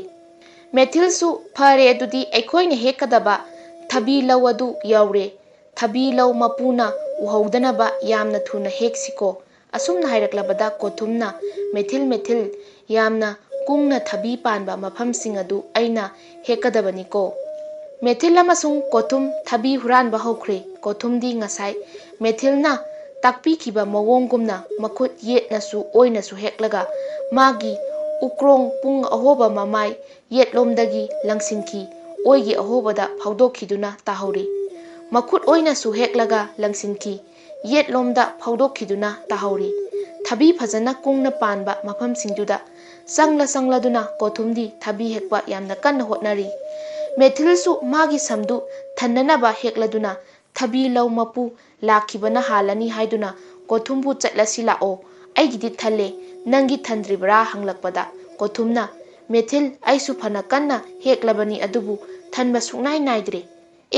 ꯃꯦꯊꯤꯜꯁꯨ, "ꯐꯔꯦ, ꯑꯗꯨꯗꯤ ꯑꯩꯈꯣꯏꯅ ꯍꯦꯛꯀꯗꯕ ꯊꯕꯤ ꯂꯧ ꯑꯗꯨ ꯌꯧꯔꯦ꯫ ꯊꯕꯤ ꯂꯧ ꯃꯄꯨꯅ ꯎꯍꯧꯗꯅꯕ ꯌꯥꯝꯅ ꯊꯨꯅ ꯍꯦꯛꯁꯤꯀꯣ꯫" ꯑꯁꯨꯝꯅ ꯍꯥꯏꯔꯛꯂꯕꯗ ꯀꯣꯊꯨꯝꯅ, "ꯃꯦꯊꯤꯜ, ꯃꯦꯊꯤꯜ, ꯌꯥꯝꯅ ꯀꯨꯡꯅ ꯊꯕꯤ ꯄꯥꯟꯕ ꯃꯐꯝꯁꯤꯡ ꯑꯗꯨ ꯑꯩꯅ ꯍꯦꯛꯀꯗꯕꯅꯤꯀꯣ꯫" ꯃꯦꯊꯤꯜ ꯑꯃꯁꯨꯡ ꯀꯣꯊꯨꯝ ꯊꯕꯤ ꯍꯨꯔꯥꯟꯕ ꯍꯧꯈ꯭ꯔꯦ꯫ ꯀꯣꯊꯨꯝꯗꯤ ꯉꯁꯥꯏ ꯃꯦꯊꯤꯜꯅ ꯇꯥꯛꯄꯤꯈꯤꯕ ꯃꯑꯣꯡꯒꯨꯝꯅ ꯃꯈꯨꯠ ꯌꯦꯠꯅꯁꯨ ꯑꯣꯏꯅꯁꯨ ꯍꯦꯛꯂꯒ ꯃꯥꯒꯤ ꯎꯀ꯭ꯔꯣꯡ ꯄꯨꯡ ꯑꯍꯣꯕ ꯃꯃꯥꯏ ꯌꯦꯠꯂꯣꯝꯗꯒꯤ ꯂꯪꯁꯤꯟꯈꯤ꯫ ꯑꯣꯏꯒꯤ ꯑꯍꯣꯕꯗ ꯐꯥꯎꯗꯣꯛꯈꯤꯗꯨꯅ ꯇꯥꯍꯧꯔꯤ꯫ ꯃꯈꯨꯠ ꯑꯣꯏꯅꯁꯨ ꯍꯦꯛꯂꯒ ꯂꯪꯁꯤꯟꯈꯤ꯫ ꯌꯦꯠꯂꯣꯝꯗ ꯐꯥꯎꯗꯣꯛꯈꯤꯗꯨꯅ ꯇꯥꯍꯧꯔꯤ꯫ ꯊꯕꯤ ꯐꯖꯅ ꯀꯨꯡꯅ ꯄꯥꯟꯕ ꯃꯐꯝꯁꯤꯡꯗꯨꯗ ꯆꯪꯂ ꯆꯪꯂꯗꯨꯅ ꯀꯣꯊꯨꯝꯗꯤ ꯊꯕꯤ ꯍꯦꯛꯄ ꯌꯥꯝꯅ ꯀꯟꯅ ꯍꯣꯠꯅꯔꯤ꯫ ꯃꯦꯊꯤꯜꯁꯨ ꯃꯥꯒꯤ ꯁꯝꯗꯨ ꯊꯟꯅꯅꯕ ꯍꯦꯛꯂꯗꯨꯅ ꯊꯕꯤ ꯂꯧ ꯃꯄꯨ ꯂꯥꯛꯈꯤꯕꯅ ꯍꯥꯜꯂꯅꯤ ꯍꯥꯏꯗꯨꯅ ꯀꯣꯊꯨꯝꯕꯨ "ꯆꯠꯂꯁꯤ ꯂꯥꯛꯑꯣ, ꯑꯩꯒꯤꯗꯤ ꯊꯜꯂꯦ, ꯅꯪꯒꯤ ꯊꯟꯗ꯭ꯔꯤꯕ꯭ꯔꯥ?" ꯍꯪꯂꯛꯄꯗ ꯀꯣꯊꯨꯝꯅ, "ꯃꯦꯊꯤꯜ, ꯑꯩꯁꯨ ꯐꯅ ꯀꯟꯅ ꯍꯦꯛꯂꯕꯅꯤ, ꯑꯗꯨꯕꯨ ꯊꯟꯕ ꯁꯨꯛꯅꯥꯏ ꯅꯥꯏꯗ꯭ꯔꯦ꯫"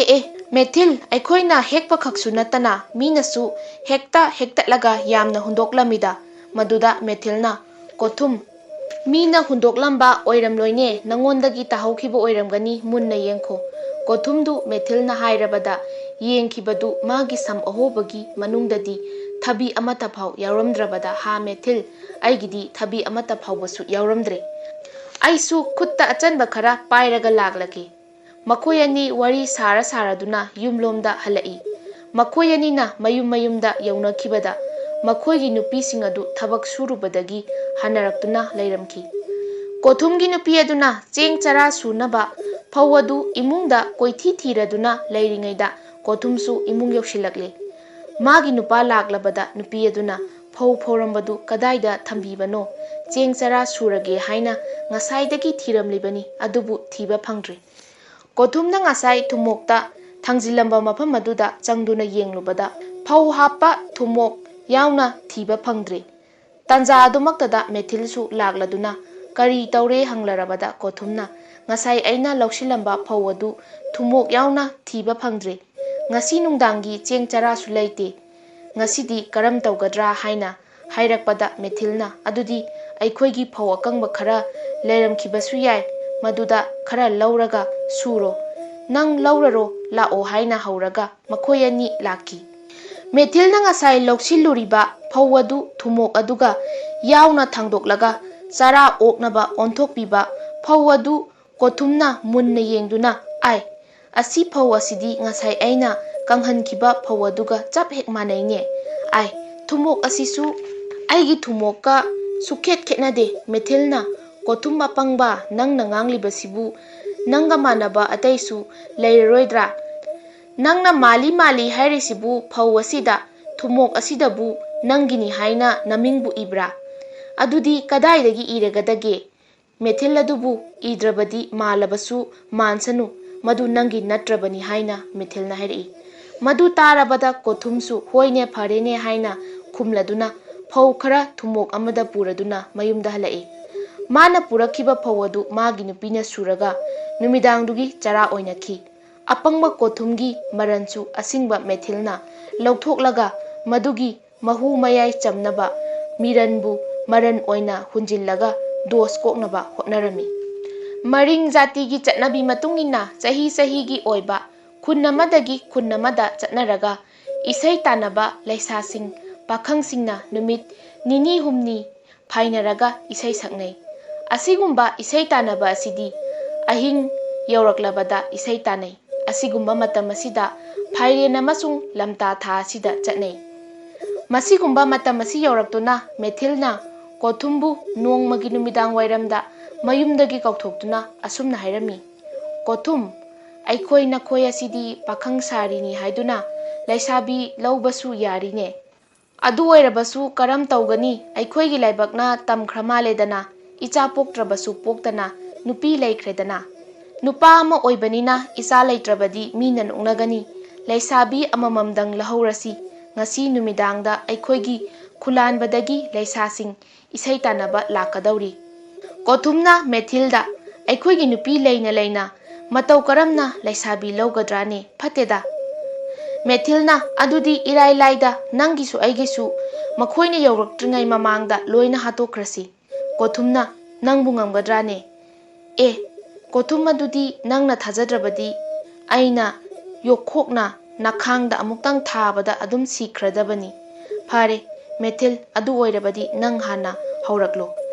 "ꯑꯦ ꯑꯦ, ꯃꯦꯊꯤꯜ, ꯑꯩꯈꯣꯏꯅ ꯍꯦꯛꯄ ꯈꯛꯁꯨ ꯅꯠꯇꯅ ꯃꯤꯅꯁꯨ ꯍꯦꯛꯇ ꯍꯦꯛꯇꯠꯂꯒ ꯌꯥꯝꯅ ꯍꯨꯟꯗꯣꯛꯂꯝꯃꯤꯗ꯫" ꯃꯗꯨꯗ ꯃꯦꯊꯤꯜꯅ, "ꯀꯣꯊꯨꯝ, ꯃꯤꯅ ꯍꯨꯟꯗꯣꯛꯂꯝꯕ ꯑꯣꯏꯔꯝꯂꯣꯏꯅꯦ, ꯅꯉꯣꯟꯗꯒꯤ ꯇꯥꯍꯧꯈꯤꯕ ꯑꯣꯏꯔꯝꯒꯅꯤ, ꯃꯨꯟꯅ ꯌꯦꯡꯈꯣ꯫" ꯀꯣꯊꯨꯝꯗꯨ ꯃꯦꯊꯤꯜꯅ ꯍꯥꯏꯔꯕꯗ ꯌꯦꯡꯈꯤꯕꯗꯨ ꯃꯥꯒꯤ ꯁꯝ ꯑꯍꯣꯕꯒꯤ ꯃꯅꯨꯡꯗꯗꯤ ꯊꯕꯤ ꯑꯃꯠꯇ ꯐꯥꯎ ꯌꯥꯎꯔꯝꯗ꯭ꯔꯕꯗ, "ꯍꯥ ꯃꯦꯊꯤꯜ, ꯑꯩꯒꯤꯗꯤ ꯊꯕꯤ ꯑꯃꯠꯇ ꯐꯥꯎꯕꯁꯨ ꯌꯥꯎꯔꯝꯗ꯭ꯔꯦ꯫ ꯑꯩꯁꯨ ꯈꯨꯠꯇ ꯑꯆꯟꯕ ꯈꯔ ꯄꯥꯏꯔꯒ ꯂꯥꯛꯂꯒꯦ꯫" ꯃꯈꯣꯏ ꯑꯅꯤ ꯋꯥꯔꯤ ꯁꯥꯔ ꯁꯥꯔꯗꯨꯅ ꯌꯨꯝꯂꯣꯝꯗ ꯍꯜꯂꯛꯏ꯫ ꯃꯈꯣꯏ ꯑꯅꯤꯅ ꯃꯌꯨꯝ ꯃꯌꯨꯝꯗ ꯌꯧꯅꯈꯤꯕꯗ ꯃꯈꯣꯏꯒꯤ ꯅꯨꯄꯤꯁꯤꯡ ꯑꯗꯨ ꯊꯕꯛ ꯁꯨꯔꯨꯕꯗꯒꯤ ꯍꯟꯅꯔꯛꯇꯨꯅ ꯂꯩꯔꯝꯈꯤ꯫ ꯀꯣꯊꯨꯝꯒꯤ ꯅꯨꯄꯤ ꯑꯗꯨꯅ ꯆꯦꯡ ꯆꯔꯥ ꯁꯨꯅꯕ ꯐꯧ ꯑꯗꯨ ꯏꯃꯨꯡꯗ ꯀꯣꯏꯊꯤ ꯊꯤꯔꯗꯨꯅ ꯂꯩꯔꯤꯉꯩꯗ ꯀꯣꯊꯨꯝꯁꯨ ꯏꯃꯨꯡ ꯌꯧꯁꯤꯜꯂꯛꯂꯦ꯫ ꯃꯥꯒꯤ ꯅꯨꯄꯥ ꯂꯥꯛꯂꯕꯗ ꯅꯨꯄꯤ ꯑꯗꯨꯅ, "ꯐꯧ ꯐꯧꯔꯝꯕꯗꯨ ꯀꯗꯥꯏꯗ ꯊꯝꯕꯤꯕꯅꯣ? ꯆꯦꯡ ꯆꯔꯥ ꯁꯨꯔꯒꯦ ꯍꯥꯏꯅ ꯉꯁꯥꯏꯗꯒꯤ ꯊꯤꯔꯝꯂꯤꯕꯅꯤ, ꯑꯗꯨꯕꯨ ꯊꯤꯕ ꯐꯪꯗ꯭ꯔꯦ꯫" ꯀꯣꯊꯨꯝꯅ ꯉꯁꯥꯏ ꯊꯨꯝꯃꯣꯛꯇ ꯊꯥꯡꯖꯤꯜꯂꯝꯕ ꯃꯐꯝ ꯑꯗꯨꯗ ꯆꯪꯗꯨꯅ ꯌꯦꯡꯂꯨꯕꯗ ꯐꯧ ꯍꯥꯞꯄ ꯊꯨꯝꯃꯣꯛ ꯌꯥꯎꯅ ꯊꯤꯕ ꯐꯪꯗ꯭ꯔꯦ꯫ ꯇꯥꯟꯖꯥ ꯑꯗꯨꯃꯛꯇꯗ ꯃꯦꯊꯤꯜꯁꯨ ꯂꯥꯛꯂꯗꯨꯅ ꯀꯔꯤ ꯇꯧꯔꯦ ꯍꯪꯂꯔꯕꯗ ꯀꯣꯊꯨꯝꯅ ꯉꯁꯥꯏ ꯑꯩꯅ ꯂꯧꯁꯤꯜꯂꯝꯕ ꯐꯧ ꯑꯗꯨ ꯊꯨꯝꯃꯣꯛ ꯌꯥꯎꯅ ꯊꯤꯕ ꯐꯪꯗ꯭ꯔꯦ꯫ ꯉꯁꯤ ꯅꯨꯡꯗꯥꯡꯒꯤ ꯆꯦꯡ ꯆꯔꯥꯁꯨ ꯂꯩꯇꯦ꯫ ꯉꯁꯤꯗꯤ ꯀꯔꯝ ꯇꯧꯒꯗ꯭ꯔꯥ ꯍꯥꯏꯅ ꯍꯥꯏꯔꯛꯄꯗ ꯃꯦꯊꯤꯜꯅ, "ꯑꯗꯨꯗꯤ ꯑꯩꯈꯣꯏꯒꯤ ꯐꯧ ꯑꯀꯪꯕ ꯈꯔ ꯂꯩꯔꯝꯈꯤꯕꯁꯨ ꯌꯥꯏ, ꯃꯗꯨꯗ ꯈꯔ ꯂꯧꯔꯒ ꯁꯨꯔꯣ꯫ ꯅꯪ ꯂꯧꯔꯔꯣ, ꯂꯥꯛꯑꯣ" ꯍꯥꯏꯅ ꯍꯧꯔꯒ ꯃꯈꯣꯏ ꯑꯅꯤ ꯂꯥꯛꯈꯤ꯫ ꯃꯦꯊꯤꯜꯅ ꯉꯁꯥꯏ ꯂꯧꯁꯤꯜꯂꯨꯔꯤꯕ ꯐꯧ ꯑꯗꯨ ꯊꯨꯝꯃꯣꯛ ꯑꯗꯨꯒ ꯌꯥꯎꯅ ꯊꯥꯡꯗꯣꯛꯂꯒ ꯆꯔꯥ ꯑꯣꯛꯅꯕ ꯑꯣꯟꯊꯣꯛꯄꯤꯕ ꯐꯧ ꯑꯗꯨ ꯀꯣꯊꯨꯝꯅ ꯃꯨꯟꯅ ꯌꯦꯡꯗꯨꯅ, "ꯑꯥꯏ, ꯑꯁꯤ ꯐꯧ ꯑꯁꯤꯗꯤ ꯉꯁꯥꯏ ꯑꯩꯅ ꯀꯪꯍꯟꯈꯤꯕ ꯐꯧ ꯑꯗꯨꯒ ꯆꯞ ꯍꯦꯛ ꯃꯥꯟꯅꯩꯅꯦ꯫ ꯑꯥꯏ, ꯊꯨꯝꯃꯣꯛ ꯑꯁꯤꯁꯨ ꯑꯩꯒꯤ ꯊꯨꯝꯃꯣꯛꯀ ꯁꯨꯛꯈꯦꯠ ꯈꯦꯠꯅꯗꯦ꯫ ꯃꯦꯊꯤꯜꯅ, ꯀꯣꯊꯨꯝ ꯑꯄꯪꯕ, ꯅꯪꯅ ꯉꯥꯡꯂꯤꯕꯁꯤꯕꯨ ꯅꯪꯒ ꯃꯥꯟꯅꯕ ꯑꯇꯩꯁꯨ ꯂꯩꯔꯔꯣꯏꯗ꯭ꯔꯥ? ꯅꯪꯅ ꯃꯥꯜꯂꯤ ꯃꯥꯜꯂꯤ ꯍꯥꯏꯔꯤꯁꯤꯕꯨ ꯐꯧ ꯑꯁꯤꯗ, ꯊꯨꯝꯃꯣꯛ ꯑꯁꯤꯗꯕꯨ ꯅꯪꯒꯤꯅꯤ ꯍꯥꯏꯅ ꯅꯃꯤꯡꯕꯨ ꯏꯕ꯭ꯔꯥ? ꯑꯗꯨꯗꯤ ꯀꯗꯥꯏꯗꯒꯤ ꯏꯔꯒꯗꯒꯦ? ꯃꯦꯊꯤꯜ ꯑꯗꯨꯕꯨ ꯏꯗ꯭ꯔꯕꯗꯤ ꯃꯥꯜꯂꯕꯁꯨ ꯃꯥꯟꯁꯅꯨ, ꯃꯗꯨ ꯅꯪꯒꯤ ꯅꯠꯇ꯭ꯔꯕꯅꯤ" ꯍꯥꯏꯅ ꯃꯦꯊꯤꯜꯅ ꯍꯥꯏꯔꯛꯏ꯫ ꯃꯗꯨ ꯇꯥꯔꯕꯗ ꯀꯣꯊꯨꯝꯁꯨ "ꯍꯣꯏꯅꯦ, ꯐꯔꯦꯅꯦ" ꯍꯥꯏꯅ ꯈꯨꯝꯂꯗꯨꯅ ꯐꯧ ꯈꯔ ꯊꯨꯝꯃꯣꯛ ꯑꯃꯗ ꯄꯨꯔꯗꯨꯅ ꯃꯌꯨꯝꯗ ꯍꯜꯂꯛꯏ꯫ ꯃꯥꯅ ꯄꯨꯔꯛꯈꯤꯕ ꯐꯧ ꯑꯗꯨ ꯃꯥꯒꯤ ꯅꯨꯄꯤꯅ ꯁꯨꯔꯒ ꯅꯨꯃꯤꯗꯥꯡꯗꯨꯒꯤ ꯆꯔꯥ ꯑꯣꯏꯅꯈꯤ꯫ ꯑꯄꯪꯕ ꯀꯣꯊꯨꯝꯒꯤ ꯃꯔꯟꯁꯨ ꯑꯁꯤꯡꯕ ꯃꯦꯊꯤꯜꯅ ꯂꯧꯊꯣꯛꯂꯒ ꯃꯗꯨꯒꯤ ꯃꯍꯨ ꯃꯌꯥꯏ ꯆꯝꯅꯕ ꯃꯤꯔꯟꯕꯨ ꯃꯔꯟ ꯑꯣꯏꯅ ꯍꯨꯟꯖꯤꯜꯂꯒ ꯗꯣꯁ ꯀꯣꯛꯅꯕ ꯍꯣꯠꯅꯔꯝꯃꯤ꯫ ꯃꯔꯤꯡ ꯖꯥꯇꯤꯒꯤ ꯆꯠꯅꯕꯤ ꯃꯇꯨꯡ ꯏꯟꯅ ꯆꯍꯤ ꯆꯍꯤꯒꯤ ꯑꯣꯏꯕ ꯈꯨꯟ ꯑꯃꯗꯒꯤ ꯈꯨꯟ ꯑꯃꯗ ꯆꯠꯅꯔꯒ ꯏꯁꯩ ꯇꯥꯟꯅꯕ ꯂꯩꯁꯥꯁꯤꯡ ꯄꯥꯈꯪꯁꯤꯡꯅ ꯅꯨꯃꯤꯠ ꯅꯤꯅꯤ ꯍꯨꯝꯅꯤ ꯐꯥꯏꯅꯔꯒ ꯏꯁꯩ ꯁꯛꯅꯩ꯫ ꯑꯁꯤꯒꯨꯝꯕ ꯏꯁꯩ ꯇꯥꯟꯅꯕ ꯑꯁꯤꯗꯤ ꯑꯍꯤꯡ ꯌꯧꯔꯛꯂꯕꯗ ꯏꯁꯩ ꯇꯥꯟꯅꯩ꯫ ꯑꯁꯤꯒꯨꯝꯕ ꯃꯇꯝ ꯑꯁꯤꯗ ꯐꯥꯏꯔꯦꯟ ꯑꯃꯁꯨꯡ ꯂꯝꯇꯥ ꯊꯥ ꯑꯁꯤꯗ ꯆꯠꯅꯩ꯫ ꯃꯁꯤꯒꯨꯝꯕ ꯃꯇꯝ ꯑꯁꯤ ꯌꯧꯔꯛꯇꯨꯅ ꯃꯦꯊꯤꯜꯅ ꯀꯣꯊꯨꯝꯕꯨ ꯅꯣꯡꯃꯒꯤ ꯅꯨꯃꯤꯗꯥꯡ ꯋꯥꯏꯔꯝꯗ ꯃꯌꯨꯝꯗꯒꯤ ꯀꯧꯊꯣꯛꯇꯨꯅ ꯑꯁꯨꯝꯅ ꯍꯥꯏꯔꯝꯃꯤ, "ꯀꯣꯊꯨꯝ, ꯑꯩꯈꯣꯏ ꯅꯈꯣꯏ ꯑꯁꯤꯗꯤ ꯄꯥꯈꯪ ꯁꯥꯔꯤꯅꯤ ꯍꯥꯏꯗꯨꯅ ꯂꯩꯁꯥꯕꯤ ꯂꯧꯕꯁꯨ ꯌꯥꯔꯤꯅꯦ꯫ ꯑꯗꯨ ꯑꯣꯏꯔꯕꯁꯨ ꯀꯔꯝ ꯇꯧꯒꯅꯤ? ꯑꯩꯈꯣꯏꯒꯤ ꯂꯥꯏꯕꯛꯅ ꯇꯝꯈ꯭ꯔ ꯃꯥꯜꯂꯦꯗꯅ, ꯏꯆꯥ ꯄꯣꯛꯇ꯭ꯔꯕꯁꯨ ꯄꯣꯛꯇꯅ ꯅꯨꯄꯤ ꯂꯩꯈ꯭ꯔꯦꯗꯅ"꯫ ꯅꯨꯄꯥ ꯑꯃ ꯑꯣꯏꯕꯅꯤꯅ ꯏꯆꯥ ꯂꯩꯇ꯭ꯔꯕꯗꯤ ꯃꯤꯅ ꯅꯣꯛꯅꯒꯅꯤ꯫ ꯂꯩꯁꯥꯕꯤ ꯑꯃꯃꯝꯗꯪ ꯂꯧꯍꯧꯔꯁꯤ꯫ ꯉꯁꯤ ꯅꯨꯃꯤꯗꯥꯡꯗ ꯑꯩꯈꯣꯏꯒꯤ ꯈꯨꯂꯥꯟꯕꯗꯒꯤ ꯂꯩꯁꯥꯁꯤꯡ ꯏꯁꯩ ꯇꯥꯟꯅꯕ ꯂꯥꯛꯀꯗꯧꯔꯤ꯫ ꯀꯣꯊꯨꯝꯅ ꯃꯦꯊꯤꯜꯗ, "ꯑꯩꯈꯣꯏꯒꯤ ꯅꯨꯄꯤ ꯂꯩꯅ ꯂꯩꯅ ꯃꯇꯧ ꯀꯔꯝꯅ ꯂꯩꯁꯥꯕꯤ ꯂꯧꯒꯗ꯭ꯔꯥꯅꯦ? ꯐꯠꯇꯦꯗ꯫" ꯃꯦꯊꯤꯜꯅ, "ꯑꯗꯨꯗꯤ ꯏꯔꯥꯏ ꯂꯥꯏꯗ, ꯅꯪꯒꯤꯁꯨ ꯑꯩꯒꯤꯁꯨ ꯃꯈꯣꯏꯅ ꯌꯧꯔꯛꯇ꯭ꯔꯤꯉꯩ ꯃꯃꯥꯡꯗ ꯂꯣꯏꯅ ꯍꯥꯠꯇꯣꯛꯈ꯭ꯔꯁꯤ꯫" ꯀꯣꯊꯨꯝꯅ, "ꯅꯪꯕꯨ ꯉꯝꯒꯗ꯭ꯔꯥꯅꯦ?" "ꯑꯦ, ꯀꯣꯊꯨꯝ, ꯑꯗꯨꯗꯤ ꯅꯪꯅ ꯊꯥꯖꯗ꯭ꯔꯕꯗꯤ ꯑꯩꯅ ꯌꯣꯛꯈꯣꯛꯅ ꯅꯈꯥꯡꯗ ꯑꯃꯨꯛꯇꯪ ꯊꯥꯕꯗ ꯑꯗꯨꯝ ꯁꯤꯈ꯭ꯔꯗꯕꯅꯤ꯫" "ꯐꯔꯦ, ꯃꯦꯊꯤꯜ, ꯑꯗꯨ ꯑꯣꯏꯔꯕꯗꯤ ꯅꯪ ꯍꯥꯟꯅ ꯍꯧꯔꯛꯂꯣ꯫"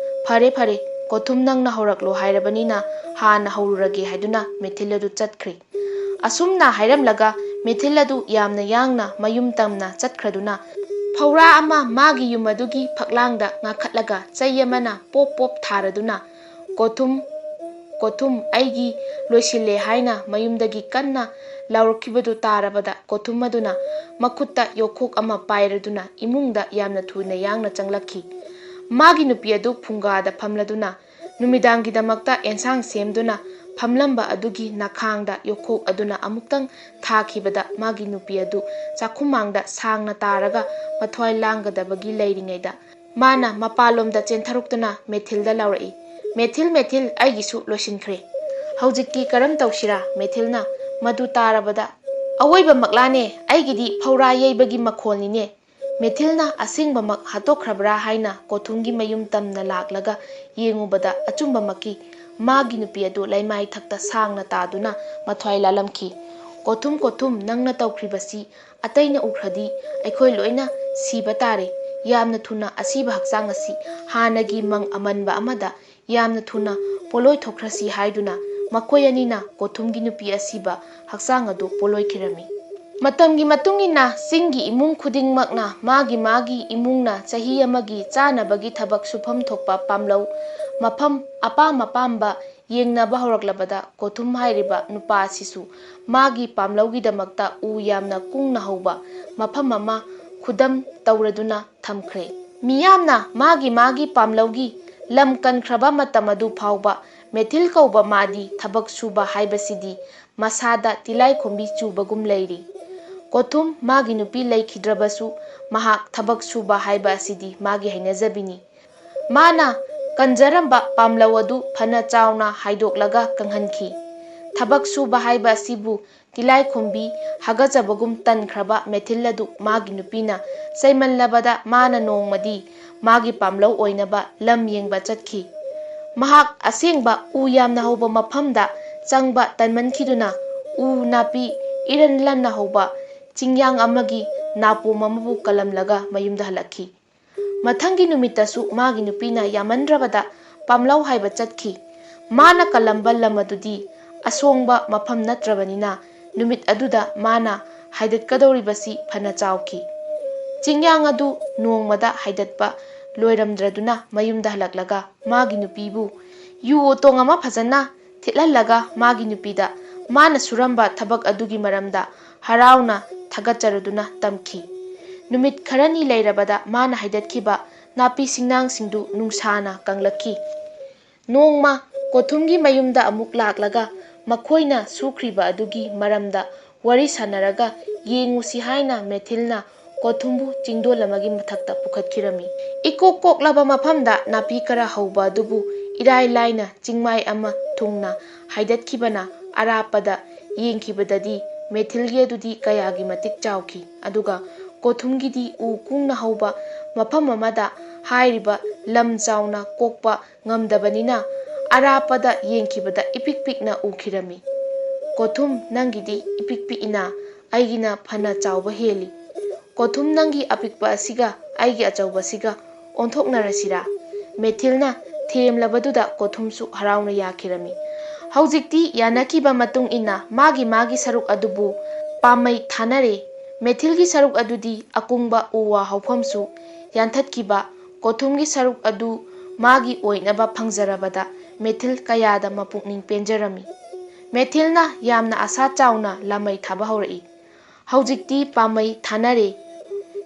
"ꯐꯔꯦ, ꯐꯔꯦ, ꯀꯣꯊꯨꯝ ꯅꯪꯅ ꯍꯧꯔꯛꯂꯣ ꯍꯥꯏꯔꯕꯅꯤꯅ ꯍꯥꯟꯅ ꯍꯧꯔꯨꯔꯒꯦ," ꯍꯥꯏꯗꯨꯅ ꯃꯦꯊꯤꯜ ꯑꯗꯨ ꯆꯠꯈ꯭ꯔꯦ꯫ ꯑꯁꯨꯝꯅ ꯍꯥꯏꯔꯝꯂꯒ ꯃꯦꯊꯤꯜ ꯑꯗꯨ ꯌꯥꯝꯅ ꯌꯥꯡꯅ ꯃꯌꯨꯝ ꯇꯝꯅ ꯆꯠꯈ꯭ꯔꯗꯨꯅ, ꯐꯧꯔꯥ ꯑꯃ ꯃꯥꯒꯤ ꯌꯨꯝ ꯑꯗꯨꯒꯤ ꯐꯛꯂꯥꯡꯗ ꯉꯥꯈꯠꯂꯒ ꯆꯩ ꯑꯃꯅ ꯄꯣꯞ ꯄꯣꯞ ꯊꯥꯔꯗꯨꯅ, "ꯀꯣꯊꯨꯝ, ꯀꯣꯊꯨꯝ, ꯑꯩꯒꯤ ꯂꯣꯏꯁꯤꯜꯂꯦ" ꯍꯥꯏꯅ ꯃꯌꯨꯝꯗꯒꯤ ꯀꯟꯅ ꯂꯥꯎꯔꯛꯈꯤꯕꯗꯨ ꯇꯥꯔꯕꯗ, ꯀꯣꯊꯨꯝ ꯑꯗꯨꯅ ꯃꯈꯨꯠꯇ ꯌꯣꯛꯈꯣꯛ ꯑꯃ ꯄꯥꯏꯔꯗꯨꯅ ꯏꯃꯨꯡꯗ ꯌꯥꯝꯅ ꯊꯨꯅ ꯌꯥꯡꯅ ꯆꯪꯂꯛꯈꯤ꯫ ꯃꯥꯒꯤ ꯅꯨꯄꯤ ꯑꯗꯨ ꯐꯨꯡꯒꯥꯗ ꯐꯝꯂꯗꯨꯅ ꯅꯨꯃꯤꯗꯥꯡꯒꯤꯗꯃꯛꯇ ꯑꯦꯟꯁꯥꯡ ꯁꯦꯝꯗꯨꯅ ꯐꯝꯂꯝꯕ ꯑꯗꯨꯒꯤ ꯅꯈꯥꯡꯗ ꯌꯣꯛꯈꯣꯛ ꯑꯗꯨꯅ ꯑꯃꯨꯛꯇꯪ ꯊꯥꯈꯤꯕꯗ, ꯃꯥꯒꯤ ꯅꯨꯄꯤ ꯑꯗꯨ ꯆꯥꯛꯈꯨꯝꯃꯥꯡꯗ ꯁꯥꯡꯅ ꯇꯥꯔꯒ ꯃꯊ꯭ꯋꯥꯏ ꯂꯥꯡꯒꯗꯕꯒꯤ ꯂꯩꯔꯤꯉꯩꯗ, ꯃꯥꯅ ꯃꯄꯥꯟꯂꯣꯝꯗ ꯆꯦꯟꯊꯔꯛꯇꯨꯅ ꯃꯦꯊꯤꯜꯗ ꯂꯥꯎꯔꯛꯏ, "ꯃꯦꯊꯤꯜ, ꯃꯦꯊꯤꯜ, ꯑꯩꯒꯤꯁꯨ ꯂꯣꯏꯁꯤꯟꯈ꯭ꯔꯦ꯫ ꯍꯧꯖꯤꯛꯇꯤ ꯀꯔꯝ ꯇꯧꯁꯤꯔꯥ?" ꯃꯦꯊꯤꯜꯅ ꯃꯗꯨ ꯇꯥꯔꯕꯗ, "ꯑꯋꯣꯏꯕꯃꯛꯂꯥꯅꯦ, ꯑꯩꯒꯤꯗꯤ ꯐꯧꯔꯥ ꯌꯩꯕꯒꯤ ꯃꯈꯣꯜꯅꯤꯅꯦ꯫" ꯃꯦꯊꯤꯜꯅ ꯑꯁꯦꯡꯕꯃꯛ ꯍꯥꯠꯇꯣꯛꯈ꯭ꯔꯕ꯭ꯔꯥ ꯍꯥꯏꯅ ꯀꯣꯊꯨꯝꯒꯤ ꯃꯌꯨꯝ ꯇꯝꯅ ꯂꯥꯛꯂꯒ ꯌꯦꯡꯉꯨꯕꯗ, ꯑꯆꯨꯝꯕꯃꯛꯀꯤ ꯃꯥꯒꯤ ꯅꯨꯄꯤ ꯑꯗꯨ ꯂꯩꯃꯥꯏ ꯊꯛꯇ ꯁꯥꯡꯅ ꯇꯥꯗꯨꯅ ꯃꯊ꯭ꯋꯥꯏ ꯂꯥꯜꯂꯝꯈꯤ꯫ "ꯀꯣꯊꯨꯝ, ꯀꯣꯊꯨꯝ, ꯅꯪꯅ ꯇꯧꯈ꯭ꯔꯤꯕꯁꯤ ꯑꯇꯩꯅ ꯎꯈ꯭ꯔꯗꯤ ꯑꯩꯈꯣꯏ ꯂꯣꯏꯅ ꯁꯤꯕ ꯇꯥꯔꯦ꯫ ꯌꯥꯝꯅ ꯊꯨꯅ ꯑꯁꯤꯕ ꯍꯛꯆꯥꯡ ꯑꯁꯤ ꯍꯥꯟꯅꯒꯤ ꯃꯪ ꯑꯃꯟꯕ ꯑꯃꯗ ꯌꯥꯝꯅ ꯊꯨꯅ ꯄꯣꯂꯣꯏ ꯊꯣꯛꯈ꯭ꯔꯁꯤ" ꯍꯥꯏꯗꯨꯅ ꯃꯈꯣꯏ ꯑꯅꯤꯅ ꯀꯣꯊꯨꯝꯒꯤ ꯅꯨꯄꯤ ꯑꯁꯤꯕ ꯍꯛꯆꯥꯡ ꯑꯗꯨ ꯄꯣꯂꯣꯏꯈꯤꯔꯝꯃꯤ꯫ ꯃꯇꯝꯒꯤ ꯃꯇꯨꯡ ꯏꯟꯅ ꯆꯤꯡꯒꯤ ꯏꯃꯨꯡ ꯈꯨꯗꯤꯡꯃꯛꯅ ꯃꯥꯒꯤ ꯃꯥꯒꯤ ꯏꯃꯨꯡꯅ ꯆꯍꯤ ꯑꯃꯒꯤ ꯆꯥꯅꯕꯒꯤ ꯊꯕꯛ ꯁꯨꯐꯝ ꯊꯣꯛꯄ ꯄꯥꯝꯂꯧ ꯃꯐꯝ ꯑꯄꯥꯝ ꯑꯄꯥꯝꯕ ꯌꯦꯡꯅꯕ ꯍꯧꯔꯛꯂꯕꯗ, ꯀꯣꯊꯨꯝ ꯍꯥꯏꯔꯤꯕ ꯅꯨꯄꯥ ꯑꯁꯤꯁꯨ ꯃꯥꯒꯤ ꯄꯥꯝꯂꯧꯒꯤꯗꯃꯛꯇ ꯎ ꯌꯥꯝꯅ ꯀꯨꯡꯅ ꯍꯧꯕ ꯃꯐꯝ ꯑꯃ ꯈꯨꯗꯝ ꯇꯧꯔꯗꯨꯅ ꯊꯝꯈ꯭ꯔꯦ꯫ ꯃꯤꯌꯥꯝꯅ ꯃꯥꯒꯤ ꯃꯥꯒꯤ ꯄꯥꯝꯂꯧꯒꯤ ꯂꯝ ꯀꯟꯈ꯭ꯔꯕ ꯃꯇꯝ ꯑꯗꯨ ꯐꯥꯎꯕ ꯃꯦꯊꯤꯜ ꯀꯧꯕ ꯃꯥꯗꯤ ꯊꯕꯛ ꯁꯨꯕ ꯍꯥꯏꯕꯁꯤꯗꯤ ꯃꯁꯥꯗ ꯇꯤꯂꯥꯏꯈꯣꯝꯕꯤ ꯆꯨꯕꯒꯨꯝ ꯂꯩꯔꯤ꯫ ꯀꯣꯊꯨꯝ ꯃꯥꯒꯤ ꯅꯨꯄꯤ ꯂꯩꯈꯤꯗ꯭ꯔꯕꯁꯨ ꯃꯍꯥꯛ ꯊꯕꯛ ꯁꯨꯕ ꯍꯥꯏꯕ ꯑꯁꯤꯗꯤ ꯃꯥꯒꯤ ꯍꯩꯅꯖꯕꯤꯅꯤ꯫ ꯃꯥꯅ ꯀꯟꯖꯔꯝꯕ ꯄꯥꯝꯂꯧ ꯑꯗꯨ ꯐꯅ ꯆꯥꯎꯅ ꯍꯥꯏꯗꯣꯛꯂꯒ ꯀꯪꯍꯟꯈꯤ꯫ ꯊꯕꯛ ꯁꯨꯕ ꯍꯥꯏꯕ ꯑꯁꯤꯕꯨ ꯇꯤꯂꯥꯏꯈꯣꯝꯕꯤ ꯍꯥꯒꯠꯆꯕꯒꯨꯝ ꯇꯟꯈ꯭ꯔꯕ ꯃꯦꯊꯤꯜ ꯑꯗꯨ ꯃꯥꯒꯤ ꯅꯨꯄꯤꯅ ꯆꯩꯃꯜꯂꯕꯗ ꯃꯥꯅ ꯅꯣꯡꯃꯗꯤ ꯃꯥꯒꯤ ꯄꯥꯝꯂꯧ ꯑꯣꯏꯅꯕ ꯂꯝ ꯌꯦꯡꯕ ꯆꯠꯈꯤ꯫ ꯃꯍꯥꯛ ꯑꯁꯦꯡꯕ ꯎ ꯌꯥꯝꯅ ꯍꯧꯕ ꯃꯐꯝꯗ ꯆꯪꯕ ꯇꯟꯃꯟꯈꯤꯗꯨꯅ ꯎ ꯅꯥꯄꯤ ꯏꯔꯟ ꯂꯟꯅ ꯍꯧꯕ ꯆꯤꯡꯌꯥꯡ ꯑꯃꯒꯤ ꯅꯥꯄꯣꯝ ꯑꯃꯕꯨ ꯀꯜꯂꯝꯂꯒ ꯃꯌꯨꯝꯗ ꯍꯜꯂꯛꯈꯤ꯫ ꯃꯊꯪꯒꯤ ꯅꯨꯃꯤꯠꯇꯁꯨ ꯃꯥꯒꯤ ꯅꯨꯄꯤꯅ ꯌꯥꯝꯃꯟꯗ꯭ꯔꯕꯗ ꯄꯥꯝꯂꯧ ꯍꯥꯏꯕ ꯆꯠꯈꯤ꯫ ꯃꯥꯅ ꯀꯜꯂꯝꯕ ꯂꯝ ꯑꯗꯨꯗꯤ ꯑꯁꯣꯡꯕ ꯃꯐꯝ ꯅꯠꯇ꯭ꯔꯕꯅꯤꯅ ꯅꯨꯃꯤꯠ ꯑꯗꯨꯗ ꯃꯥꯅ ꯍꯥꯏꯗꯠꯀꯗꯧꯔꯤꯕꯁꯤ ꯐꯅ ꯆꯥꯎꯈꯤ꯫ ꯆꯤꯡꯌꯥꯡ ꯑꯗꯨ ꯅꯣꯡꯃꯗ ꯍꯥꯏꯗꯠꯄ ꯂꯣꯏꯔꯝꯗ꯭ꯔꯗꯨꯅ ꯃꯌꯨꯝꯗ ꯍꯜꯂꯛꯂꯒ ꯃꯥꯒꯤ ꯅꯨꯄꯤꯕꯨ ꯌꯨ ꯑꯣꯇꯣꯡ ꯑꯃ ꯐꯖꯅ ꯊꯤꯠꯍꯜꯂꯒ ꯃꯥꯒꯤ ꯅꯨꯄꯤꯗ ꯃꯥꯅ ꯁꯨꯔꯝꯕ ꯊꯕꯛ ꯑꯗꯨꯒꯤ ꯃꯔꯝꯗ ꯍꯔꯥꯎꯅ ꯊꯥꯒꯠꯆꯔꯗꯨꯅ ꯇꯝꯈꯤ꯫ ꯅꯨꯃꯤꯠ ꯈꯔꯅꯤ ꯂꯩꯔꯕꯗ ꯃꯥꯅ ꯍꯥꯏꯗꯠꯈꯤꯕ ꯅꯥꯄꯤ ꯁꯤꯡꯅꯥꯡꯁꯤꯡꯗꯨ ꯅꯨꯡꯁꯥꯅ ꯀꯪꯂꯛꯈꯤ꯫ ꯅꯣꯡꯃ ꯀꯣꯊꯨꯝꯒꯤ ꯃꯌꯨꯝꯗ ꯑꯃꯨꯛ ꯂꯥꯛꯂꯒ ꯃꯈꯣꯏꯅ ꯁꯨꯈ꯭ꯔꯤꯕ ꯑꯗꯨꯒꯤ ꯃꯔꯝꯗ ꯋꯥꯔꯤ ꯁꯥꯟꯅꯔꯒ ꯌꯦꯡꯉꯨꯁꯤ ꯍꯥꯏꯅ ꯃꯦꯊꯤꯜꯅ ꯀꯣꯊꯨꯝꯕꯨ ꯆꯤꯡꯗꯣꯜ ꯑꯃꯒꯤ ꯃꯊꯛꯇ ꯄꯨꯈꯠꯈꯤꯔꯝꯃꯤ꯫ ꯏꯀꯣꯛ ꯀꯣꯛꯂꯕ ꯃꯐꯝꯗ ꯅꯥꯄꯤ ꯈꯔ ꯍꯧꯕ ꯑꯗꯨꯕꯨ ꯏꯔꯥꯏ ꯂꯥꯏꯅ ꯆꯤꯡꯃꯥꯏ ꯑꯃ ꯊꯨꯡꯅ ꯍꯥꯏꯗꯠꯈꯤꯕꯅ ꯑꯔꯥꯞꯄꯗ ꯌꯦꯡꯈꯤꯕꯗꯗꯤ ꯃꯦꯊꯤꯜꯒꯤ ꯑꯗꯨꯗꯤ ꯀꯌꯥꯒꯤ ꯃꯇꯤꯛ ꯆꯥꯎꯈꯤ꯫ ꯑꯗꯨꯒ ꯀꯣꯊꯨꯝꯒꯤꯗꯤ ꯎ ꯀꯨꯡꯅ ꯍꯧꯕ ꯃꯐꯝ ꯑꯃꯗ ꯍꯥꯏꯔꯤꯕ ꯂꯝ ꯆꯥꯎꯅ ꯀꯣꯛꯄ ꯉꯝꯗꯕꯅꯤꯅ ꯑꯔꯥꯞꯄꯗ ꯌꯦꯡꯈꯤꯕꯗ ꯏꯄꯤꯛ ꯄꯤꯛꯅ ꯎꯈꯤꯔꯝꯃꯤ꯫ "ꯀꯣꯊꯨꯝ, ꯅꯪꯒꯤꯗꯤ ꯏꯄꯤꯛ ꯄꯤꯛꯏꯅ ꯑꯩꯒꯤꯅ ꯐꯅ ꯆꯥꯎꯕ ꯍꯦꯜꯂꯤ꯫ ꯀꯣꯊꯨꯝ, ꯅꯪꯒꯤ ꯑꯄꯤꯛꯄ ꯑꯁꯤꯒ ꯑꯩꯒꯤ ꯑꯆꯧꯕꯁꯤꯒ ꯑꯣꯟꯊꯣꯛꯅꯔꯁꯤꯔꯥ?" ꯃꯦꯊꯤꯜꯅ ꯊꯦꯝꯂꯕꯗꯨꯗ ꯀꯣꯊꯨꯝꯁꯨ ꯍꯔꯥꯎꯅ ꯌꯥꯈꯤꯔꯝꯃꯤ꯫ ꯍꯧꯖꯤꯛꯇꯤ ꯌꯥꯅꯈꯤꯕ ꯃꯇꯨꯡ ꯏꯟꯅ ꯃꯥꯒꯤ ꯃꯥꯒꯤ ꯁꯔꯨꯛ ꯑꯗꯨꯕꯨ ꯄꯥꯝꯃꯩ ꯊꯥꯅꯔꯦ꯫ ꯃꯦꯊꯤꯜꯒꯤ ꯁꯔꯨꯛ ꯑꯗꯨꯗꯤ ꯑꯀꯨꯡꯕ ꯎ ꯋꯥ ꯍꯧꯐꯝꯁꯨ ꯌꯥꯟꯊꯠꯈꯤꯕ, ꯀꯣꯊꯨꯝꯒꯤ ꯁꯔꯨꯛ ꯑꯗꯨ ꯃꯥꯒꯤ ꯑꯣꯏꯅꯕ ꯐꯪꯖꯔꯕꯗ ꯃꯦꯊꯤꯜ ꯀꯌꯥꯗ ꯃꯄꯨꯛꯅꯤꯡ ꯄꯦꯟꯖꯔꯝꯃꯤ꯫ ꯃꯦꯊꯤꯜꯅ ꯌꯥꯝꯅ ꯑꯁꯥ ꯆꯥꯎꯅ ꯂꯥꯃꯩ ꯊꯥꯕ ꯍꯧꯔꯛꯏ꯫ ꯍꯧꯖꯤꯛꯇꯤ ꯄꯥꯝꯃꯩ ꯊꯥꯅꯔꯦ꯫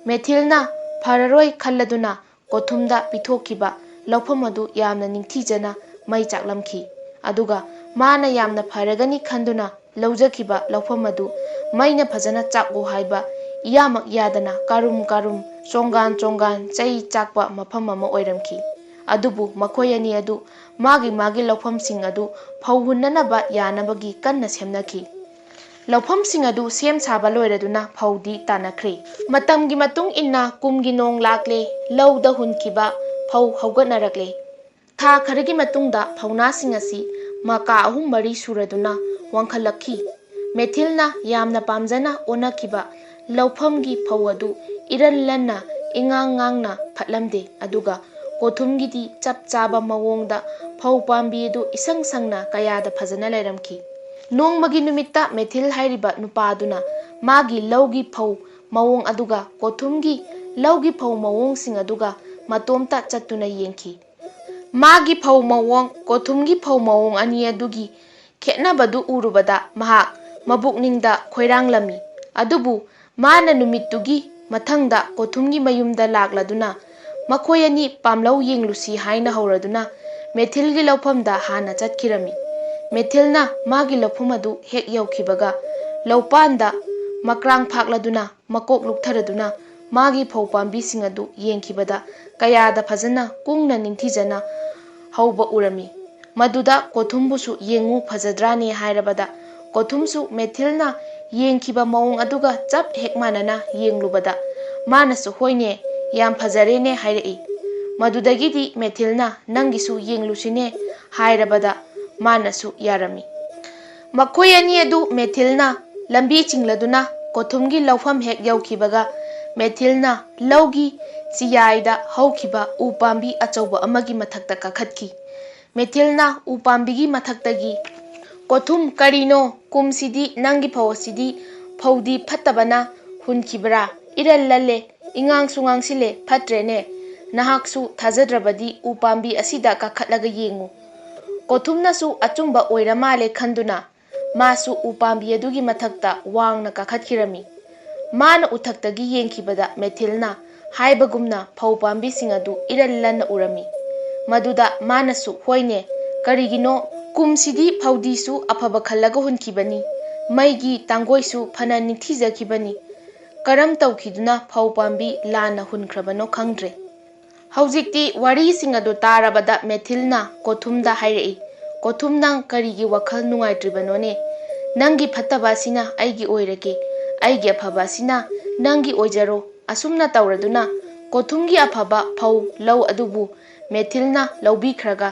ꯃꯦꯊꯤꯜꯅ ꯐꯔꯔꯣꯏ ꯈꯜꯂꯗꯨꯅ ꯀꯣꯊꯨꯝꯗ ꯄꯤꯊꯣꯛꯈꯤꯕ ꯂꯧꯐꯝ ꯑꯗꯨ ꯌꯥꯝꯅ ꯅꯤꯡꯊꯤꯖꯅ ꯃꯩ ꯆꯥꯛꯂꯝꯈꯤ꯫ ꯑꯗꯨꯒ ꯃꯥꯅ ꯌꯥꯝꯅ ꯐꯔꯒꯅꯤ ꯈꯟꯗꯨꯅ ꯂꯧꯖꯈꯤꯕ ꯂꯧꯐꯝ ꯑꯗꯨ ꯃꯩꯅ ꯐꯖꯅ ꯆꯥꯛꯎ ꯍꯥꯏꯕ ꯏꯌꯥꯃꯛ ꯌꯥꯗꯅ ꯀꯥꯔꯨꯝ ꯀꯥꯔꯨꯝ, ꯆꯣꯡꯒꯥꯟ ꯆꯣꯡꯒꯥꯟ ꯆꯩ ꯆꯥꯛꯄ ꯃꯐꯝ ꯑꯃ ꯑꯣꯏꯔꯝꯈꯤ꯫ ꯑꯗꯨꯕꯨ ꯃꯈꯣꯏ ꯑꯅꯤ ꯑꯗꯨ ꯃꯥꯒꯤ ꯃꯥꯒꯤ ꯂꯧꯐꯝꯁꯤꯡ ꯑꯗꯨ ꯐꯧ ꯍꯨꯟꯅꯅꯕ ꯌꯥꯅꯕꯒꯤ ꯀꯟꯅ ꯁꯦꯝꯅꯈꯤ꯫ ꯂꯧꯐꯝꯁꯤꯡ ꯑꯗꯨ ꯁꯦꯝ ꯁꯥꯕ ꯂꯣꯏꯔꯗꯨꯅ ꯐꯧꯗꯤ ꯇꯥꯅꯈ꯭ꯔꯦ꯫ ꯃꯇꯝꯒꯤ ꯃꯇꯨꯡ ꯏꯟꯅ ꯀꯨꯝꯒꯤ ꯅꯣꯡ ꯂꯥꯛꯂꯦ, ꯂꯧꯗ ꯍꯨꯟꯈꯤꯕ ꯐꯧ ꯍꯧꯒꯠꯅꯔꯛꯂꯦ꯫ ꯊꯥ ꯈꯔꯒꯤ ꯃꯇꯨꯡꯗ ꯐꯧꯅꯥꯁꯤꯡ ꯑꯁꯤ ꯃꯀꯥ ꯑꯍꯨꯝ ꯃꯔꯤ ꯁꯨꯔꯗꯨꯅ ꯋꯥꯡꯈꯠꯂꯛꯈꯤ꯫ ꯃꯦꯊꯤꯜꯅ ꯌꯥꯝꯅ ꯄꯥꯝꯖꯅ ꯑꯣꯟꯅꯈꯤꯕ ꯂꯧꯐꯝꯒꯤ ꯐꯧ ꯑꯗꯨ ꯏꯔꯟ ꯂꯟꯅ, ꯏꯉꯥꯡ ꯉꯥꯡꯅ ꯐꯠꯂꯝꯗꯦ, ꯑꯗꯨꯒ ꯀꯣꯊꯨꯝꯒꯤꯗꯤ ꯆꯞ ꯆꯥꯕ ꯃꯑꯣꯡꯗ ꯐꯧ ꯄꯥꯝꯕꯤ ꯑꯗꯨ ꯏꯁꯪ ꯁꯪꯅ ꯀꯌꯥꯗ ꯐꯖꯅ ꯂꯩꯔꯝꯈꯤ꯫ ꯅꯣꯡꯃꯒꯤ ꯅꯨꯃꯤꯠꯇ ꯃꯦꯊꯤꯜ ꯍꯥꯏꯔꯤꯕ ꯅꯨꯄꯥ ꯑꯗꯨꯅ ꯃꯥꯒꯤ ꯂꯧꯒꯤ ꯐꯧ ꯃꯑꯣꯡ ꯑꯗꯨꯒ ꯀꯣꯊꯨꯝꯒꯤ ꯂꯧꯒꯤ ꯐꯧ ꯃꯑꯣꯡꯁꯤꯡ ꯑꯗꯨꯒ ꯃꯇꯣꯝꯇ ꯆꯠꯇꯨꯅ ꯌꯦꯡꯈꯤ꯫ ꯃꯥꯒꯤ ꯐꯧ ꯃꯑꯣꯡ, ꯀꯣꯊꯨꯝꯒꯤ ꯐꯧ ꯃꯑꯣꯡ ꯑꯅꯤ ꯑꯗꯨꯒꯤ ꯈꯦꯠꯅꯕꯗꯨ ꯎꯔꯨꯕꯗ ꯃꯍꯥꯛ ꯃꯕꯨꯛꯅꯤꯡꯗ ꯈꯣꯏꯔꯥꯡꯂꯝꯃꯤ꯫ ꯑꯗꯨꯕꯨ ꯃꯥꯅ ꯅꯨꯃꯤꯠꯇꯨꯒꯤ ꯃꯊꯪꯗ ꯀꯣꯊꯨꯝꯒꯤ ꯃꯌꯨꯝꯗ ꯂꯥꯛꯂꯗꯨꯅ ꯃꯈꯣꯏ ꯑꯅꯤ ꯄꯥꯝꯂꯧ ꯌꯦꯡꯂꯨꯁꯤ ꯍꯥꯏꯅ ꯍꯧꯔꯗꯨꯅ ꯃꯦꯊꯤꯜꯒꯤ ꯂꯧꯐꯝꯗ ꯍꯥꯟꯅ ꯆꯠꯈꯤꯔꯝꯃꯤ꯫ ꯃꯦꯊꯤꯜꯅ ꯃꯥꯒꯤ ꯂꯧꯐꯝ ꯑꯗꯨ ꯍꯦꯛ ꯌꯧꯈꯤꯕꯒ ꯂꯧꯄꯥꯟꯗ ꯃꯀ꯭ꯔꯥꯡ ꯐꯥꯛꯂꯗꯨꯅ ꯃꯀꯣꯛ ꯂꯨꯛꯊꯔꯗꯨꯅ ꯃꯥꯒꯤ ꯐꯧ ꯄꯥꯝꯕꯤꯁꯤꯡ ꯑꯗꯨ ꯌꯦꯡꯈꯤꯕꯗ ꯀꯌꯥꯗ ꯐꯖꯅ ꯀꯨꯡꯅ ꯅꯤꯡꯊꯤꯖꯅ ꯍꯧꯕ ꯎꯔꯝꯃꯤ꯫ ꯃꯗꯨꯗ ꯀꯣꯊꯨꯝꯕꯨꯁꯨ ꯌꯦꯡꯉꯨ ꯐꯖꯗ꯭ꯔꯥꯅꯦ ꯍꯥꯏꯔꯕꯗ ꯀꯣꯊꯨꯝꯁꯨ ꯃꯦꯊꯤꯜꯅ ꯌꯦꯡꯈꯤꯕ ꯃꯑꯣꯡ ꯑꯗꯨꯒ ꯆꯞ ꯍꯦꯛ ꯃꯥꯟꯅꯅ ꯌꯦꯡꯂꯨꯕꯗ ꯃꯥꯅꯁꯨ "ꯍꯣꯏꯅꯦ, ꯌꯥꯝ ꯐꯖꯔꯦꯅꯦ" ꯍꯥꯏꯔꯛꯏ꯫ ꯃꯗꯨꯗꯒꯤꯗꯤ ꯃꯦꯊꯤꯜꯅ "ꯅꯪꯒꯤꯁꯨ ꯌꯦꯡꯂꯨꯁꯤꯅꯦ" ꯍꯥꯏꯔꯕꯗ ꯃꯥꯅꯁꯨ ꯌꯥꯔꯝꯃꯤ꯫ ꯃꯈꯣꯏ ꯑꯅꯤ ꯑꯗꯨ ꯃꯦꯊꯤꯜꯅ ꯂꯝꯕꯤ ꯆꯤꯡꯂꯗꯨꯅ ꯀꯣꯊꯨꯝꯒꯤ ꯂꯧꯐꯝ ꯍꯦꯛ ꯌꯧꯈꯤꯕꯒ ꯃꯦꯊꯤꯜꯅ ꯂꯧꯒꯤ ꯆꯤꯌꯥꯏꯗ ꯍꯧꯈꯤꯕ ꯎ ꯄꯥꯝꯕꯤ ꯑꯆꯧꯕ ꯑꯃꯒꯤ ꯃꯊꯛꯇ ꯀꯥꯈꯠꯈꯤ꯫ ꯃꯦꯊꯤꯜꯅ ꯎ ꯄꯥꯝꯕꯤꯒꯤ ꯃꯊꯛꯇꯒꯤ, "ꯀꯣꯊꯨꯝ, ꯀꯔꯤꯅꯣ? ꯀꯨꯝꯁꯤꯗꯤ ꯅꯪꯒꯤ ꯐꯧ ꯑꯁꯤꯗꯤ ꯐꯧꯗꯤ ꯐꯠꯇꯕꯅ ꯍꯨꯟꯈꯤꯕ꯭ꯔꯥ? ꯏꯔꯟ ꯂꯜꯂꯦ, ꯏꯉꯥꯡꯁꯨ ꯉꯥꯡꯁꯤꯜꯂꯦ, ꯐꯠꯇ꯭ꯔꯦꯅꯦ꯫ ꯅꯍꯥꯛꯁꯨ ꯊꯥꯖꯗ꯭ꯔꯕꯗꯤ ꯎ ꯄꯥꯝꯕꯤ ꯑꯁꯤꯗ ꯀꯥꯈꯠꯂꯒ ꯌꯦꯡꯉꯨ"꯫ ꯀꯣꯊꯨꯝꯅꯁꯨ ꯑꯆꯨꯝꯕ ꯑꯣꯏꯔ ꯃꯥꯜꯂꯦ ꯈꯟꯗꯨꯅ ꯃꯥꯁꯨ ꯎ ꯄꯥꯝꯕꯤ ꯑꯗꯨꯒꯤ ꯃꯊꯛꯇ ꯋꯥꯡꯅ ꯀꯥꯈꯠꯈꯤꯔꯝꯃꯤ꯫ ꯃꯥꯅ ꯎꯊꯛꯇꯒꯤ ꯌꯦꯡꯈꯤꯕꯗ ꯃꯦꯊꯤꯜꯅ ꯍꯥꯏꯕꯒꯨꯝꯅ ꯐꯧ ꯄꯥꯝꯕꯤꯁꯤꯡ ꯑꯗꯨ ꯏꯔꯟ ꯂꯟꯅ ꯎꯔꯝꯃꯤ꯫ ꯃꯗꯨꯗ ꯃꯥꯅꯁꯨ "ꯍꯣꯏꯅꯦ, ꯀꯔꯤꯒꯤꯅꯣ ꯀꯨꯝꯁꯤꯗꯤ ꯐꯧꯗꯤꯁꯨ ꯑꯐꯕ ꯈꯜꯂꯒ ꯍꯨꯟꯈꯤꯕꯅꯤ꯫ ꯃꯩꯒꯤ ꯇꯥꯡꯒꯣꯏꯁꯨ ꯐꯅ ꯅꯤꯡꯊꯤꯖꯈꯤꯕꯅꯤ꯫ ꯀꯔꯝ ꯇꯧꯈꯤꯗꯨꯅ ꯐꯧ ꯄꯥꯝꯕꯤ ꯂꯥꯟꯅ ꯍꯨꯟꯈ꯭ꯔꯕꯅꯣ ꯈꯪꯗ꯭ꯔꯦ꯫ ꯍꯧꯖꯤꯛꯇꯤ ꯋꯥꯔꯤꯁꯤꯡ ꯑꯗꯨ ꯇꯥꯔꯕꯗ ꯃꯦꯊꯤꯜꯅ ꯀꯣꯊꯨꯝꯗ ꯍꯥꯏꯔꯛꯏ, "ꯀꯣꯊꯨꯝ, ꯅꯪ ꯀꯔꯤꯒꯤ ꯋꯥꯈꯜ ꯅꯨꯡꯉꯥꯏꯇ꯭ꯔꯤꯕꯅꯣꯅꯦ? ꯅꯪꯒꯤ ꯐꯠꯇꯕ ꯑꯁꯤꯅ ꯑꯩꯒꯤ ꯑꯣꯏꯔꯒꯦ, ꯑꯩꯒꯤ ꯑꯐꯕ ꯑꯁꯤꯅ ꯅꯪꯒꯤ ꯑꯣꯏꯖꯔꯣ꯫" ꯑꯁꯨꯝꯅ ꯇꯧꯔꯗꯨꯅ ꯀꯣꯊꯨꯝꯒꯤ ꯑꯐꯕ ꯐꯧ ꯂꯧ ꯑꯗꯨꯕꯨ ꯃꯦꯊꯤꯜꯅ ꯂꯧꯕꯤꯈ꯭ꯔꯒ,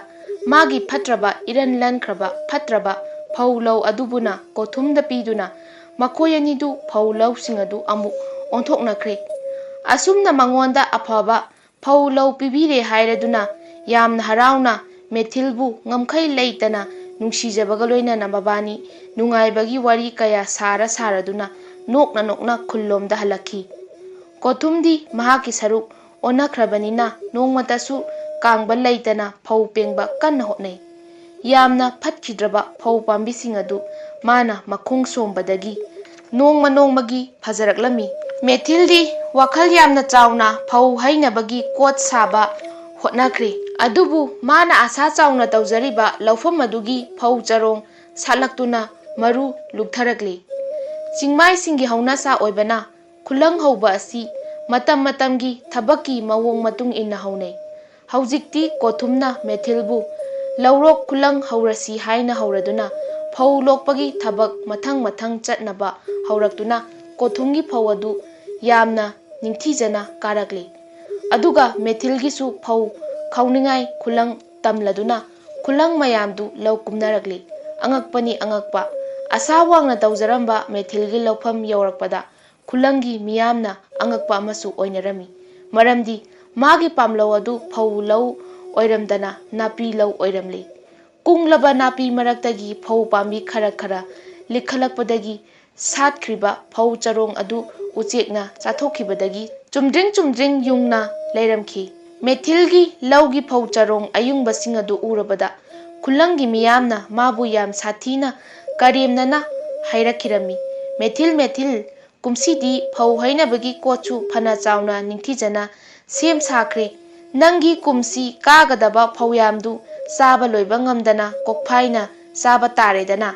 ꯃꯥꯒꯤ ꯐꯠꯇ꯭ꯔꯕ ꯏꯔꯟ ꯂꯟꯈ꯭ꯔꯕ ꯐꯠꯇ꯭ꯔꯕ ꯐꯧ ꯂꯧ ꯑꯗꯨꯕꯨꯅ ꯀꯣꯊꯨꯝꯗ ꯄꯤꯗꯨꯅ ꯃꯈꯣꯏ ꯑꯅꯤꯗꯨ ꯐꯧ ꯂꯧꯁꯤꯡ ꯑꯗꯨ ꯑꯃꯨꯛ ꯑꯣꯟꯊꯣꯛꯅꯈ꯭ꯔꯦ꯫ ꯑꯁꯨꯝꯅ ꯃꯉꯣꯟꯗ ꯑꯐꯕ ꯐꯧ ꯂꯧ ꯄꯤꯕꯤꯔꯦ ꯍꯥꯏꯔꯗꯨꯅ ꯌꯥꯝꯅ ꯍꯔꯥꯎꯅ ꯃꯦꯊꯤꯜꯕꯨ ꯉꯝꯈꯩ ꯂꯩꯇꯅ ꯅꯨꯡꯁꯤꯖꯕꯒ ꯂꯣꯏꯅꯅ ꯃꯕꯥꯅꯤ ꯅꯨꯡꯉꯥꯏꯕꯒꯤ ꯋꯥꯔꯤ ꯀꯌꯥ ꯁꯥꯔ ꯁꯥꯔꯗꯨꯅ ꯅꯣꯛꯅ ꯅꯣꯛꯅ ꯈꯨꯜꯂꯣꯝꯗ ꯍꯜꯂꯛꯈꯤ꯫ ꯀꯣꯊꯨꯝꯗꯤ ꯃꯍꯥꯛꯀꯤ ꯁꯔꯨꯛ ꯑꯣꯟꯅꯈ꯭ꯔꯕꯅꯤꯅ ꯅꯣꯡꯃꯇꯁꯨ ꯀꯥꯡꯕ ꯂꯩꯇꯅ ꯐꯧ ꯄꯦꯡꯕ ꯀꯟꯅ ꯍꯣꯠꯅꯩ꯫ ꯌꯥꯝꯅ ꯐꯠꯈꯤꯗ꯭ꯔꯕ ꯐꯧ ꯄꯥꯝꯕꯤꯁꯤꯡ ꯑꯗꯨ ꯃꯥꯅ ꯃꯈꯣꯡ ꯁꯣꯝꯕꯗꯒꯤ ꯅꯣꯡꯃ ꯅꯣꯡꯃꯒꯤ ꯐꯖꯔꯛꯂꯝꯃꯤ꯫ ꯃꯦꯊꯤꯜꯗꯤ ꯋꯥꯈꯜ ꯌꯥꯝꯅ ꯆꯥꯎꯅ ꯐꯧ ꯍꯩꯅꯕꯒꯤ ꯀꯣꯠ ꯁꯥꯕ ꯍꯣꯠꯅꯈ꯭ꯔꯦ꯫ ꯑꯗꯨꯕꯨ ꯃꯥꯅ ꯑꯁꯥ ꯆꯥꯎꯅ ꯇꯧꯖꯔꯤꯕ ꯂꯧꯐꯝ ꯑꯗꯨꯒꯤ ꯐꯧ ꯆꯔꯣꯡ ꯁꯥꯠꯂꯛꯇꯨꯅ ꯃꯔꯨ ꯂꯨꯛꯊꯔꯛꯂꯤ꯫ ꯆꯤꯡꯃꯥꯏꯁꯤꯡꯒꯤ ꯍꯧꯅꯁꯥ ꯑꯣꯏꯕꯅ ꯈꯨꯂꯪ ꯍꯧꯕ ꯑꯁꯤ ꯃꯇꯝ ꯃꯇꯝꯒꯤ ꯊꯕꯛꯀꯤ ꯃꯑꯣꯡ ꯃꯇꯨꯡ ꯏꯟꯅ ꯍꯧꯅꯩ꯫ ꯍꯧꯖꯤꯛꯇꯤ ꯀꯣꯊꯨꯝꯅ ꯃꯦꯊꯤꯜꯕꯨ ꯂꯧꯔꯣꯛ ꯈꯨꯂꯪ ꯍꯧꯔꯁꯤ ꯍꯥꯏꯅ ꯍꯧꯔꯗꯨꯅ ꯐꯧ ꯂꯣꯛꯄꯒꯤ ꯊꯕꯛ ꯃꯊꯪ ꯃꯊꯪ ꯆꯠꯅꯕ ꯍꯧꯔꯛꯇꯨꯅ ꯀꯣꯊꯨꯝꯒꯤ ꯐꯧ ꯑꯗꯨ ꯌꯥꯝꯅ ꯅꯤꯡꯊꯤꯖꯅ ꯀꯥꯔꯛꯂꯤ꯫ ꯑꯗꯨꯒ ꯃꯦꯊꯤꯜꯒꯤꯁꯨ ꯐꯧ ꯈꯥꯎꯅꯤꯡꯉꯥꯏ ꯈꯨꯂꯪ ꯇꯝꯂꯗꯨꯅ ꯈꯨꯂꯪ ꯃꯌꯥꯝꯗꯨ ꯂꯧ ꯀꯨꯝꯅꯔꯛꯂꯤ꯫ ꯑꯉꯛꯄꯅꯤ ꯑꯉꯛꯄ! ꯑꯁꯥ ꯋꯥꯡꯅ ꯇꯧꯖꯔꯝꯕ ꯃꯦꯊꯤꯜꯒꯤ ꯂꯧꯐꯝ ꯌꯧꯔꯛꯄꯗ ꯈꯨꯂꯪꯒꯤ ꯃꯤꯌꯥꯝꯅ ꯑꯉꯛꯄ ꯑꯃꯁꯨ ꯑꯣꯏꯅꯔꯝꯃꯤ꯫ ꯃꯔꯝꯗꯤ ꯃꯥꯒꯤ ꯄꯥꯝꯂꯧ ꯑꯗꯨ ꯐꯧ ꯂꯧ ꯑꯣꯏꯔꯝꯗꯅ ꯅꯥꯄꯤ ꯂꯧ ꯑꯣꯏꯔꯝꯂꯤ꯫ ꯀꯨꯡꯂꯕ ꯅꯥꯄꯤ ꯃꯔꯛꯇꯒꯤ ꯐꯧ ꯄꯥꯝꯕꯤ ꯈꯔ ꯈꯔ ꯂꯤꯈꯠꯂꯛꯄꯗꯒꯤ ꯁꯥꯠꯈ꯭ꯔꯤꯕ ꯐꯧ ꯆꯔꯣꯡ ꯑꯗꯨ ꯎꯆꯦꯛꯅ ꯆꯥꯊꯣꯛꯈꯤꯕꯗꯒꯤ ꯆꯨꯝꯗ꯭ꯔꯤꯡ ꯆꯨꯝꯗ꯭ꯔꯤꯡ ꯌꯨꯡꯅ ꯂꯩꯔꯝꯈꯤ꯫ ꯃꯦꯊꯤꯜꯒꯤ ꯂꯧꯒꯤ ꯐꯧ ꯆꯔꯣꯡ ꯑꯌꯨꯡꯕꯁꯤꯡ ꯑꯗꯨ ꯎꯔꯕꯗ ꯈꯨꯂꯪꯒꯤ ꯃꯤꯌꯥꯝꯅ ꯃꯥꯕꯨ ꯌꯥꯝ ꯁꯥꯊꯤꯅ ꯀꯔꯦꯝꯅꯅ ꯍꯥꯏꯔꯛꯈꯤꯔꯝꯃꯤ, "ꯃꯦꯊꯤꯜ, ꯃꯦꯊꯤꯜ, ꯀꯨꯝꯁꯤꯗꯤ ꯐꯧ ꯍꯩꯅꯕꯒꯤ ꯀꯣꯠꯁꯨ ꯐꯅ ꯆꯥꯎꯅ ꯅꯤꯡꯊꯤꯖꯅ ꯁꯦꯝ ꯁꯥꯈ꯭ꯔꯦ꯫ ꯅꯪꯒꯤ ꯀꯨꯝꯁꯤ ꯀꯥꯒꯗꯕ ꯐꯧꯌꯥꯝꯗꯨ ꯆꯥꯕ ꯂꯣꯏꯕ ꯉꯝꯗꯅ ꯀꯣꯛꯐꯥꯏꯅ ꯆꯥꯕ ꯇꯥꯔꯦꯗꯅ꯫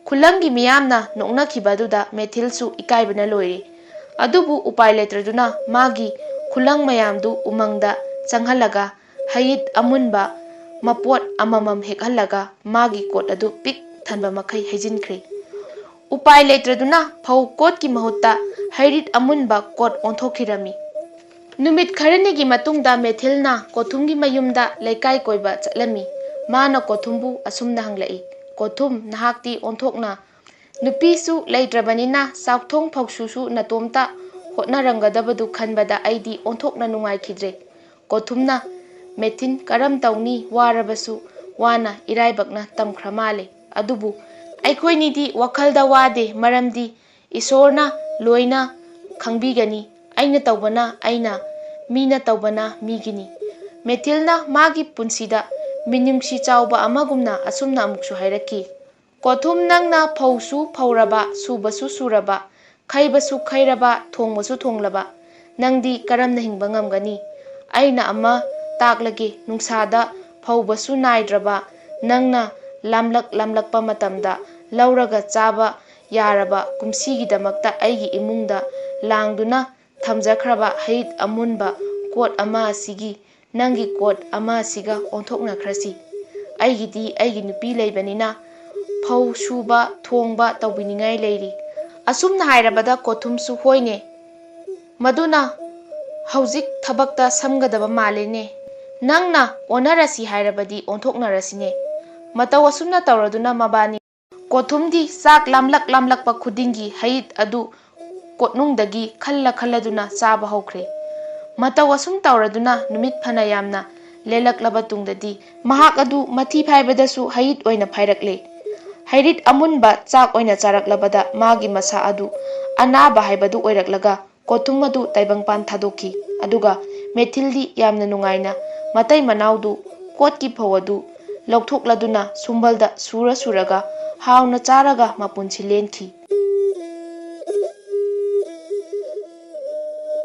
ꯈꯨꯂꯪꯒꯤ ꯃꯤꯌꯥꯝꯅ ꯅꯣꯛꯅꯈꯤꯕ ꯑꯗꯨꯗ ꯃꯦꯊꯤꯜꯁꯨ ꯏꯀꯥꯏꯕꯅ ꯂꯣꯏꯔꯦ꯫ ꯑꯗꯨꯕꯨ ꯎꯄꯥꯏ ꯂꯩꯇ꯭ꯔꯗꯨꯅ ꯃꯥꯒꯤ ꯈꯨꯂꯪ ꯃꯌꯥꯝꯗꯨ ꯎꯃꯪꯗ ꯆꯪꯍꯜꯂꯒ ꯍꯩꯔꯤꯠ ꯑꯃꯨꯟꯕ ꯃꯄꯣꯠ ꯑꯃꯃꯝ ꯍꯦꯛꯍꯜꯂꯒ ꯃꯥꯒꯤ ꯀꯣꯠ ꯑꯗꯨ ꯄꯤꯛ ꯊꯟꯕ ꯃꯈꯩ ꯍꯩꯖꯤꯟꯈ꯭ꯔꯦ꯫ ꯎꯄꯥꯏ ꯂꯩꯇ꯭ꯔꯗꯨꯅ ꯐꯧ ꯀꯣꯠꯀꯤ ꯃꯍꯨꯠꯇ ꯍꯩꯔꯤꯠ ꯑꯃꯨꯟꯕ ꯀꯣꯠ ꯑꯣꯟꯊꯣꯛꯈꯤꯔꯝꯃꯤ꯫ ꯅꯨꯃꯤꯠ ꯈꯔꯅꯤꯒꯤ ꯃꯇꯨꯡꯗ ꯃꯦꯊꯤꯜꯅ ꯀꯣꯊꯨꯝꯒꯤ ꯃꯌꯨꯝꯗ ꯂꯩꯀꯥꯏ ꯀꯣꯏꯕ ꯆꯠꯂꯝꯃꯤ꯫ ꯃꯥꯅ ꯀꯣꯊꯨꯝꯕꯨ ꯑꯁꯨꯝꯅ ꯍꯪꯂꯛꯏ, "ꯀꯣꯊꯨꯝ, ꯅꯍꯥꯛꯇꯤ ꯑꯣꯟꯊꯣꯛꯅ ꯅꯨꯄꯤꯁꯨ ꯂꯩꯇ꯭ꯔꯕꯅꯤꯅ ꯆꯥꯛꯊꯣꯡ ꯐꯧꯁꯨꯁꯨ ꯅꯇꯣꯝꯇ ꯍꯣꯠꯅꯔꯝꯒꯗꯕꯗꯨ ꯈꯟꯕꯗ ꯑꯩꯗꯤ ꯑꯣꯟꯊꯣꯛꯅ ꯅꯨꯡꯉꯥꯏꯈꯤꯗ꯭ꯔꯦ꯫" ꯀꯣꯊꯨꯝꯅ, "ꯃꯦꯊꯤꯜ, ꯀꯔꯝ ꯇꯧꯅꯤ, ꯋꯥꯔꯕꯁꯨ ꯋꯥꯅ ꯏꯔꯥꯏꯕꯛꯅ ꯇꯝꯈ꯭ꯔ ꯃꯥꯜꯂꯦ꯫ ꯑꯗꯨꯕꯨ ꯑꯩꯈꯣꯏꯅꯤꯗꯤ ꯋꯥꯈꯜꯗ ꯋꯥꯗꯦ, ꯃꯔꯝꯗꯤ ꯏꯁꯣꯔꯅ ꯂꯣꯏꯅ ꯈꯪꯕꯤꯒꯅꯤ꯫ ꯑꯩꯅ ꯇꯧꯕꯅ ꯑꯩꯅ, ꯃꯤꯅ ꯇꯧꯕꯅ ꯃꯤꯒꯤꯅꯤ꯫" ꯃꯦꯊꯤꯜꯅ ꯃꯥꯒꯤ ꯄꯨꯟꯁꯤꯗ ꯃꯤꯅꯨꯡꯁꯤ ꯆꯥꯎꯕ ꯑꯃꯒꯨꯝꯅ ꯑꯁꯨꯝꯅ ꯑꯃꯨꯛꯁꯨ ꯍꯥꯏꯔꯛꯈꯤ, "ꯀꯣꯊꯨꯝ, ꯅꯪꯅ ꯐꯧꯁꯨ ꯐꯧꯔꯕ, ꯁꯨꯕꯁꯨ ꯁꯨꯔꯕ, ꯈꯩꯕꯁꯨ ꯈꯩꯔꯕ, ꯊꯣꯡꯕꯁꯨ ꯊꯣꯡꯂꯕ, ꯅꯪꯗꯤ ꯀꯔꯝꯅ ꯍꯤꯡꯕ ꯉꯝꯒꯅꯤ? ꯑꯩꯅ ꯑꯃ ꯇꯥꯛꯂꯒꯦ, ꯅꯨꯡꯁꯥꯗ ꯐꯧꯕꯁꯨ ꯅꯥꯏꯗ꯭ꯔꯕ ꯅꯪꯅ ꯂꯥꯝꯂꯛ ꯂꯥꯝꯂꯛꯄ ꯃꯇꯝꯗ ꯂꯧꯔꯒ ꯆꯥꯕ ꯌꯥꯔꯕ ꯀꯨꯝꯁꯤꯒꯤꯗꯃꯛꯇ ꯑꯩꯒꯤ ꯏꯃꯨꯡꯗ ꯂꯥꯡꯗꯨꯅ ꯊꯝꯖꯈ꯭ꯔꯕ ꯍꯩꯔꯤꯠ ꯑꯃꯨꯟꯕ ꯀꯣꯠ ꯑꯃ ꯑꯁꯤꯒꯤ ꯅꯪꯒꯤ ꯀꯣꯠ ꯑꯃ ꯑꯁꯤꯒ ꯑꯣꯟꯊꯣꯛꯅꯈ꯭ꯔꯁꯤ꯫ ꯑꯩꯒꯤꯗꯤ ꯑꯩꯒꯤ ꯅꯨꯄꯤ ꯂꯩꯕꯅꯤꯅ ꯐꯧ ꯁꯨꯕ, ꯊꯣꯡꯕ ꯇꯧꯕꯤꯅꯤꯡꯉꯥꯏ ꯂꯩꯔꯤ꯫" ꯑꯁꯨꯝꯅ ꯍꯥꯏꯔꯕꯗ ꯀꯣꯊꯨꯝꯁꯨ, "ꯍꯣꯏꯅꯦ, ꯃꯗꯨꯅ ꯍꯧꯖꯤꯛ ꯊꯕꯛꯇ ꯁꯝꯒꯗꯕ ꯃꯥꯜꯂꯦꯅꯦ꯫ ꯅꯪꯅ ꯑꯣꯟꯅꯔꯁꯤ ꯍꯥꯏꯔꯕꯗꯤ ꯑꯣꯟꯊꯣꯛꯅꯔꯁꯤꯅꯦ꯫" ꯃꯇꯧ ꯑꯁꯨꯝꯅ ꯇꯧꯔꯗꯨꯅ ꯃꯕꯥꯅꯤ ꯀꯣꯊꯨꯝꯗꯤ ꯆꯥꯛ ꯂꯥꯝꯂꯛ ꯂꯥꯝꯂꯛꯄ ꯈꯨꯗꯤꯡꯒꯤ ꯍꯩꯔꯤꯠ ꯑꯗꯨ ꯀꯣꯠꯅꯨꯡꯗꯒꯤ ꯈꯜꯂ ꯈꯜꯂꯗꯨꯅ ꯆꯥꯕ ꯍꯧꯈ꯭ꯔꯦ꯫ ꯃꯇꯧ ꯑꯁꯨꯝ ꯇꯧꯔꯗꯨꯅ ꯅꯨꯃꯤꯠ ꯐꯅ ꯌꯥꯝꯅ ꯂꯦꯜꯂꯛꯂꯕ ꯇꯨꯡꯗꯗꯤ ꯃꯍꯥꯛ ꯑꯗꯨ ꯃꯊꯤ ꯐꯥꯏꯕꯗꯁꯨ ꯍꯩꯔꯤꯠ ꯑꯣꯏꯅ ꯐꯥꯏꯔꯛꯂꯦ꯫ ꯍꯩꯔꯤꯠ ꯑꯃꯨꯟꯕ ꯆꯥꯛ ꯑꯣꯏꯅ ꯆꯥꯔꯛꯂꯕꯗ ꯃꯥꯒꯤ ꯃꯁꯥ ꯑꯗꯨ ꯑꯅꯥꯕ ꯍꯥꯏꯕꯗꯨ ꯑꯣꯏꯔꯛꯂꯒ ꯀꯣꯊꯨꯝ ꯑꯗꯨ ꯇꯥꯏꯕꯪꯄꯥꯟ ꯊꯥꯗꯣꯛꯈꯤ꯫ ꯑꯗꯨꯒ ꯃꯦꯊꯤꯜꯗꯤ ꯌꯥꯝꯅ ꯅꯨꯡꯉꯥꯏꯅ ꯃꯇꯩ ꯃꯅꯥꯎꯗꯨ ꯀꯣꯠꯀꯤ ꯐꯧ ꯑꯗꯨ ꯂꯧꯊꯣꯛꯂꯗꯨꯅ ꯁꯨꯝꯕꯜꯗ ꯁꯨꯔ ꯁꯨꯔꯒ ꯍꯥꯎꯅ ꯆꯥꯔꯒ ꯃꯄꯨꯟꯁꯤ ꯂꯦꯟꯈꯤ꯫